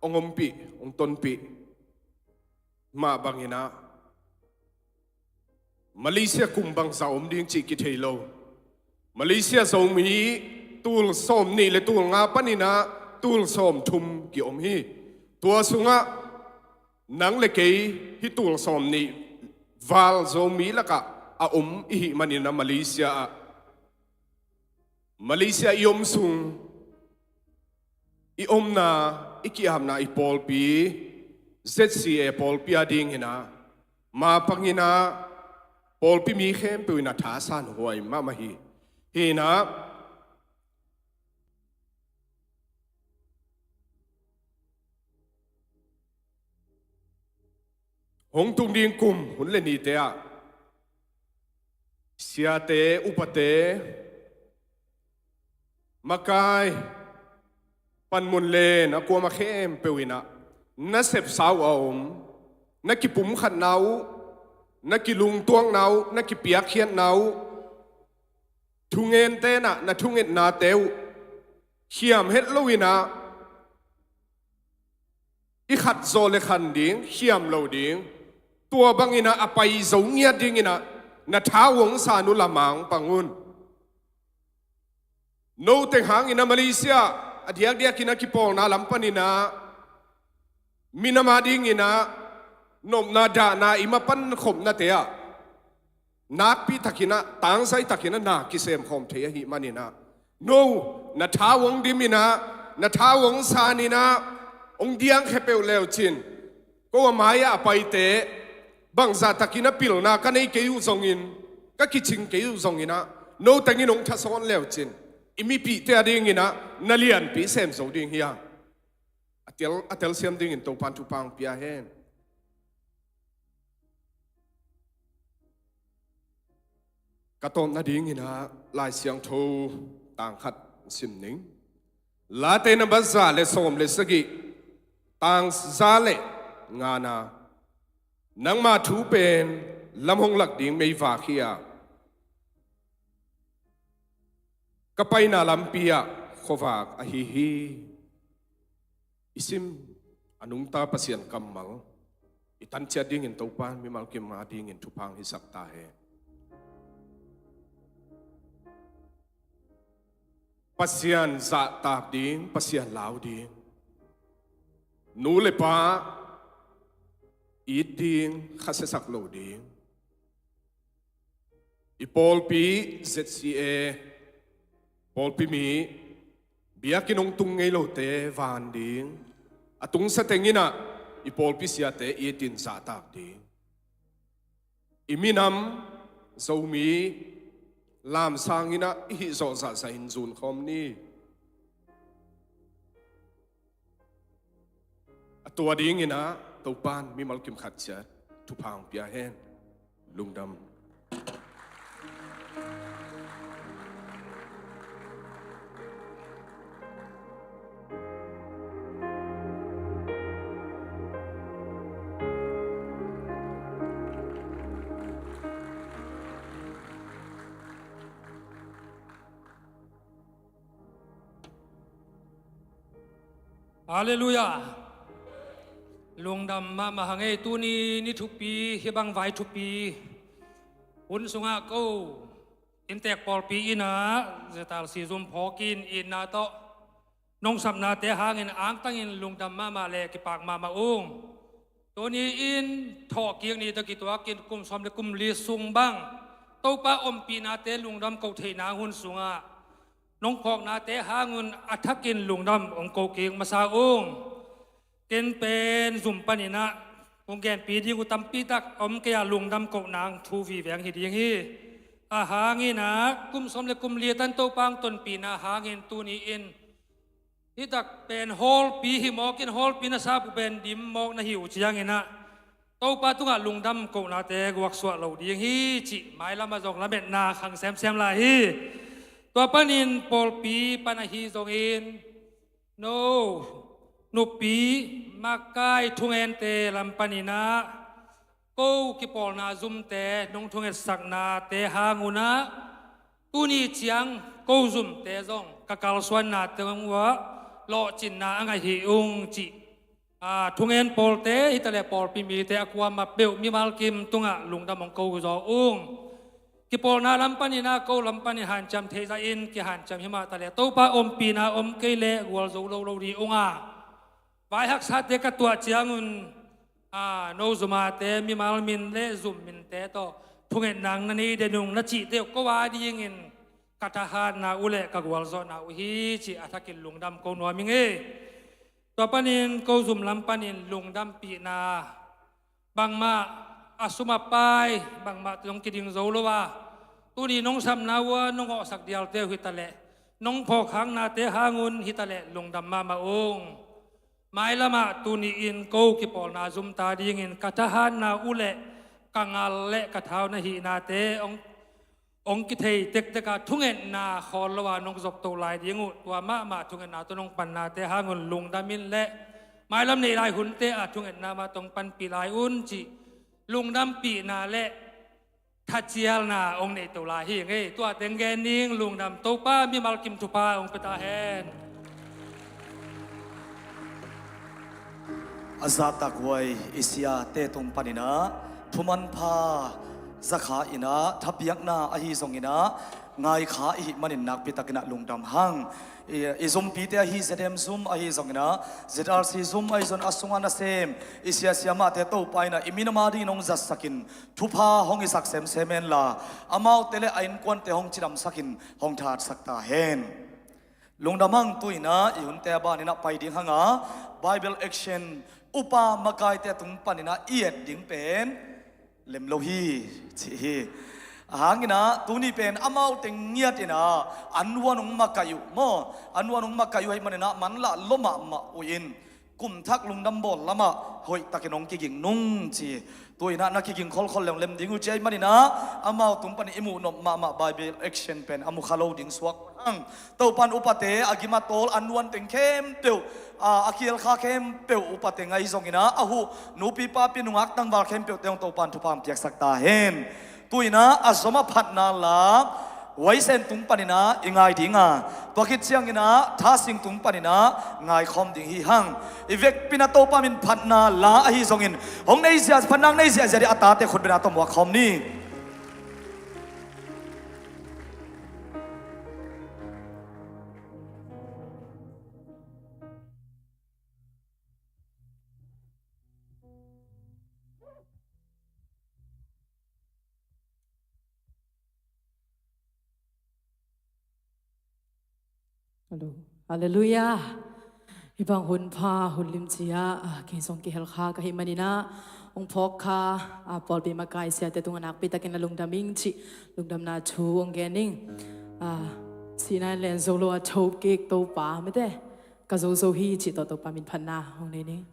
hong ompih, hong tonpih mah bangin ah Malaysia kum bangzah om ding cih kithei lo. Malaysia Zomi tul sawm nih le tul nga panin ah tul sawm thum kiom hi. Tua sungah nang le kei hih tul sawm nih val Zomi lakah a om i hih manin ah Malaysia ah Malaysia i om sung, i omna, i ki-apna i pawlpi, Z C A pawlpi a dingin ah mapangin ah pawlpi mi khempeuh in ah thasan huai mahmah hi. Hi in ah hong tung ding kum hun le nite ah siate, upate, makai, panmun len a kuamah khempeuh in ah na sepsa uh a om, na kipumkhatna uh, na kilungtuakna uh, na kipiakkhiatna uh, thungente in ah na thungetnate uh khiam het loin ah i khat zawh le khan ding, khiam lo ding, tua bangin ah a pai zo ngiat dingin ah na tha hong san uh lamang pang un. No teng hangin ah Malaysia a diakdiakin ah kipawlna lam panin ah minam a dingin ah nopna dahna i mapan khopnate ah nakpi takin ah, tangsai takin ah na kisem khawm thei ahih manin ah, no, na tha hong dimin ah, na tha hong sanin ah, hong diangkhia peuh leucin, ko a mai-ah a paite bangzah takin ah pilna ka nei kei uh zongin, ka kicing kei uh zongin ah, no tengin hong thasawn leucin, i mipihte a dingin ah na lianpi sem zo ding hi a, a tel, a telsiam dingin Topan thupha hong pia hen. Ka tawpna dingin ah Lai Siangtho tang khat sim ning. Late nambat za le sawm le sagih, tang za le ngana. Nangma thu pen lam hong lak ding meivak hi a, ka paina lampi ah khuavak ahi hi. I sim a nungta Pasian kammal i tanciat dingin Topa mimal kim a dingin thupha hong hisak ta hen. Pasian zahtak ding, Pasian lau ding, nu le pa it ding, khasiasak lo ding. I pawlpi Z C A, pawlpi mi, biakinn hong tung ngei lote van ding, a tungsa teng in ah i pawlpi siate it in zahtak ding. I minam Zomi lamsang in ah i hih zawh zahzah in zun khawm ni. A tua dingin ah Topan mimal kim khat ciat thupha hong pia hen. Lungdam. Halleluiah. Lungdam mahmah hang ei. Tuni ni thupi, hih bang vai thupi hun sungah ko inntek pawlpi in ah zetal sizum phawkin itna tawh nong sapnate hangin angtangin lungdam mahmah le kipak mahmah ung. Tuni in thawhkik ni tawh kituakin kum sawm le kum li sung bang Topa ompihnate lungdam ko theih nang hun sungah nong phawknate hangun a thakin lungdam hong ko kik masa ung. Ken pen zum panin ah kong genpi ding uh tampi tak om kei a, lungdam ko nang thu viveng hi ding hi. A hangin ah kum sawm le kum li a tan Topa hong tonpihna hangin tuni in hih tak pen hawlpi hi mawkin, hawlpi na sap uh pen dim mawk na hi uh ciangin ah Topa tungah lungdam kohnate guaksuah lo ding hi cih mailam ah zong lametna khang semsem lai hi. Tua panin pawlpi pan ahi zongin no, nupi, makai, thungente lam panin ah ko kipawlna zumte nong thungetsaknate hangun ah tuni ciang ko zumte zong ka kalsuannate uh ah lawhcinna a ngaih hi ung cih, a, thungen pawlte hi taleh pawlpi mite a kuamah peuh mimal kim tungah lungdam hong ko zaw ung. Kipawlna lam panin ah ko lam panin hanciam theih zahin kihanciam hi mah taleh Topa ompihna om kei leh gualzo lo lo ding ung a, vai haksate ka tuah ciangun, a, no zumate mimal min le zum minte tawh thungetna na nei den ung na cihte uh ko a dingin ka thahatna uh le ka gualzawhna uh hi cih a thakin lungdam ko nuam ing ei. Tua panin ko zum lam panin lungdampihna, bangmah a sum a pai bangmah tawh nong kiding zo lo a, tuni nong sapna uh a nong awhsak dialte uh hi taleh, nong phawkkhaknate hangun hi taleh lungdam mahmah ung. Mailamah tuni in ko kipawlna zumta dingin ka thahatna uh le ka ngal le ka thau na hihnate hong, hong kithei tektek a, thungetna khawl lo a nong zopto lai ding uh, tua mahmah thungetna tawh nong pannate hangun lungdam in le mailam neih lai hunte a thungetna mah tawh hong panpih lai un cih lungdampihna le thacialna hong neihto lai hi ing ei. Tua teng gen ning. Lungdam. Topa mimal kim thupha hong pia ta hen. A zahtak huai i siate tung panin ah thumanpha zakha in ah, thapiakna ahi zongin ah, ngaikha i hih manin nakpi takin ah lungdam hang. I, i zumpite ahi Z M zum ahi zongin ah, Z R C zum ahi zongin a sungah nasem i siasia mahte Topa in ah i minam adingin hong zatsakin, thupha hong hisak semsem henla, amaute le a innkuante hong cidamsakin hong thahatsak ta hen. Lungdam hang. Tu-in ah i hunte a banin ah pai ding hang a, Bible Action upa makaite tung panin ah i et ding pen lem lo hi, ci hi. Ahang in ah tuni pen amaute ngiat in ah, an huan hong makaih uh maw, an huan hong makaih uh ahih manin ah manlah lua mahmah uh in, kum thak lungdam bawl lamah hoih takin hong kiging nung, ci. Tu-in ah na kiging kholkhol leng lem ding uh ci ahih manin ah, amau tung panin i muhnop mahmah Bible Action pen a mukha lo ding suak hang. Topa'n upate, a gim a tawl, an huan teng khempeuh, a, a kial kha khempeuh upate ngai zongin ah, a huh nupi papi nungak tangval khempeuhte hong Topa'n thupha hong piaksak ta hen. Tu-in ah a zom a phatna la, Huaisen tung panin ah i ngai ding a, tua khit ciangin ah Thasing tung panin ah ngaikhawm ding hi hang. I vekpi-in ah Topa min phatna la ahi zongin, hong nei zia, phatna nei ziahziah ding a tate khut beng a tawh muak khawm ni. Hallo. Halleluiah. Hih bang hun pha, hun limci ah, ah, kei zong kihel kha ka hih manin ah, hong phawk kha, ah, pawlpi makai siate tungah nakpi takin la lungdam ing cih lungdamna thu hong gen ing. Ah, sihna in len zo lo a tho kik Topa mite, ka zo zo hi cih tawh Topa min phatna hong nei ning.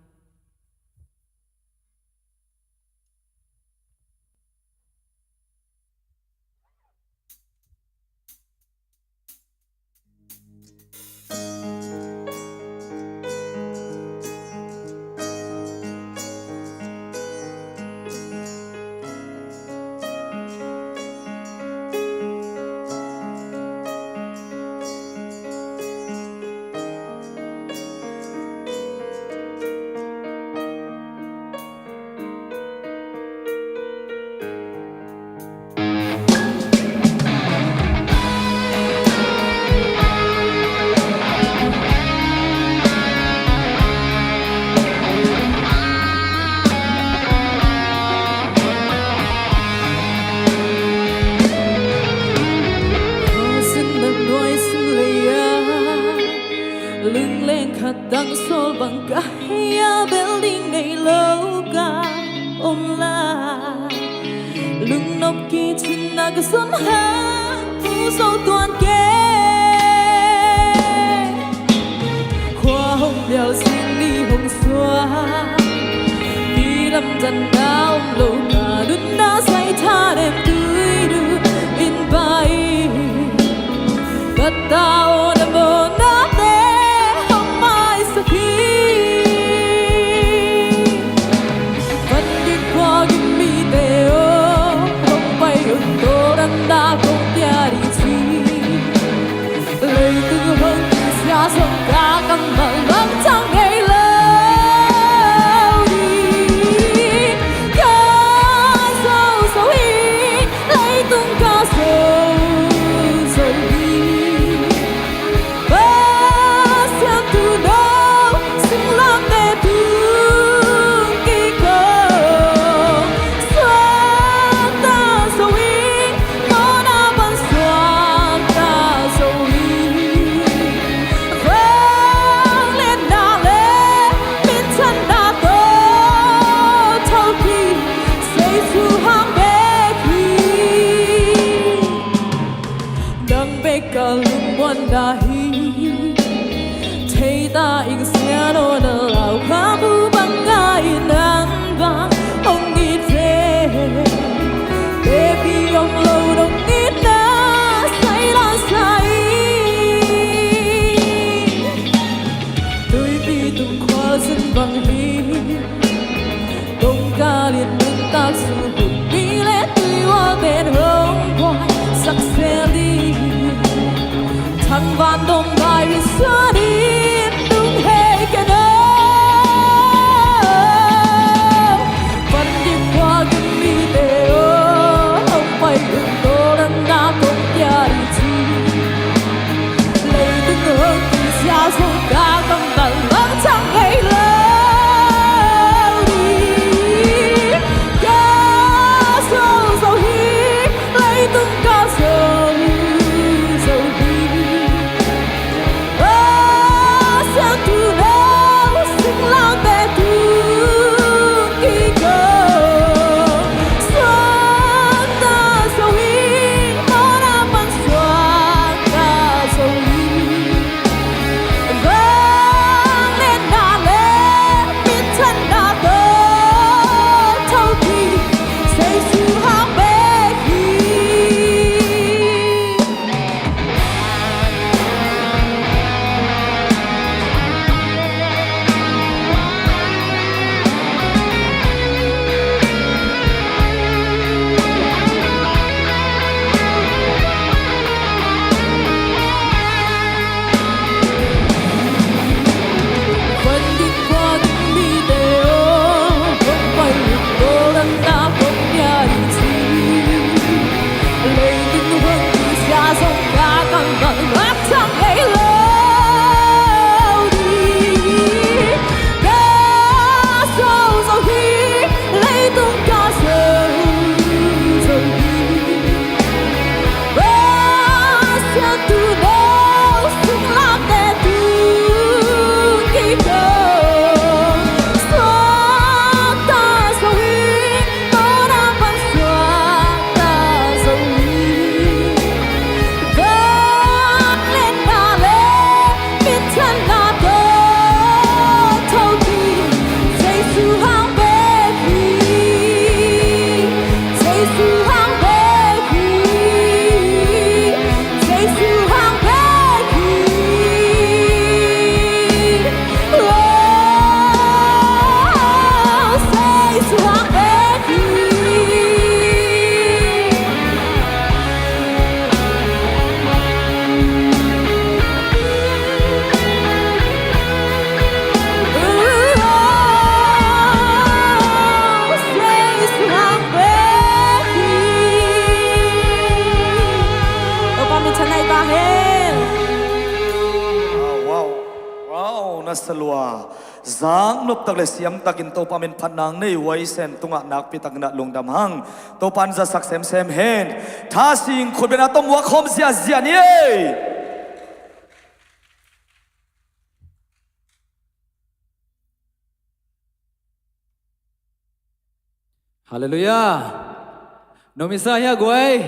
Khuasin na nuai sim lei-a, lungleng khat dang sawl bang ka hia, bel ding nei lo ka om lai. Lungnop kicin na ka zon hang, thu zo tuan kei. Khua hong bial, sing ni hong suak, mi lamdanna om lo ka nunna, sai tha nem tui du in pai. Ka ta aw, na mawhnate hong maisak hi. Van dik khua gim mite aw, hong pai un, tawldamna kong pia ding ci. Leitung hong kisia sawm ka kammal bang ciang ngei lo ding. Ka zo zo hi, leitung ka zo zo hi. Pasian tuuno, singlamteh tung kik ko. Suakta zo hi, mawhna pan suakta zo hi. Vangliatna le minthanna tawh tho kik, Jesu hang bek hi. Nang bek ka lungmuanna hi. Thei ta ing, Sian aw, na lau kha bu bang ngai in, an bang hong it ve. Tepi om lo dong in, na sai la sai. Tuipi tung khualzin bang hi. Kongkal in nuntak sung, mi le tuihual pen hong buaisak zel ding. Thangvan dong bai ri suan in, nung hei ken aw. Salua, zaknop tak le siam takin Topa min phatna nei uh a, i sem tungah nakpi takin ah lungdam hang. Topa in zatsak semsem hen. Tha sing khut bengna tawh muak khawm ziahziah ni ei. Halleluiah. Nuam i sa hia guai?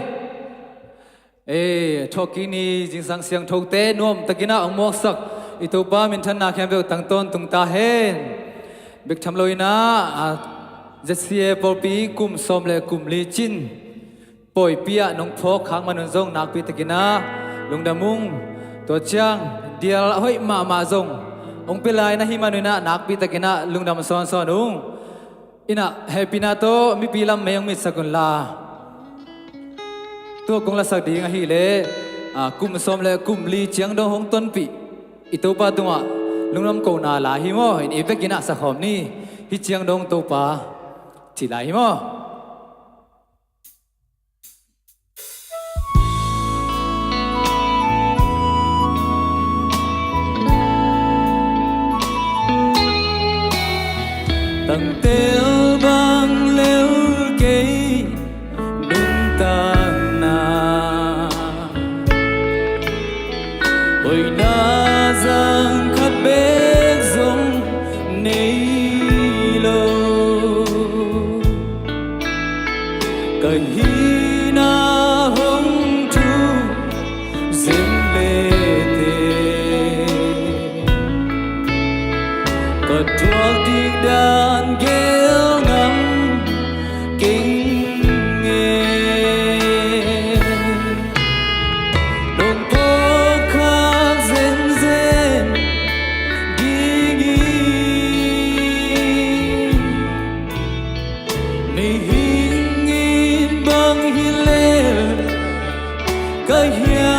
Ei, thawhkik ni zingsang siangthote nuam takin ah hong muaksak i Topa minthanna khempeuh tang tawntung ta hen. Bek tham loin ah, a, Z C A pawlpi kum sawm le kum li cin pawipi ah nong phawk khak man un zong nakpi takin ah lungdam ung. Tua ciang dial a hoih mahmah zong hong pia lai na hih man un ah nakpi takin ah lungdam sawnsawn ung. In ah hehpihna tawh mipi lam mei hong mitsak un la. Tua kong lasak ding ahih leh, a, kum sawm le kum li ciang dong hong tonpih i Topa tungah lungdam kohna la hi maw? In i vekin ah sakhawm ni. Hih ciang dong Topa ci la hi maw? Tangtel bang lel kei nuntakna, hoihna zang khat bek zong nei lo. Ka hihna hong thuk zen lete, ka thuak ding dan gel ngam keng e. Nong phawk khak zenzen ding in, mihing in bang hi lel ka hiam?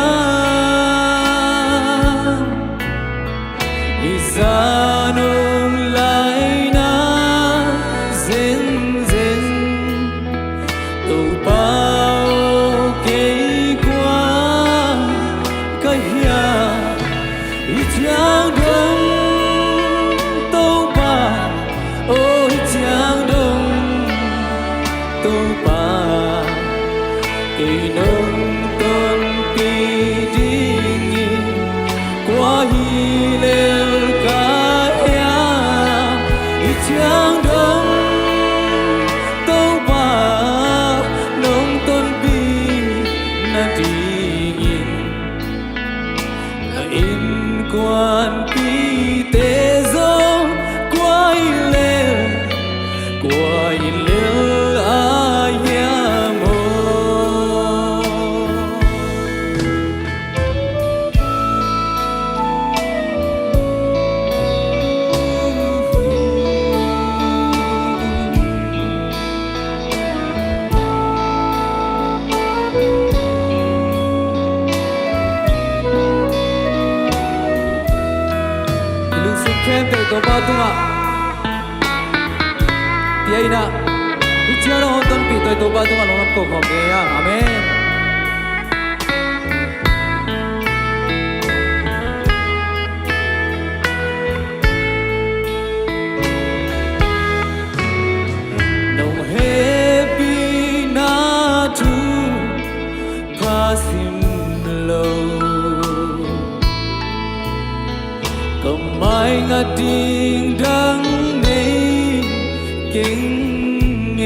Hih zan hong laina zenzen, Topa aw, kei kua ka hiam? Hih ciang dong Topa aw, hih ciang dong Topa, kei nong tonpih dingin kua hi lel ka hiam? Hih ciang dong Topa, nong tonpih nadingin ka innkuanpihte zong kua hi lel, kua hi lel a hiam aw? I lungsim khempeuh Topa tungah pia in ah, hih ciang dong hong tonpih tawh i Topa tungah lungdam ko khawm ding hi hang. Amen. Nong hehpihna thupha sim lo, ka mai ngat ding dang nei keng e.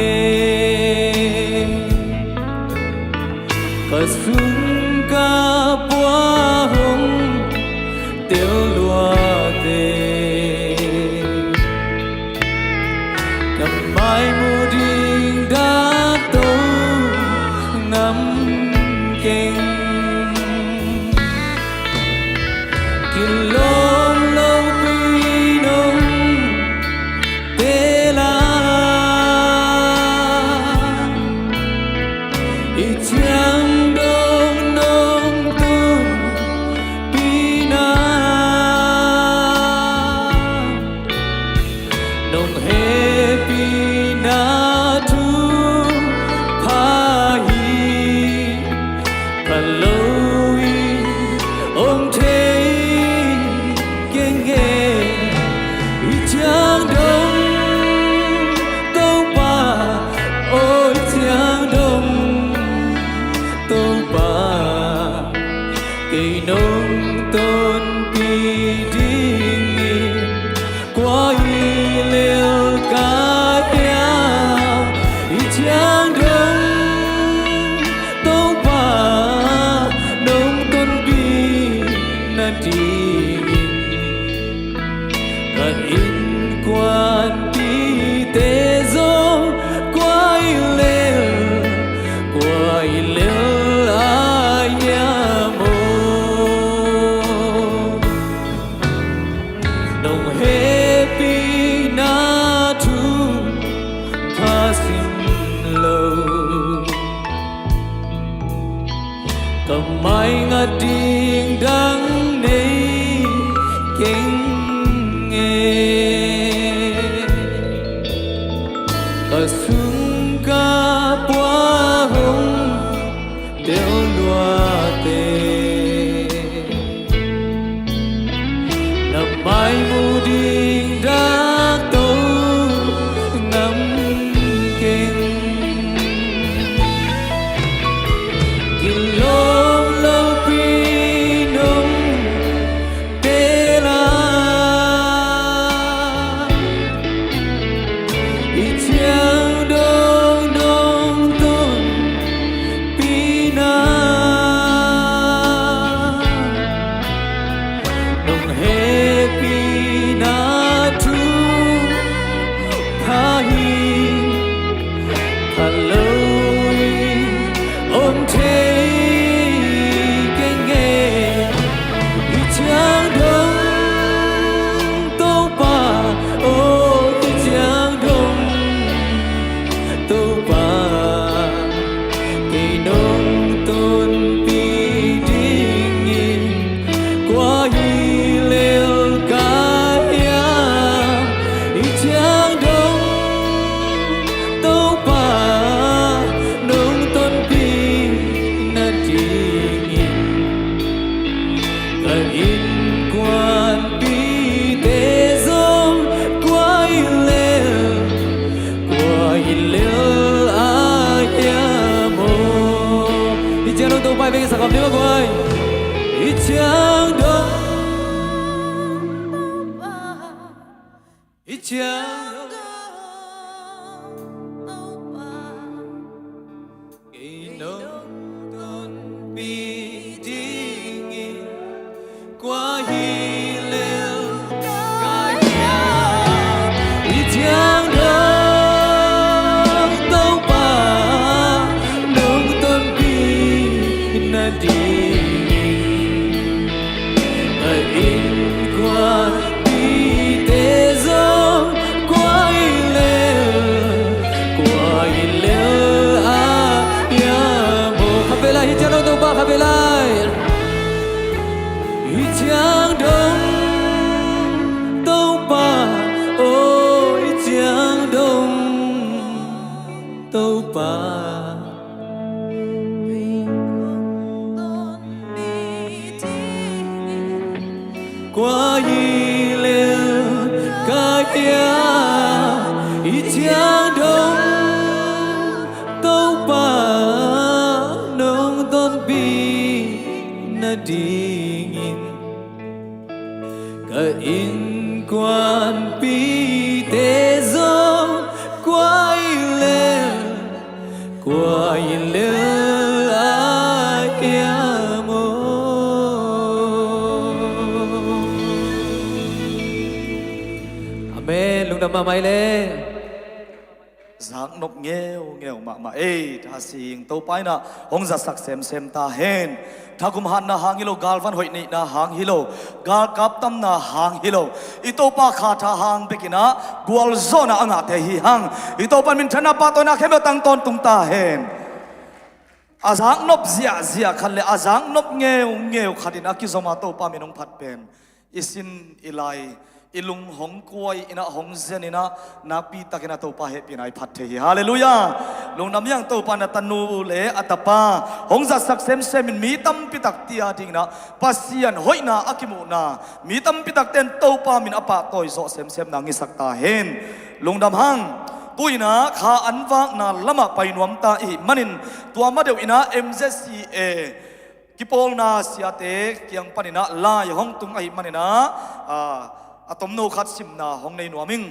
Ka sum ka pua hong tel luate, na mai mu ding dak to ngam keng. Kilawm lopi nong teel a, i ciang dong Innkuanpihte zong kua hi lel, kua hi lel a hiam aw? Nong hehpihna thu pha sim lo, ka mai ngat ding dang nei keng e. Ka sung ka pua hong del lua teh, na mai mu ding dak to ngam keng. Kilawm lopi nong teel a, i ciang dong nong tonpihna, nong hehpihna thu pha hi. Pha lo in om thei keng e. I ciang dong Topa, oh, i ciang dong Topa, kei nong tonpih dingin kua hi lel ka hiam? I ciang dong Topa, nong tonpih nadingin ka innkuanpihte zong kua hi lel, kua hi lel a hiam aw? I ciang dong Topa i vekpi sa kham ding a guai. I ciang dong, i ciang dong Topa, kei nong tonpih dingin kua hi lel ka hiam? I ciang dong Topa, nong tonpih nadingin ka innkuanpihte zong kua hi lel, kua hi lel a hiam aw? Khat vei lai, i ciang dong Topa, khat vei lai. I ciang dong Topa, oh, i ciang dong Topa, kua hi lel ka hiam? I ciang dong Topa, nong tonpih nadingin ka innkuanpihte zong kua hi lel, kua hi lel a hiam aw? Amen. Lungdam mahmah i le. Zaknop ngeungeu mahmah ei, tha sing Topa in ah hong zatsak semsem ta hen. Thagum hatna hang hi lo, galvan hoih neihna hang hi lo, galkap tamna hang hi lo, i Topa kha tha hang bek in ah gualzawhna a ngahte hi hang. I Topa minthanna pahtawina khempeuh tang tawntung ta hen. A zaknop ziahziah khat le a zaknop ngeungeu khat in a kizom a Topa min hong phat pen i sin i lai, i lung hong kuai in ah, hong zen in ah, nakpi takin a Topa hehpihna i phat thei hi. Halleluiah. Lungdam hi hang. Topa in a tanu le a tapa hong zatsak semsem in mi tampi takte a dingin ah Pasian hoihna a kimuhna, mi tampi takte in Topa min a pahtawi zawh semsem nang i sak ta hen. Lungdam hang. Tu in ah kha an vakna lamah pai nuam ta i hih manin, tua ma deuh in ah M Z C A kipawlna siate kiang panin ah lai hong tung ahih manin ah, a, a tomno khat simna hong nei nuam ing.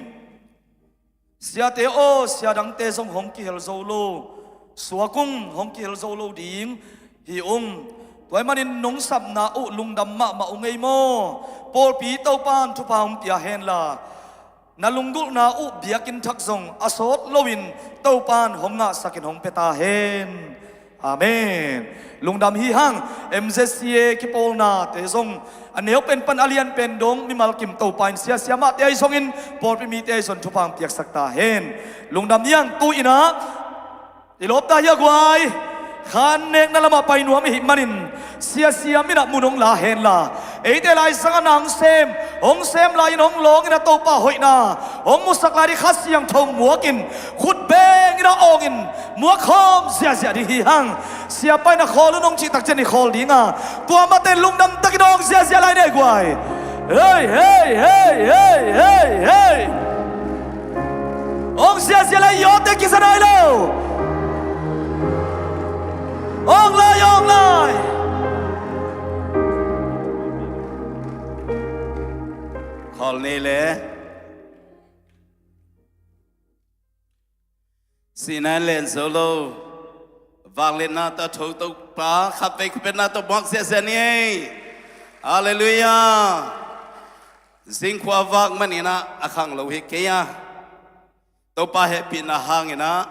Siate aw, sia dangte zong hong kihel zo lo, suak ung, hong kihel zo lo ding hi ung. Tua ahih manin nong sapna uh lungdam mahmah ung ei maw. Pawlpi Topa'n thupha hong pia henla, na lunggulhna uh biakinn thak zong a sawt loin Topa'n hong ngahsakin hong pia ta hen. Amen. Lungdam hi hang. M Z C A kipawlnate zong a neu pen pan a lian pen dong mimal kim Topa in siasia mahte ahi zongin pawlpi mite ahi zong thupha hong piaksak ta hen. Lungdam hi hang. Tu-in ah i lawpta hi a guai. Khan nekna lamah pai nuam i hih manin siasia minah mun hong la henla, eite Lai Sangah na hong sem, hong sem lai-in hong lawngin a Topa hoihna hong musak lai ding Kha Siangtho muakin khut bengin a awngin muak khawm ziahziah ding hi hang. Siapa in a khawl un hong cih tak ciang i khawl ding a, tua mate lungdam takin awng ziahziah lai ni ei guai. Hei, hei, hei, hei, hei, hei. Awng ziahziah lai, i awte kisa nai lo. Awng lai, awng lai. Khawl ni le. Sihna in len zo lo. Vangliatna tawh a tho Topa khatvei khuapetna tawh muak ziahziah ni ei. Halleluiah. Zingkhua vak manin ah a khanglo hi kei a, Topa hehpihna hangin ah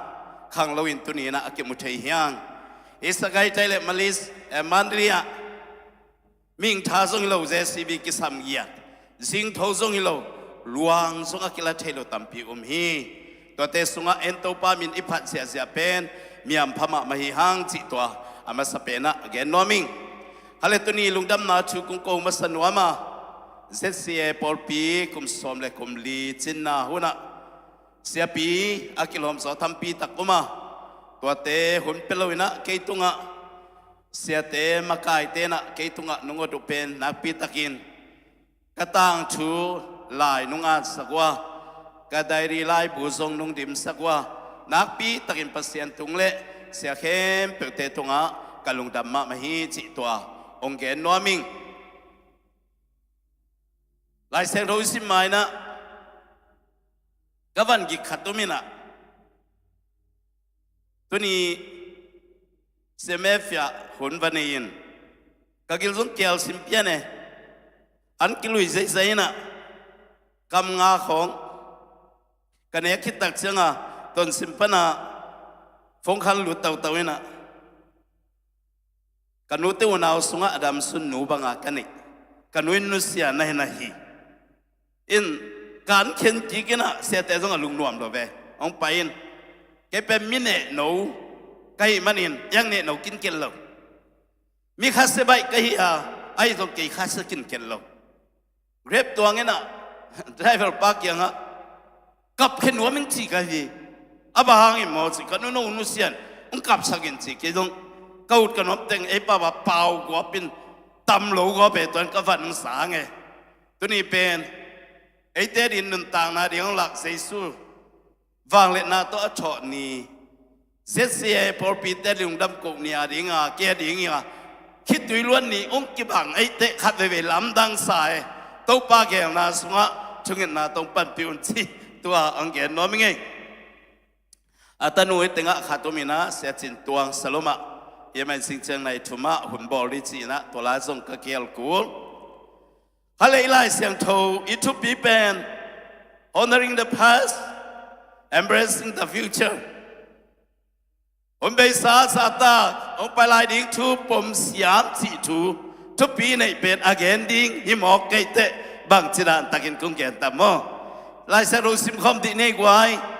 khanglo in tuni-in ah a kimu thei hi hang. Hi Sagaing tai le Malis, eh, Mandalay ah mihing tha zong hi lo, J C B kisam giat, zingtho zong hi lo, luang zong a kila thei lo tampi um hi. Tuate sungah en Topa min i phat ziahziah pen mi hampha mahmah hi hang cih tua a masa penah gen nuam ing. Hale, tuni lungdamna thu kong ko masa nuam a, Z C A pawlpi kum sawm le kum li cinna hunah siapi a kilawm zaw tampi tak um a, tuate hun pia loin ah kei tungah siate makaite in ah kei tungah nung awt uh pen nakpi takin ka tangthu lai nung atsak uh a, ka diary laibu zong nung dimsak uh a, nakpi takin Pasian tung le sia khempeuhte tungah ka lungdam mahmah hi cih tua hong gen nuam ing. Lai Siangtho i sim ma-in ah ka van gik khat um in ah, tuni C M F ah hun va nei in, ka gil zong kial sim pian e. An kilui zeizai in ah, kam nga khawng ka nek khit tak ciangin Tonzang pan ah phone khat lut tautau in ah, ka nute unau sungah a damsun nu banga ka neih, ka nu in nusia na hi na hi. In kan khen kik in ah siate zong a lungnuam lo ve. Hong pai in, kei pen mi nehno ka hih manin, iang nehno kinkel lo. Mi khasia baih ka hi a, ahi zong kei khasia kinkel lo. Grab tuang in ah driver pa kiangah, kap khe nuam ing ci ka hi. A bang hang in maw ci, ka nu, no nusia in, hong kapsak in ci. Kei zong ka ut ka nuam teng ei pau a pau guap in, tam lo guap e, tuan ka van hong sa nge. Tuni pen eite adingin nuntakna ding hong lak Jesu, vangliatna tawh a thawh ni, Z C A pawlpite lungdam koh ni a ding a, kei a ding a khitui luan ni hong kibang eite khat veivei lamdang sa e. Topa geelna sungah thungetna tawh hong panpih un ci, tua hong gen nuam ing ei. A tanu i tengah khat um in ah, Sia Cin Tuang Salom ah, i man sing ciang nai thum ah hun bawl ding ci in ah, tua lai zong ka kial kul. Hale, i Lai Siangtho i thupi pen Honoring the Past, Embracing the Future. Hun beisa zahtak hong pai lai ding thu pom siam cih thu thupi neih pen a gen ding hi mawk kei teh, bangci dan takin kong gen tam maw? Lai Siangtho sim khawm dih ni ei guai.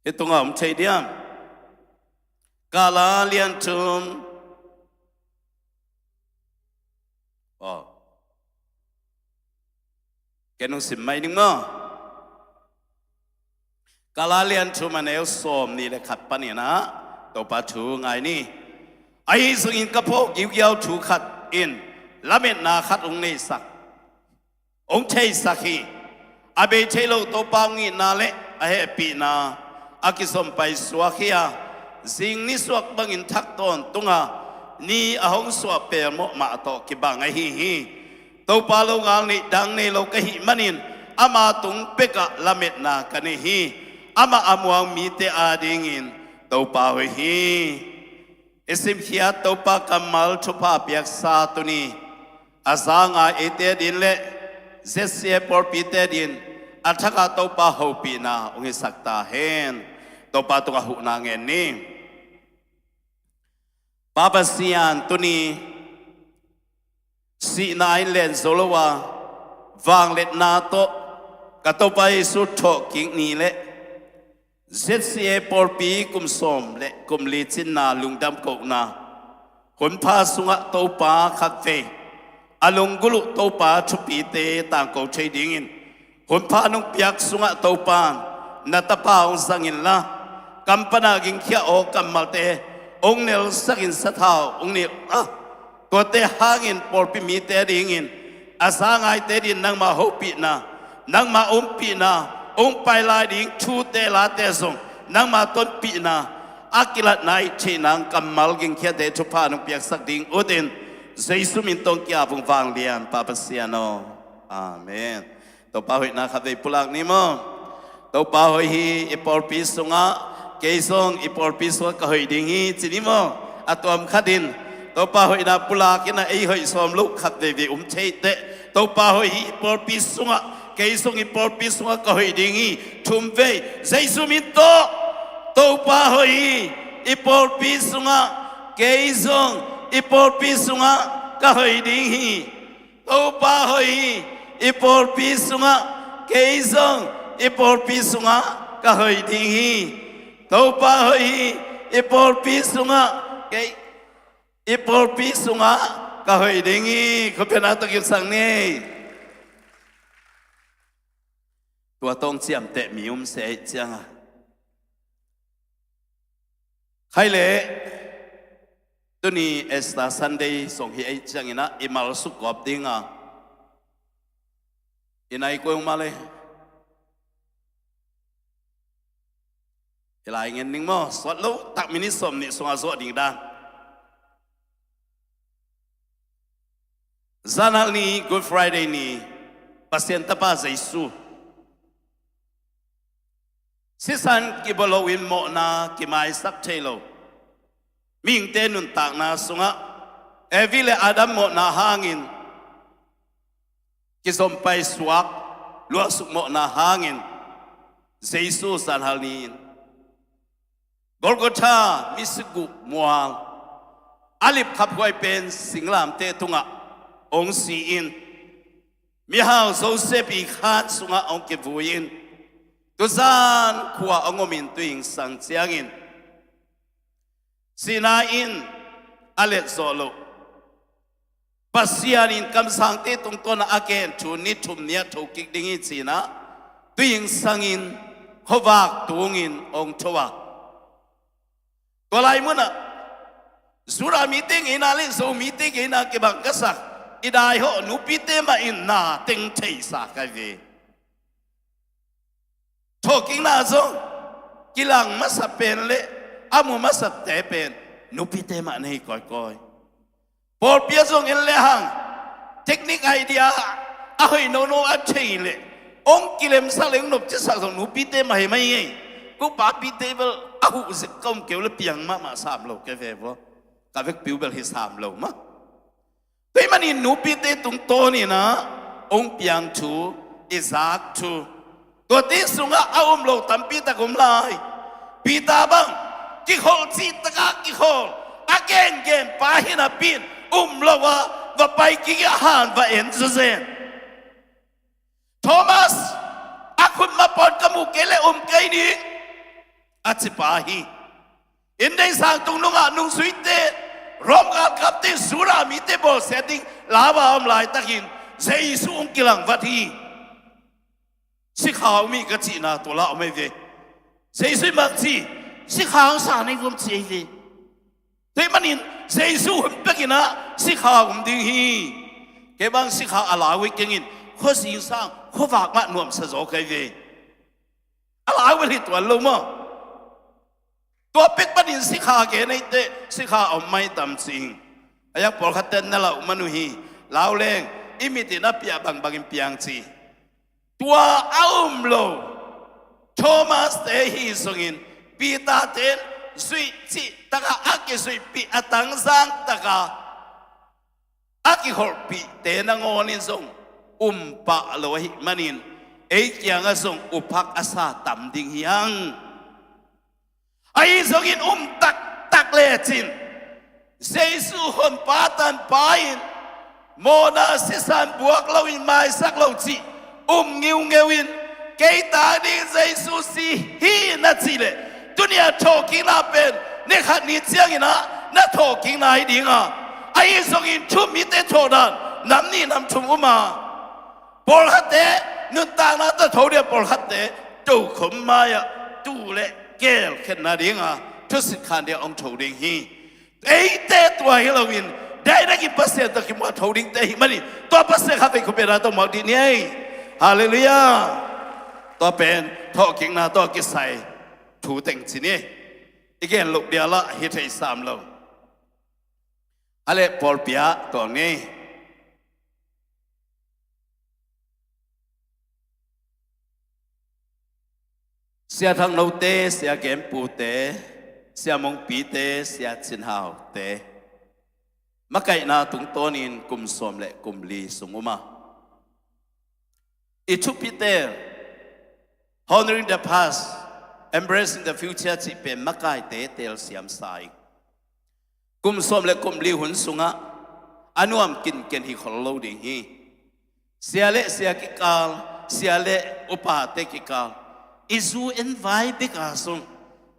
Hih tungah om thei diam? Kala lian thum. Aw. Ken hong sim mai ning maw? Kala lian thum a neu sawm nih le khat panin ah Topa thu ngai ni. Ahi zongin ka phawk giugiau thu khat in lametna khat hong neisak, hong theisak hi. A bei thei lo Topa hong itna le a hehpihna a kizom paisuak hi a, zing nisuak bangin thak tawntung a, ni a hong suah pelmawh mah tawh kibang ahi hi. Topa longal neih dang nei lo ka hih manin, Ama tung bekah lametna ka nei hi. Amah a muang mite adingin Topa hoih hi. I simkhiat Topa kammal thupha piaksa tuni a za ngai eite din le Z C A pawlpite din a thakah Topa hopihna hong hisak ta hen. Topa tungah huhna ngen ni. Pa Pasian, tuni sihna in len zo lo a, vangliatna tawh ka Topa Jesu thawhkik ni le Z C A pawlpi kum sawm le kum li cinna lungdam kohna hunpha sungah Topa khatvei a lunggulh uh Topa thupite tangko thei dingin hunpha nong piak sungah Topa na tapa hong zang inla, kam panah gingkhia aw kammalte hong nelsakin sathau hong nilh a, tuate hangin pawlpi mite dingin a za ngaite din nangma hopihna, nangma ompihna, hong pai lai ding thute late zong nangma tonpihna a kilatna i theih nang kammal gingkhiate thupha nong piaksak ding utin Jesu min tawh hong ki-ap ung vanglian Pa Pasian aw. Amen. Topa hoihna khatvei pulak ni maw. Topa hoih hi. I pawlpi sungah kei zong i pawlpi sungah ka hoih ding hi ci ni maw. A tuam khatin Topa hoihna pulak in a ei hoih sawm lo khat veivei um thei teh. Topa hoih hi. I pawlpi sungah kei zong i pawlpi sungah ka hoih ding hi. Thum vei Jesu min tawh. Topa hoih hi. I pawlpi sungah kei zong i pawlpi sungah ka hoih ding hi. Topa hoih hi. I pawlpi sungah kei zong i pawlpi sungah ka hoih ding hi. Topa hoih hi. I pawlpi sungah kei i pawlpi sungah ka hoih ding hi. Khuapianna tawh kipsak ni. Tua tawh hong ciamteh mi um se ahih cianga, khaile, tuni Easter Sunday zong hi ahih ciangin ah i malsuk gawp dinga i nai koi hong mah le. I lai ngen ning maw, suat lo tak minit sawm nih sungah zawh ding dan. Zanhal ni, Good Friday ni, Pasian Tapa Jesu sisan kibawl loin mawhna kimaisak thei lo mihingte nuntakna sungah Evi le Adam mawhna hangin kizom paisuak, luahsuk mawhna hangin Jesu zanhal ni-in Golgotha misiguh mual a lipkhaphuai pen singlamteh tungah hong si-in mihau Joseph i khan sungah hong kivui-in tuzan khua hong omin tuingsang ciangin sihna in a letzawh loh Pasian in kamsangte tungtawn a a gen thu ni thum ni a thokik ding hi ci-in ah tuingsangin khuavak tungin hong tho a, tua lai munah Judah mite ngeina le Zo mite ngeina kibang ka sak i daihawh nupite mah in na teng theihsa ka hi ve. Thawhkikna zong kilang masa pen le a mu masate pen nupite mah na hi kawikawi. Pawlpi ah zong en le hang technique idea a hoih nono a thei le hong kilemsak le hong nopcisak zong nupite mah hi mai ngei. Ko papite bel a huh zik ka um keu le piang mahmah sam lo ka hi ve vua. Ka vekpi uh bel hi sam lo mah. Tua ahih manin nupite tungtawnin ah hong piang thu i zak thu, tuate sungah a um lo tampi tak um lai. Peter bang kikholh cihtakah kikholh, a gengen pa hi napi-in um lo a va pai kik a, han va en zawzen. Thomas, a khutma pawn ka mu kei le um kei ning a ci pa hi. Indeih sang tungnungah nungzuite, Rom galkapte, Judah mite bawlsiat ding lau a om laitakin Jesu hong kilangvat hi. Sikha om hi ka cihna tua lah om ahi ve. Jesu in bang ci, sikha hong sa nei vuam ci ahi ve. Tua ahih manin Jesu hun pekin ah sikha om ding hi. Kei bang sikha a lau hi kengin khuazing sang khuavak mah nuamsa zaw ka hi ve. A lau bel hi tuan lo maw. Tua pek panin sikha gen ei teh sikha a om maitam ci ing. A yak pawlkhatte na lau man uh hi. Lau leng i mitin a piah bangbangin piang ci. Tua a um lo Thomas te hi zongin, Peter ten zuih cih taka a kizuihpih a tangzang taka a kikholhpihte nangawnin zong um pah lo ahih manin, ei kiangah zong uphak a sa tam ding hi hang. Ahi zongin um taktak lecin, Jesu honpa tanpa in mawhna sisan buak loin maisak lo cih um ngiungeu in, kei ta ding Jesu si hi na cih leh, tuni a thawhkikna pen ni khat ni ciangin ah na thawhkikna hi ding a, ahi zongin thumite thawhdan nam nih nam thum um a, pawlkhatte nuntakna tawh tho ding a, pawlkhatte tokhom mai-ah tuu le gel khenna ding a, thusit khan ding a hong tho ding hi. Eite tua hi loin, daidangin Pasian tawh kimuh a tho dingte hi manin, tua Pasian kha vei khupena tawh muak dih ni ei. Halleluiah. Tua pen thawhkikna tawh kisai thu teng ci ni. I gen loh bialah hi thei sam lo. A leh pawlpi ah tuang ni. Sia Thang Note, Sia Gen Pute, Sia Mong Pite, Sia Cin Haute, makaihna tungtawnin kum sawm le kum li sung um a, i thupite, Honoring the Past, Embracing the Future cih pen makaite telsiam sa ing. Kum sawm le kum li hun sungah a nuam kinken hi khol lo ding hi. Sia le sia kikal, sia le upate kikal, i zu en vai bek a sung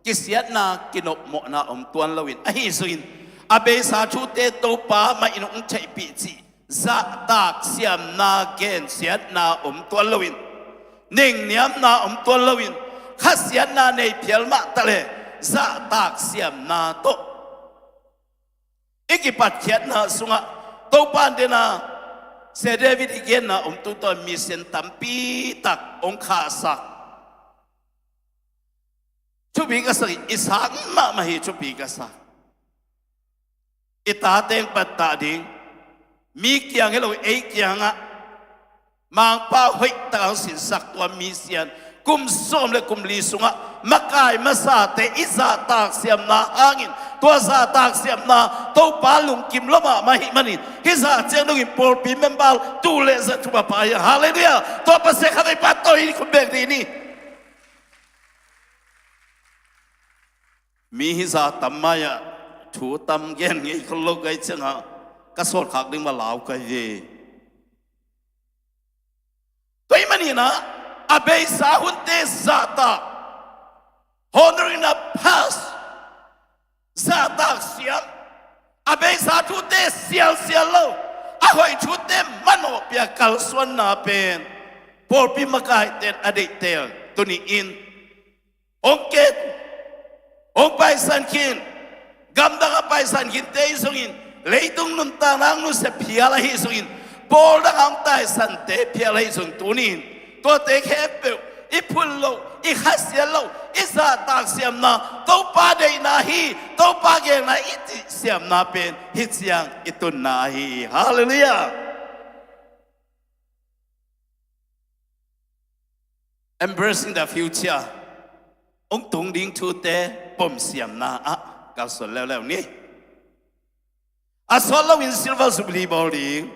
kisiatna, kinopmawhna om tuan loin, ahi zongin a beisa thute Topa mah in hong theihpih cih zahtak siamna, gensiatna om tuan loin, nengniamna om tuan loin, khasiatna nei phial mah ta le zahtak siamna tawh i kipatkhiatna sungah Topa in dena Sia David i genna om tungtawn mission tampi tak hong khahsak. Thupi ka sak hi, i sang mahmah hi, thupi ka sak. I tate hong pattah ding, mi kiang hi lo, ei kiangah Mangpa hoih tak a hong sinsak tua mission, kum sawm le kum li sungah makai masate i zahtak siamna hangin, tua zahtak siamna Topa lungkim lua mahmah ahih manin, hih zah ciang dongin pawlpi member tul le za thum a pha hi a. Halleluiah. Tua Pasian kha vei pa tawh i khut beng dih ni. Mi hih zah tam mai-ah thu tam gen ngei khol lo ka hih ciangah ka sawlkhak ding mah lau ka hi ve. Tua ahih manin ah, a beisa hunte zahtak, honoring the past, zahtak siam, a beisa thute sialsial lo, a hoih thute manawh pia kalsuanna pen pawlpi makaite in a deihtel tuni-in hong ken, hong paisan khin, gamdang a paisan khinte ahi zongin, leitung nuntakna hong nusia phial ahi zongin, pawldang a hong taisante phial ahi zong tuni-in, tuate khempeuh i phun loh, i khasiat loh, i zahtak siamna, Topa deihna hi, Topa gelna i cih siamna pen hih ciang i tunna ahi hi. Halleluiah. Embracing the future. Hong tung ding thute pomsiamna ah kalsuan leuleu ni. A sawt loin Silver Jubilee bawl ding.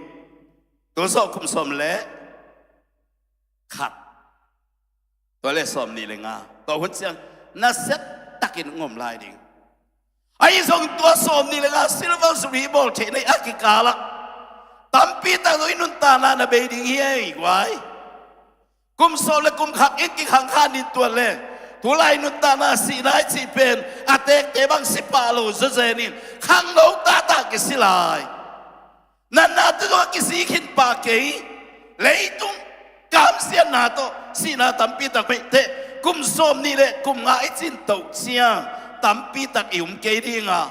Tua zawh kum sawm le khat, tua le sawm nih le nga, tua hun ciang nasia takin hong om lai ding. Ahi zong tua sawm nih le nga Silver Jubilee bawl theihna a kikalah tampi tak zong i nuntakna na bei ding hi ei guai. Kum sawm le kum khat in kikhang khan in tuan le, tulai nuntakna sihna i cih pen a tekte bang si pah lo zawzen in, khangno taktak kisi lai. Natnate zong a kisi khin pah kei. Leitung kamsiatna tawh sihna tampi tak pehteh, kum sawm nih le kum nga i cin toh ciang tampi tak i um kei ding a,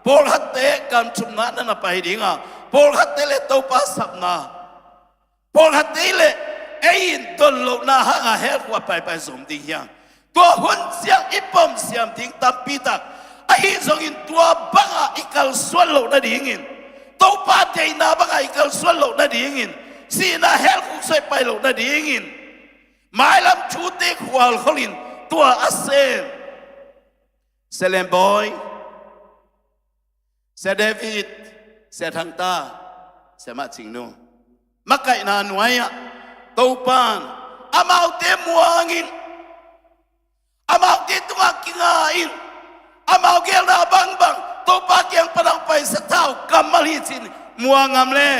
pawlkhatte gam thumna na na pai ding a, pawlkhatte le Topa sapna, pawlkhatte le ei in don lohna hanga hell khuk a paipai zom ding hi hang. Tua hun ciang i pomsiam ding tampi tak, ahi zongin tua banga i kalsuan loh nadingin, Topa deihna banga i kalsuan loh nadingin, sihna hell khuk sung i pai loh nadingin, Mailam thute khualkholin tua a sem Sia Lembawi, Sia David, Sia Thangta, Sia Mah Cingnu makaihna nuai-ah Topan amaute muangin, amaute tungah kinga-in, amau gelna bangbang Topa kiang pan hong pai sathau kammal hi cin muang ngam le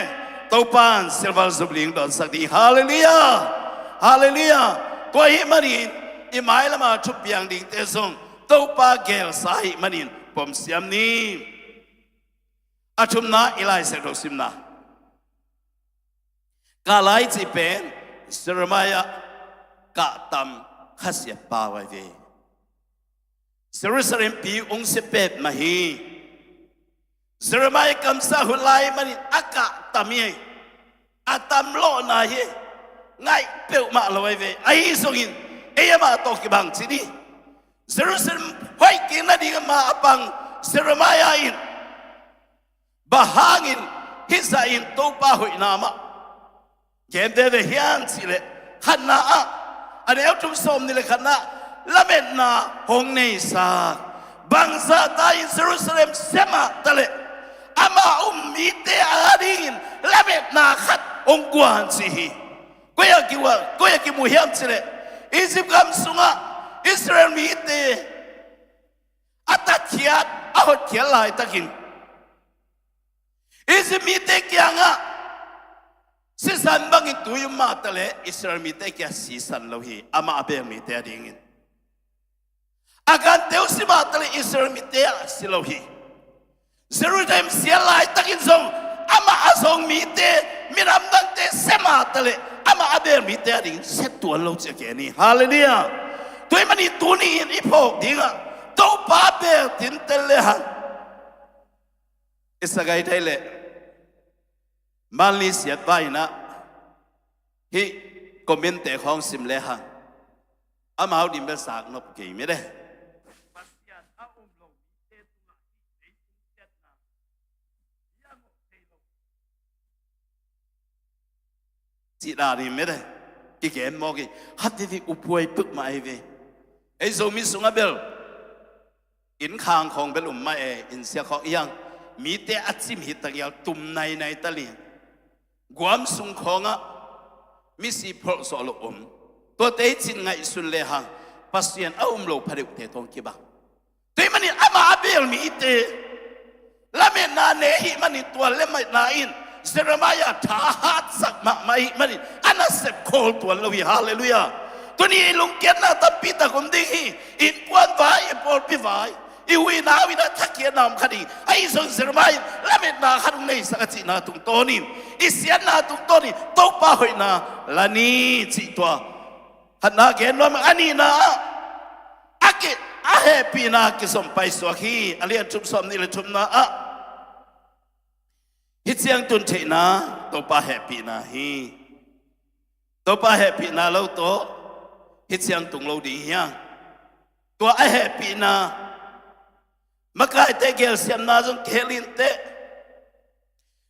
Topan Silver Jubilee hong dawnsak ding. Halleluiah. Halleluiah. Tua ahih manin i mailama thupiang dingte zong Topa gelsa ahih manin pomsiam ni. A thumna i Lai Siangtho simna. Kah lai cih pen Jeremiah kahtam khasiatpa vai ve. Jerusalem pi ung sia pet mah hi. Jeremiah kamsang hun lai manin a kahtam hi. A tam lawhna hi. Ngaih peuhmah lo vai ve. Ahi zongin ei amah tawh kibang cin hi. Jerusalem hoih kik nading amah a pang Jeremiah in bang hangin hih zahin Topa hoihna mah gen veve hiam cih leh, khatna ah, a neu thum sawmnih le khatna ah lametna hong neisak. Bangzahta in Jerusalem sia mah taleh amah um mite adingin lametna khat hong guan ci hi. Koi-ah kimu, koi-ah kimu hiam cih leh, Egypt gam sungah Israel mite a tatkhiat, a hotkhiat laitakin Egypt mite kiangah sisan bangin tui um mah taleh Israel mite kiang sisan lo hi, amah a bel mite adingin. A gante uh si mah taleh Israel mite a si lo hi. Jerusalem sia laitakin zong amah a zong mite, minam dangte sia mah taleh amah a bel mite adingin sia tuan lo ci a gen hi. Halleluiah. Tua ahih manin tuni-in i phawk dingah Topa bel tintel le hang i sa gai thei leh, Manli siat vai-in ah hih comment-te khawng sim le hang amau ding bel zak nop kei mite. Pasian a um lo mite tungah hih leitungsiatna hi a ngawh thei lo. Cih dan hi mite. Kigen mawk hi. Khat hi hi, uphuai peuhmah ahi ve. Ei Zomi sungah bel inn khang khawng bel um mah e, inn sia khawng hi hang. Mite a cim hi takial tum nainai ta lian. Guam sung khawngah misi pholh zawh loh um. Tuate i cin ngaihsun le hang Pasian a um lo pha deuhte tawh kibang. Tua ahih manin amah a bel mite lametna nei ahih manin tua lametna in Jeremiah tha a hatsak mahmah ahih manin a nasep khawl tuan lo hi. Halleluiah. Tuni i lungkiatna tampi tak om ding hi. Innkuan vai, i pawlpi vai, i huihna uh in a thakhiatna om kha ding. Ahi zong Jeremiah in lametna khat hong neisak a cihna tungtawnin, i siatna tungtawnin Topa hoihna la ni cih tua khatna gen nuam ing. A nihna ah a ki, a hehpihna kizom paisuak hi. A lian thum sawmnih le thumna ah hih ciang tun theihna Topa hehpihna hi. Topa hehpihna lo tawh hih ciang tung lo ding hi hang. Tua a hehpihna, makaite gelsiamna zong kihel inteh.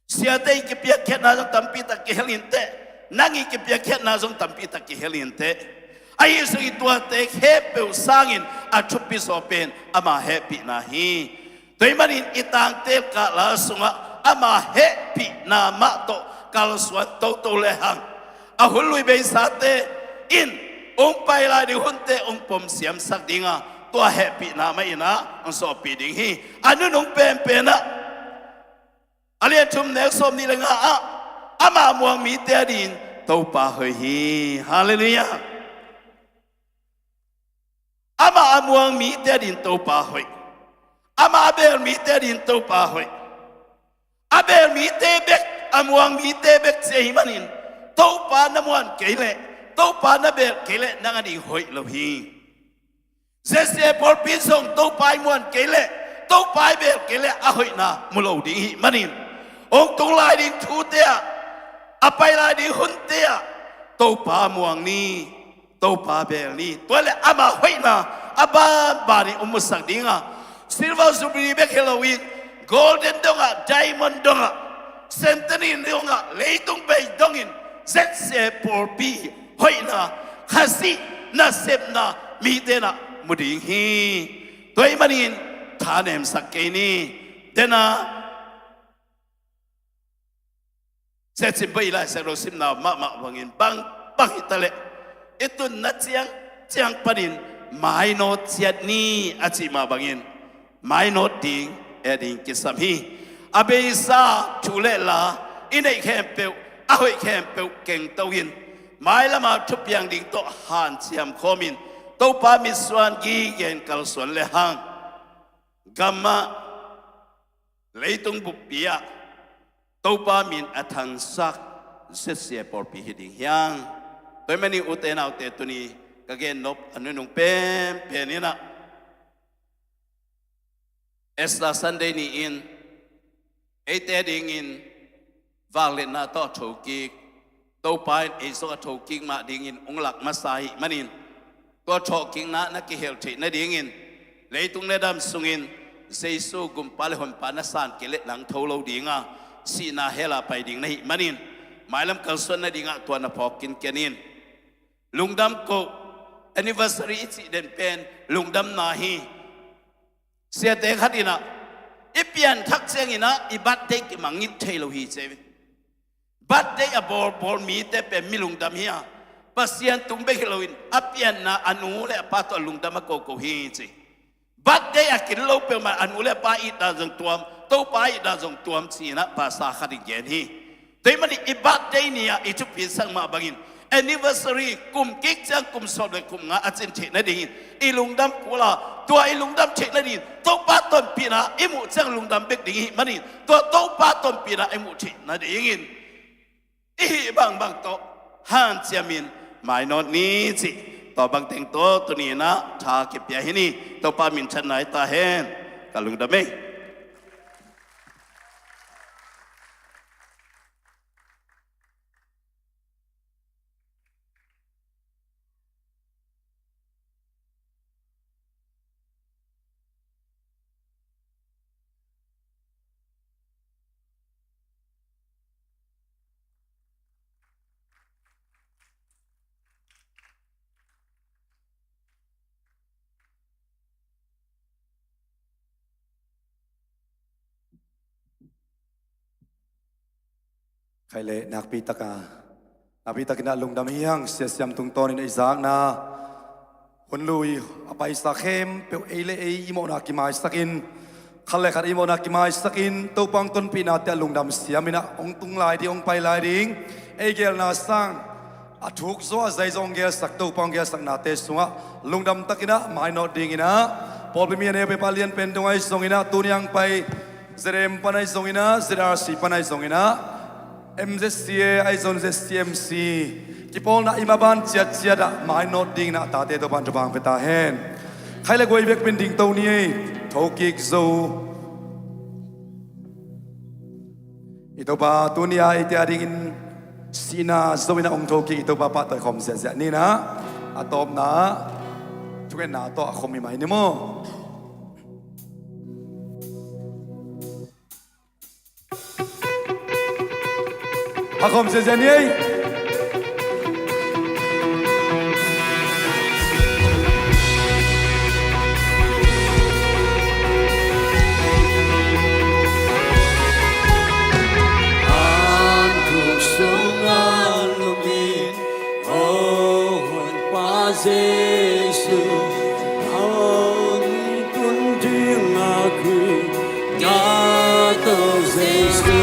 Siate i kipiakkhiatna zong tampi tak kihel inteh. Nang i kipiakkhiatna zong tampi tak kihel inteh. Ahi zongin tuate khempeuh sangin a thupi zaw pen ama hehpihna hi. Tua ahih manin i tangtel kahla sungah ama hehpihna mah tawh kalsuan toto le hang, a hun lui beisate in hong pai lai ding hunte hong pomsiamsak dinga, tua hehpihna mah in ah hong sawhpih ding hi. A nunung penpen ah a lian thum neu sawmnih le nga ah, ama muang mite adingin Topa hoih hi. Halleluiah. Ama a muang mite adingin Topa hoih. Ama a bel mite adingin Topa hoih. A bel mite bek, a muang mite bek ci ahih manin, Topa na muan kei leh, Topa na bel kei leh nang ading hoih lo hi. Z C A pawlpi zong Topa i muan kei leh, Topa i bel kei leh a hoihna mu lo ding ahih manin, hong tung lai ding thute ah, a pai lai ding hunte ah Topa muang ni, Topa bel ni. Tua leh ama hoihna a banbanin hong musak dinga, Silver Jubilee bek hi loin, Golden dongah, Diamond dongah, Centenary dongah, leitung bei dongin Z C A pawlpi hoihna Khazih nasepna mite in ah mu ding hi. Tua ahih manin thanemsak kei ni. Dena Sia Cin Bawi Lai Siangtho simna mahmah bangin bang, bang hita leh i tunna ciangciang panin mainawt ciat ni a cih mah bangin mainawt ding, ei ding kisam hi. A beisa thu le la i neih khempeuh, a hoih khempeuh kengto in mailama thupiang ding tawh hanciam khawmin Topa mitsuan gigen kalsuan le hang gamah leitung buppi ah Topa min a thangsak Sia Cin pawlpi hi ding hi hang. Tua ahih manin ute naute, tuni ka gen nop a nunung penpen in ah Easter Sunday ni-in eite dingin vangliatna tawh a thokik, Topa in ei zong a thokik mah dingin hong lak masa ahih manin, tua thawhkikna na kihel theih nadingin, leitung le dam sungin Jesu Gumpa le Honpa na san kei leh nang tho lo ding a, sihna hell ah pai ding na hih manin, mailam kalsuan nadingah tua na phawk kinken in. Lungdam koh, anniversary i cih den pen lungdamna hi. Siate khat in ah i pianthak ciangin ah i birthday kimangngilh thei lo hi ci hi. Birthday a bawlbawl mite pen mi lungdam hi a, Pasian tung bek hi loin a pianna a nu le a pa tawh lungdam a koko hi ci. Birthday a kin lo peuhmah a nu le a pa itna zong tuam, Topa itna zong tuam ci-in ah pastor khat in gen hi. Tua ahih manin i birthday ni-ah i thupisak mah bangin anniversary, kum kik ciang kum sawm le kum nga a cin theih nadingin i lungdam kul a, tua i lungdam theih nadingin Topa tonpihna i muh ciang lungdam bek ding i hih manin, tua Topa tonpihna i muh theih nadingin i hih bangbang tawh hanciamin mainawt ni cih, tua bangteng tawh tuni-in ah tha kipia hi ni. Topa minthanna hi ta hen. Ka lungdam ei. Khai leh nakpi taka, nakpi takin ah lungdam hi hang. Sia Siam tungtawnin ei zakna hun lui a paisa khempeuh ei le ei i mawhna kimaisakin, khat le khat i mawhna kimaisakin Topa hong tonpihnate ah lungdam siamin ah hong tung lai ding, hong pai lai ding. Ei gelna sang a thuk zaw a zai zaw hong gelsak Topa hong gelsaknate sungah lungdam takin ah mainawt dingin ah, pawlpi mi a neu peuhpa lianpen dong ahi zongin ah, tuni hong pai Z M pan ahi zongin ah, Z R C pan ahi zongin ah, M Z C A ahi zong Z C M C, kipawlna i maban ciatciat ah mainawt dingin ah tate Topa'n thupha hong pia ta hen. Khai le guai vekpi-in dingto ni ei. Thokik zo. I Topa tuni-a eite adingin sihna zo-in ah hong thokik i Topa pahtawi khawm ziahziah ni in ah, a tawpna ah thungetna tawh a khawm hi mai ni maw? A khawm ziahziah ni ei. An thuk sungah lungin, O Honpa Jesu, a hong tun ding a khui, na Topa Jesu.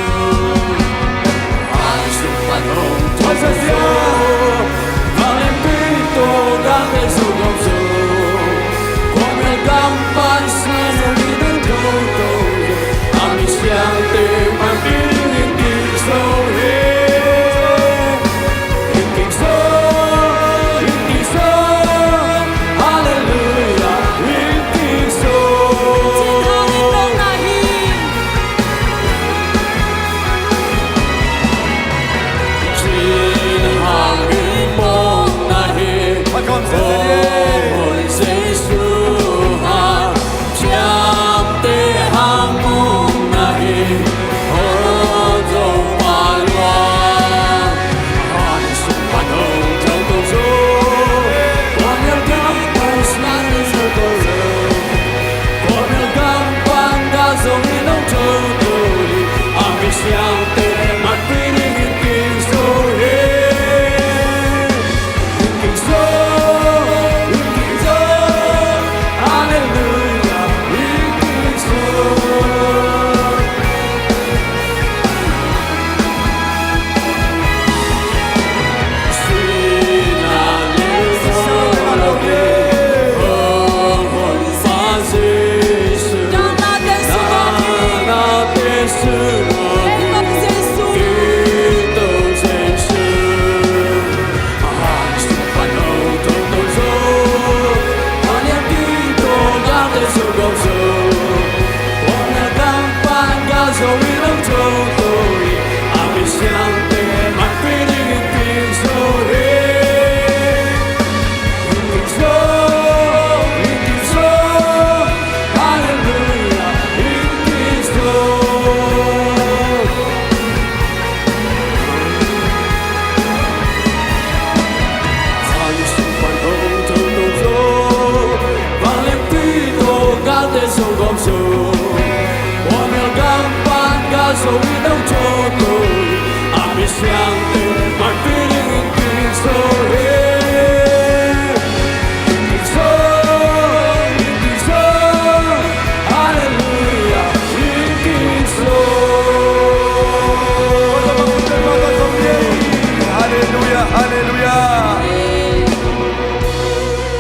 Halleluia, halleluia.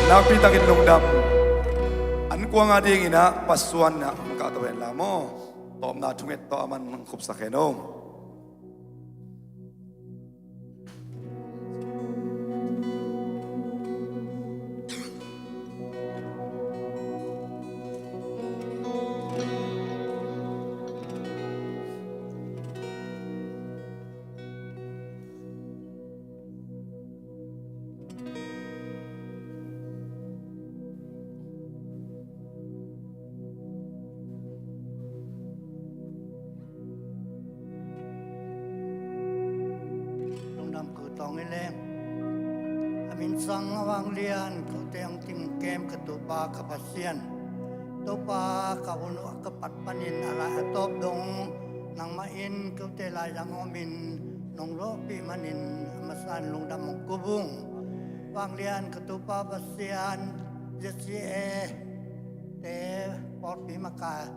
Nakpi takin lungdam. An kuang a dingin ah pasuan ah hong kahto hen la maw. Tawpna thunget tawh a man hong khupsak hen aw. Lungdam ko tawng i leng. A min sang a vanglian kote hong tingkem ka Topa ka Pasian. Topa, ka hun uh a ka pat panin a lai a tawp dong nangmah in kote laizang omin nong lawhpih manin a masa in lungdam hong ko ung. Vanglian ka Topa Pasian, Z C A te pawlpi maka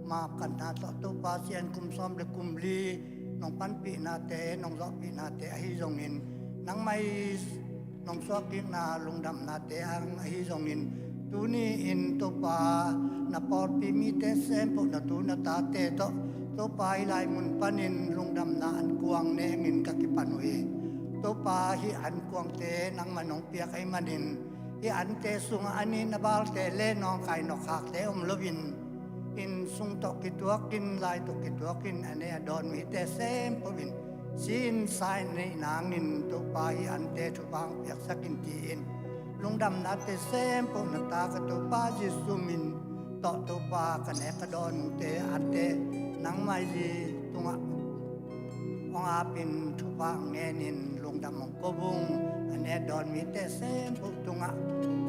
mapkhatna tawh Topa, Sian kum sawm le kum li nong panpihnate, nong zawhpihnate ahi zongin, nangmah i nong suahkikna lungdamnate ang ahi zongin, tuni in Topa, na pawlpi mite sempoh, na tu na tate tawh Topa, hih lai mun panin lungdamna an kuang nengin ka kipan uh hi. Topa, hih an kuangte nangmah nong piak ahih manin, hih ante sungah a nih na balte le nawngkai nawkhakte om loin, inn sung tawh kituakin, lai tawh kituakin, a ne a dawn mite sempoh in si-in sa-in neih nangin Topa, hih ante thupha hong piaksak in, tiin lungdamnate sempoh na ta ka Topa Jesu min tawh Topa, ka nek ka dawnte ante nangmah i tungah hong apin thupha hong ngenin lungdam hong ko ung. A ne dawn mite sempoh tungah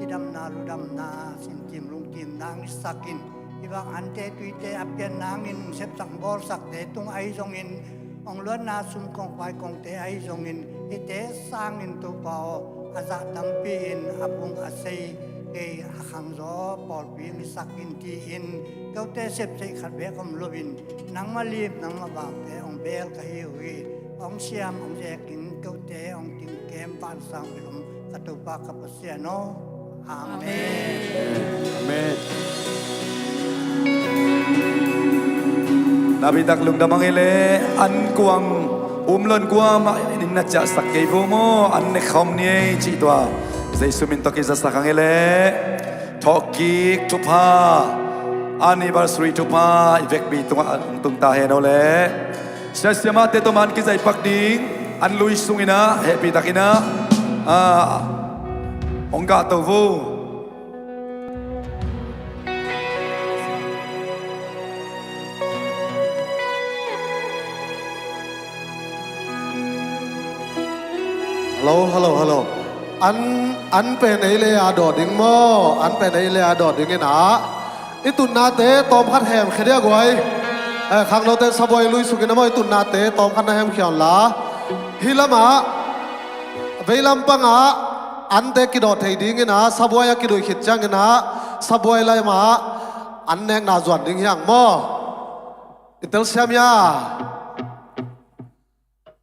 kidamna, ludamna, sinkim lungkimna hong hisak in, hih bang ante tuite a pian nangin sepsak bawlsakte tung ahi zongin, hong luatna sum kong, pai kongte ahi zongin, hihte sangin Topa aw, a zah tampi in a bung a sei, kei a khangzaw pawlpi hong hisak in, tiin kote sepseih khat beek om loin, nangmah lim, nangmah vangte hong beel ka hi uh hi. Hong siam, hong zekin kote hong tingkem vansang bil om ka Topa ka Pasian aw. Amen. Amen. Nakpi tak lungdam ang ei leh, an kuang um loin kuamah in na ciahsak kei vo maw, an ne khawm ni ei cih tua Jesu min tawh kizasak ang ei leh. Thawhkik thupha, anniversary thupha i vekpi tungah hong tung ta hen aw leh. Sia siamahte tawh man kizai pak ding, an lui sungin ah hehpih takin ah, ah, hong kahto vo. Hello, hello, hello. An, an pen ei le a dawh ding maw? An pen ei le a dawh ding in ah, i tutnate tawmkhat hemkhia dia guai. Eh, khangnote sabuai lui sungin a maw, i tutnate tawmkhat na hemkhia un la. Hih lamah, veilam pangah ante kidawh thei dingin ah, sabuai a kiduih khit ciangin ah, sabuai lamah an nekna zuan ding hi hang maw? I telsiam hia?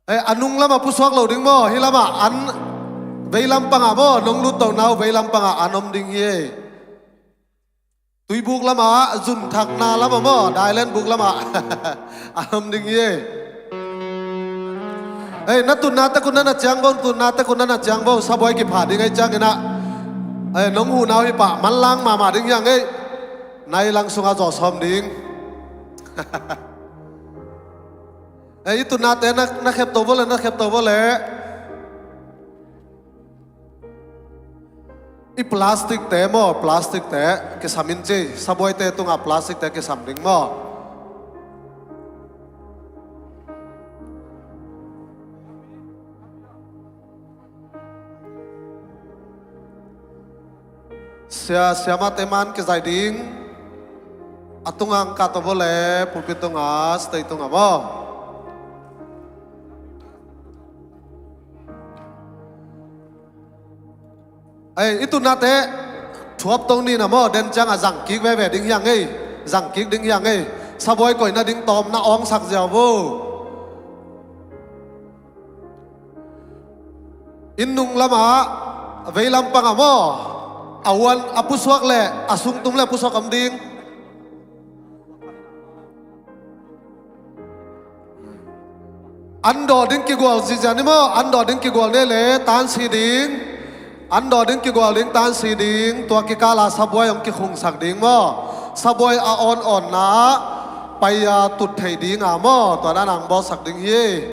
Eh, a nung lamah pusuak lo ding maw? Hih lamah an, veilam pangah maw? Nong luttohna uh veilam pangah an om ding hi ei. Tuibuk lamah, zunthakna lamah maw, Thailand buk lamah an om ding hi ei. Ei, na tutna tek un na na ciang vo, tutna tek un na na ciang vo, sabuai kipha ding ei ciangin ah. Ei, nong huhna uh hih pah manlang mahmah ding hi hang ei. Nai lang sungah zawh sawm ding. Ei, i tutnate na, na khepto vo leh, na khepto vo leh. I plastic te maw, plastic te kisam in ci, sabuaite tungah plastic te kisam ding maw. Sia, siamahte man kizai ding. A tunga ang kah tawh bawle, pulpit tunga, stage tunga maw. Ei, i tunate thuap to ni na maw, den ciang a zang kik veve ding hiang ei. Zang kik ding hiang ei. Sabuai koihna ding tawm na awngsak ziau vo. Inn nung lamah, veilam pangah maw, a uan a pusuak le a sungtum le pusuak om ding. An dawh ding kigual zihziah ni maw, an dawh ding kigual ni le tansi ding. An dawh ding kigual ding, tansi ding, tua kikala sabuai hong kikhungsak ding maw. Sabuai a awn awnna ah pai-a tut theih dinga maw, tua na nang bawlsak ding hi.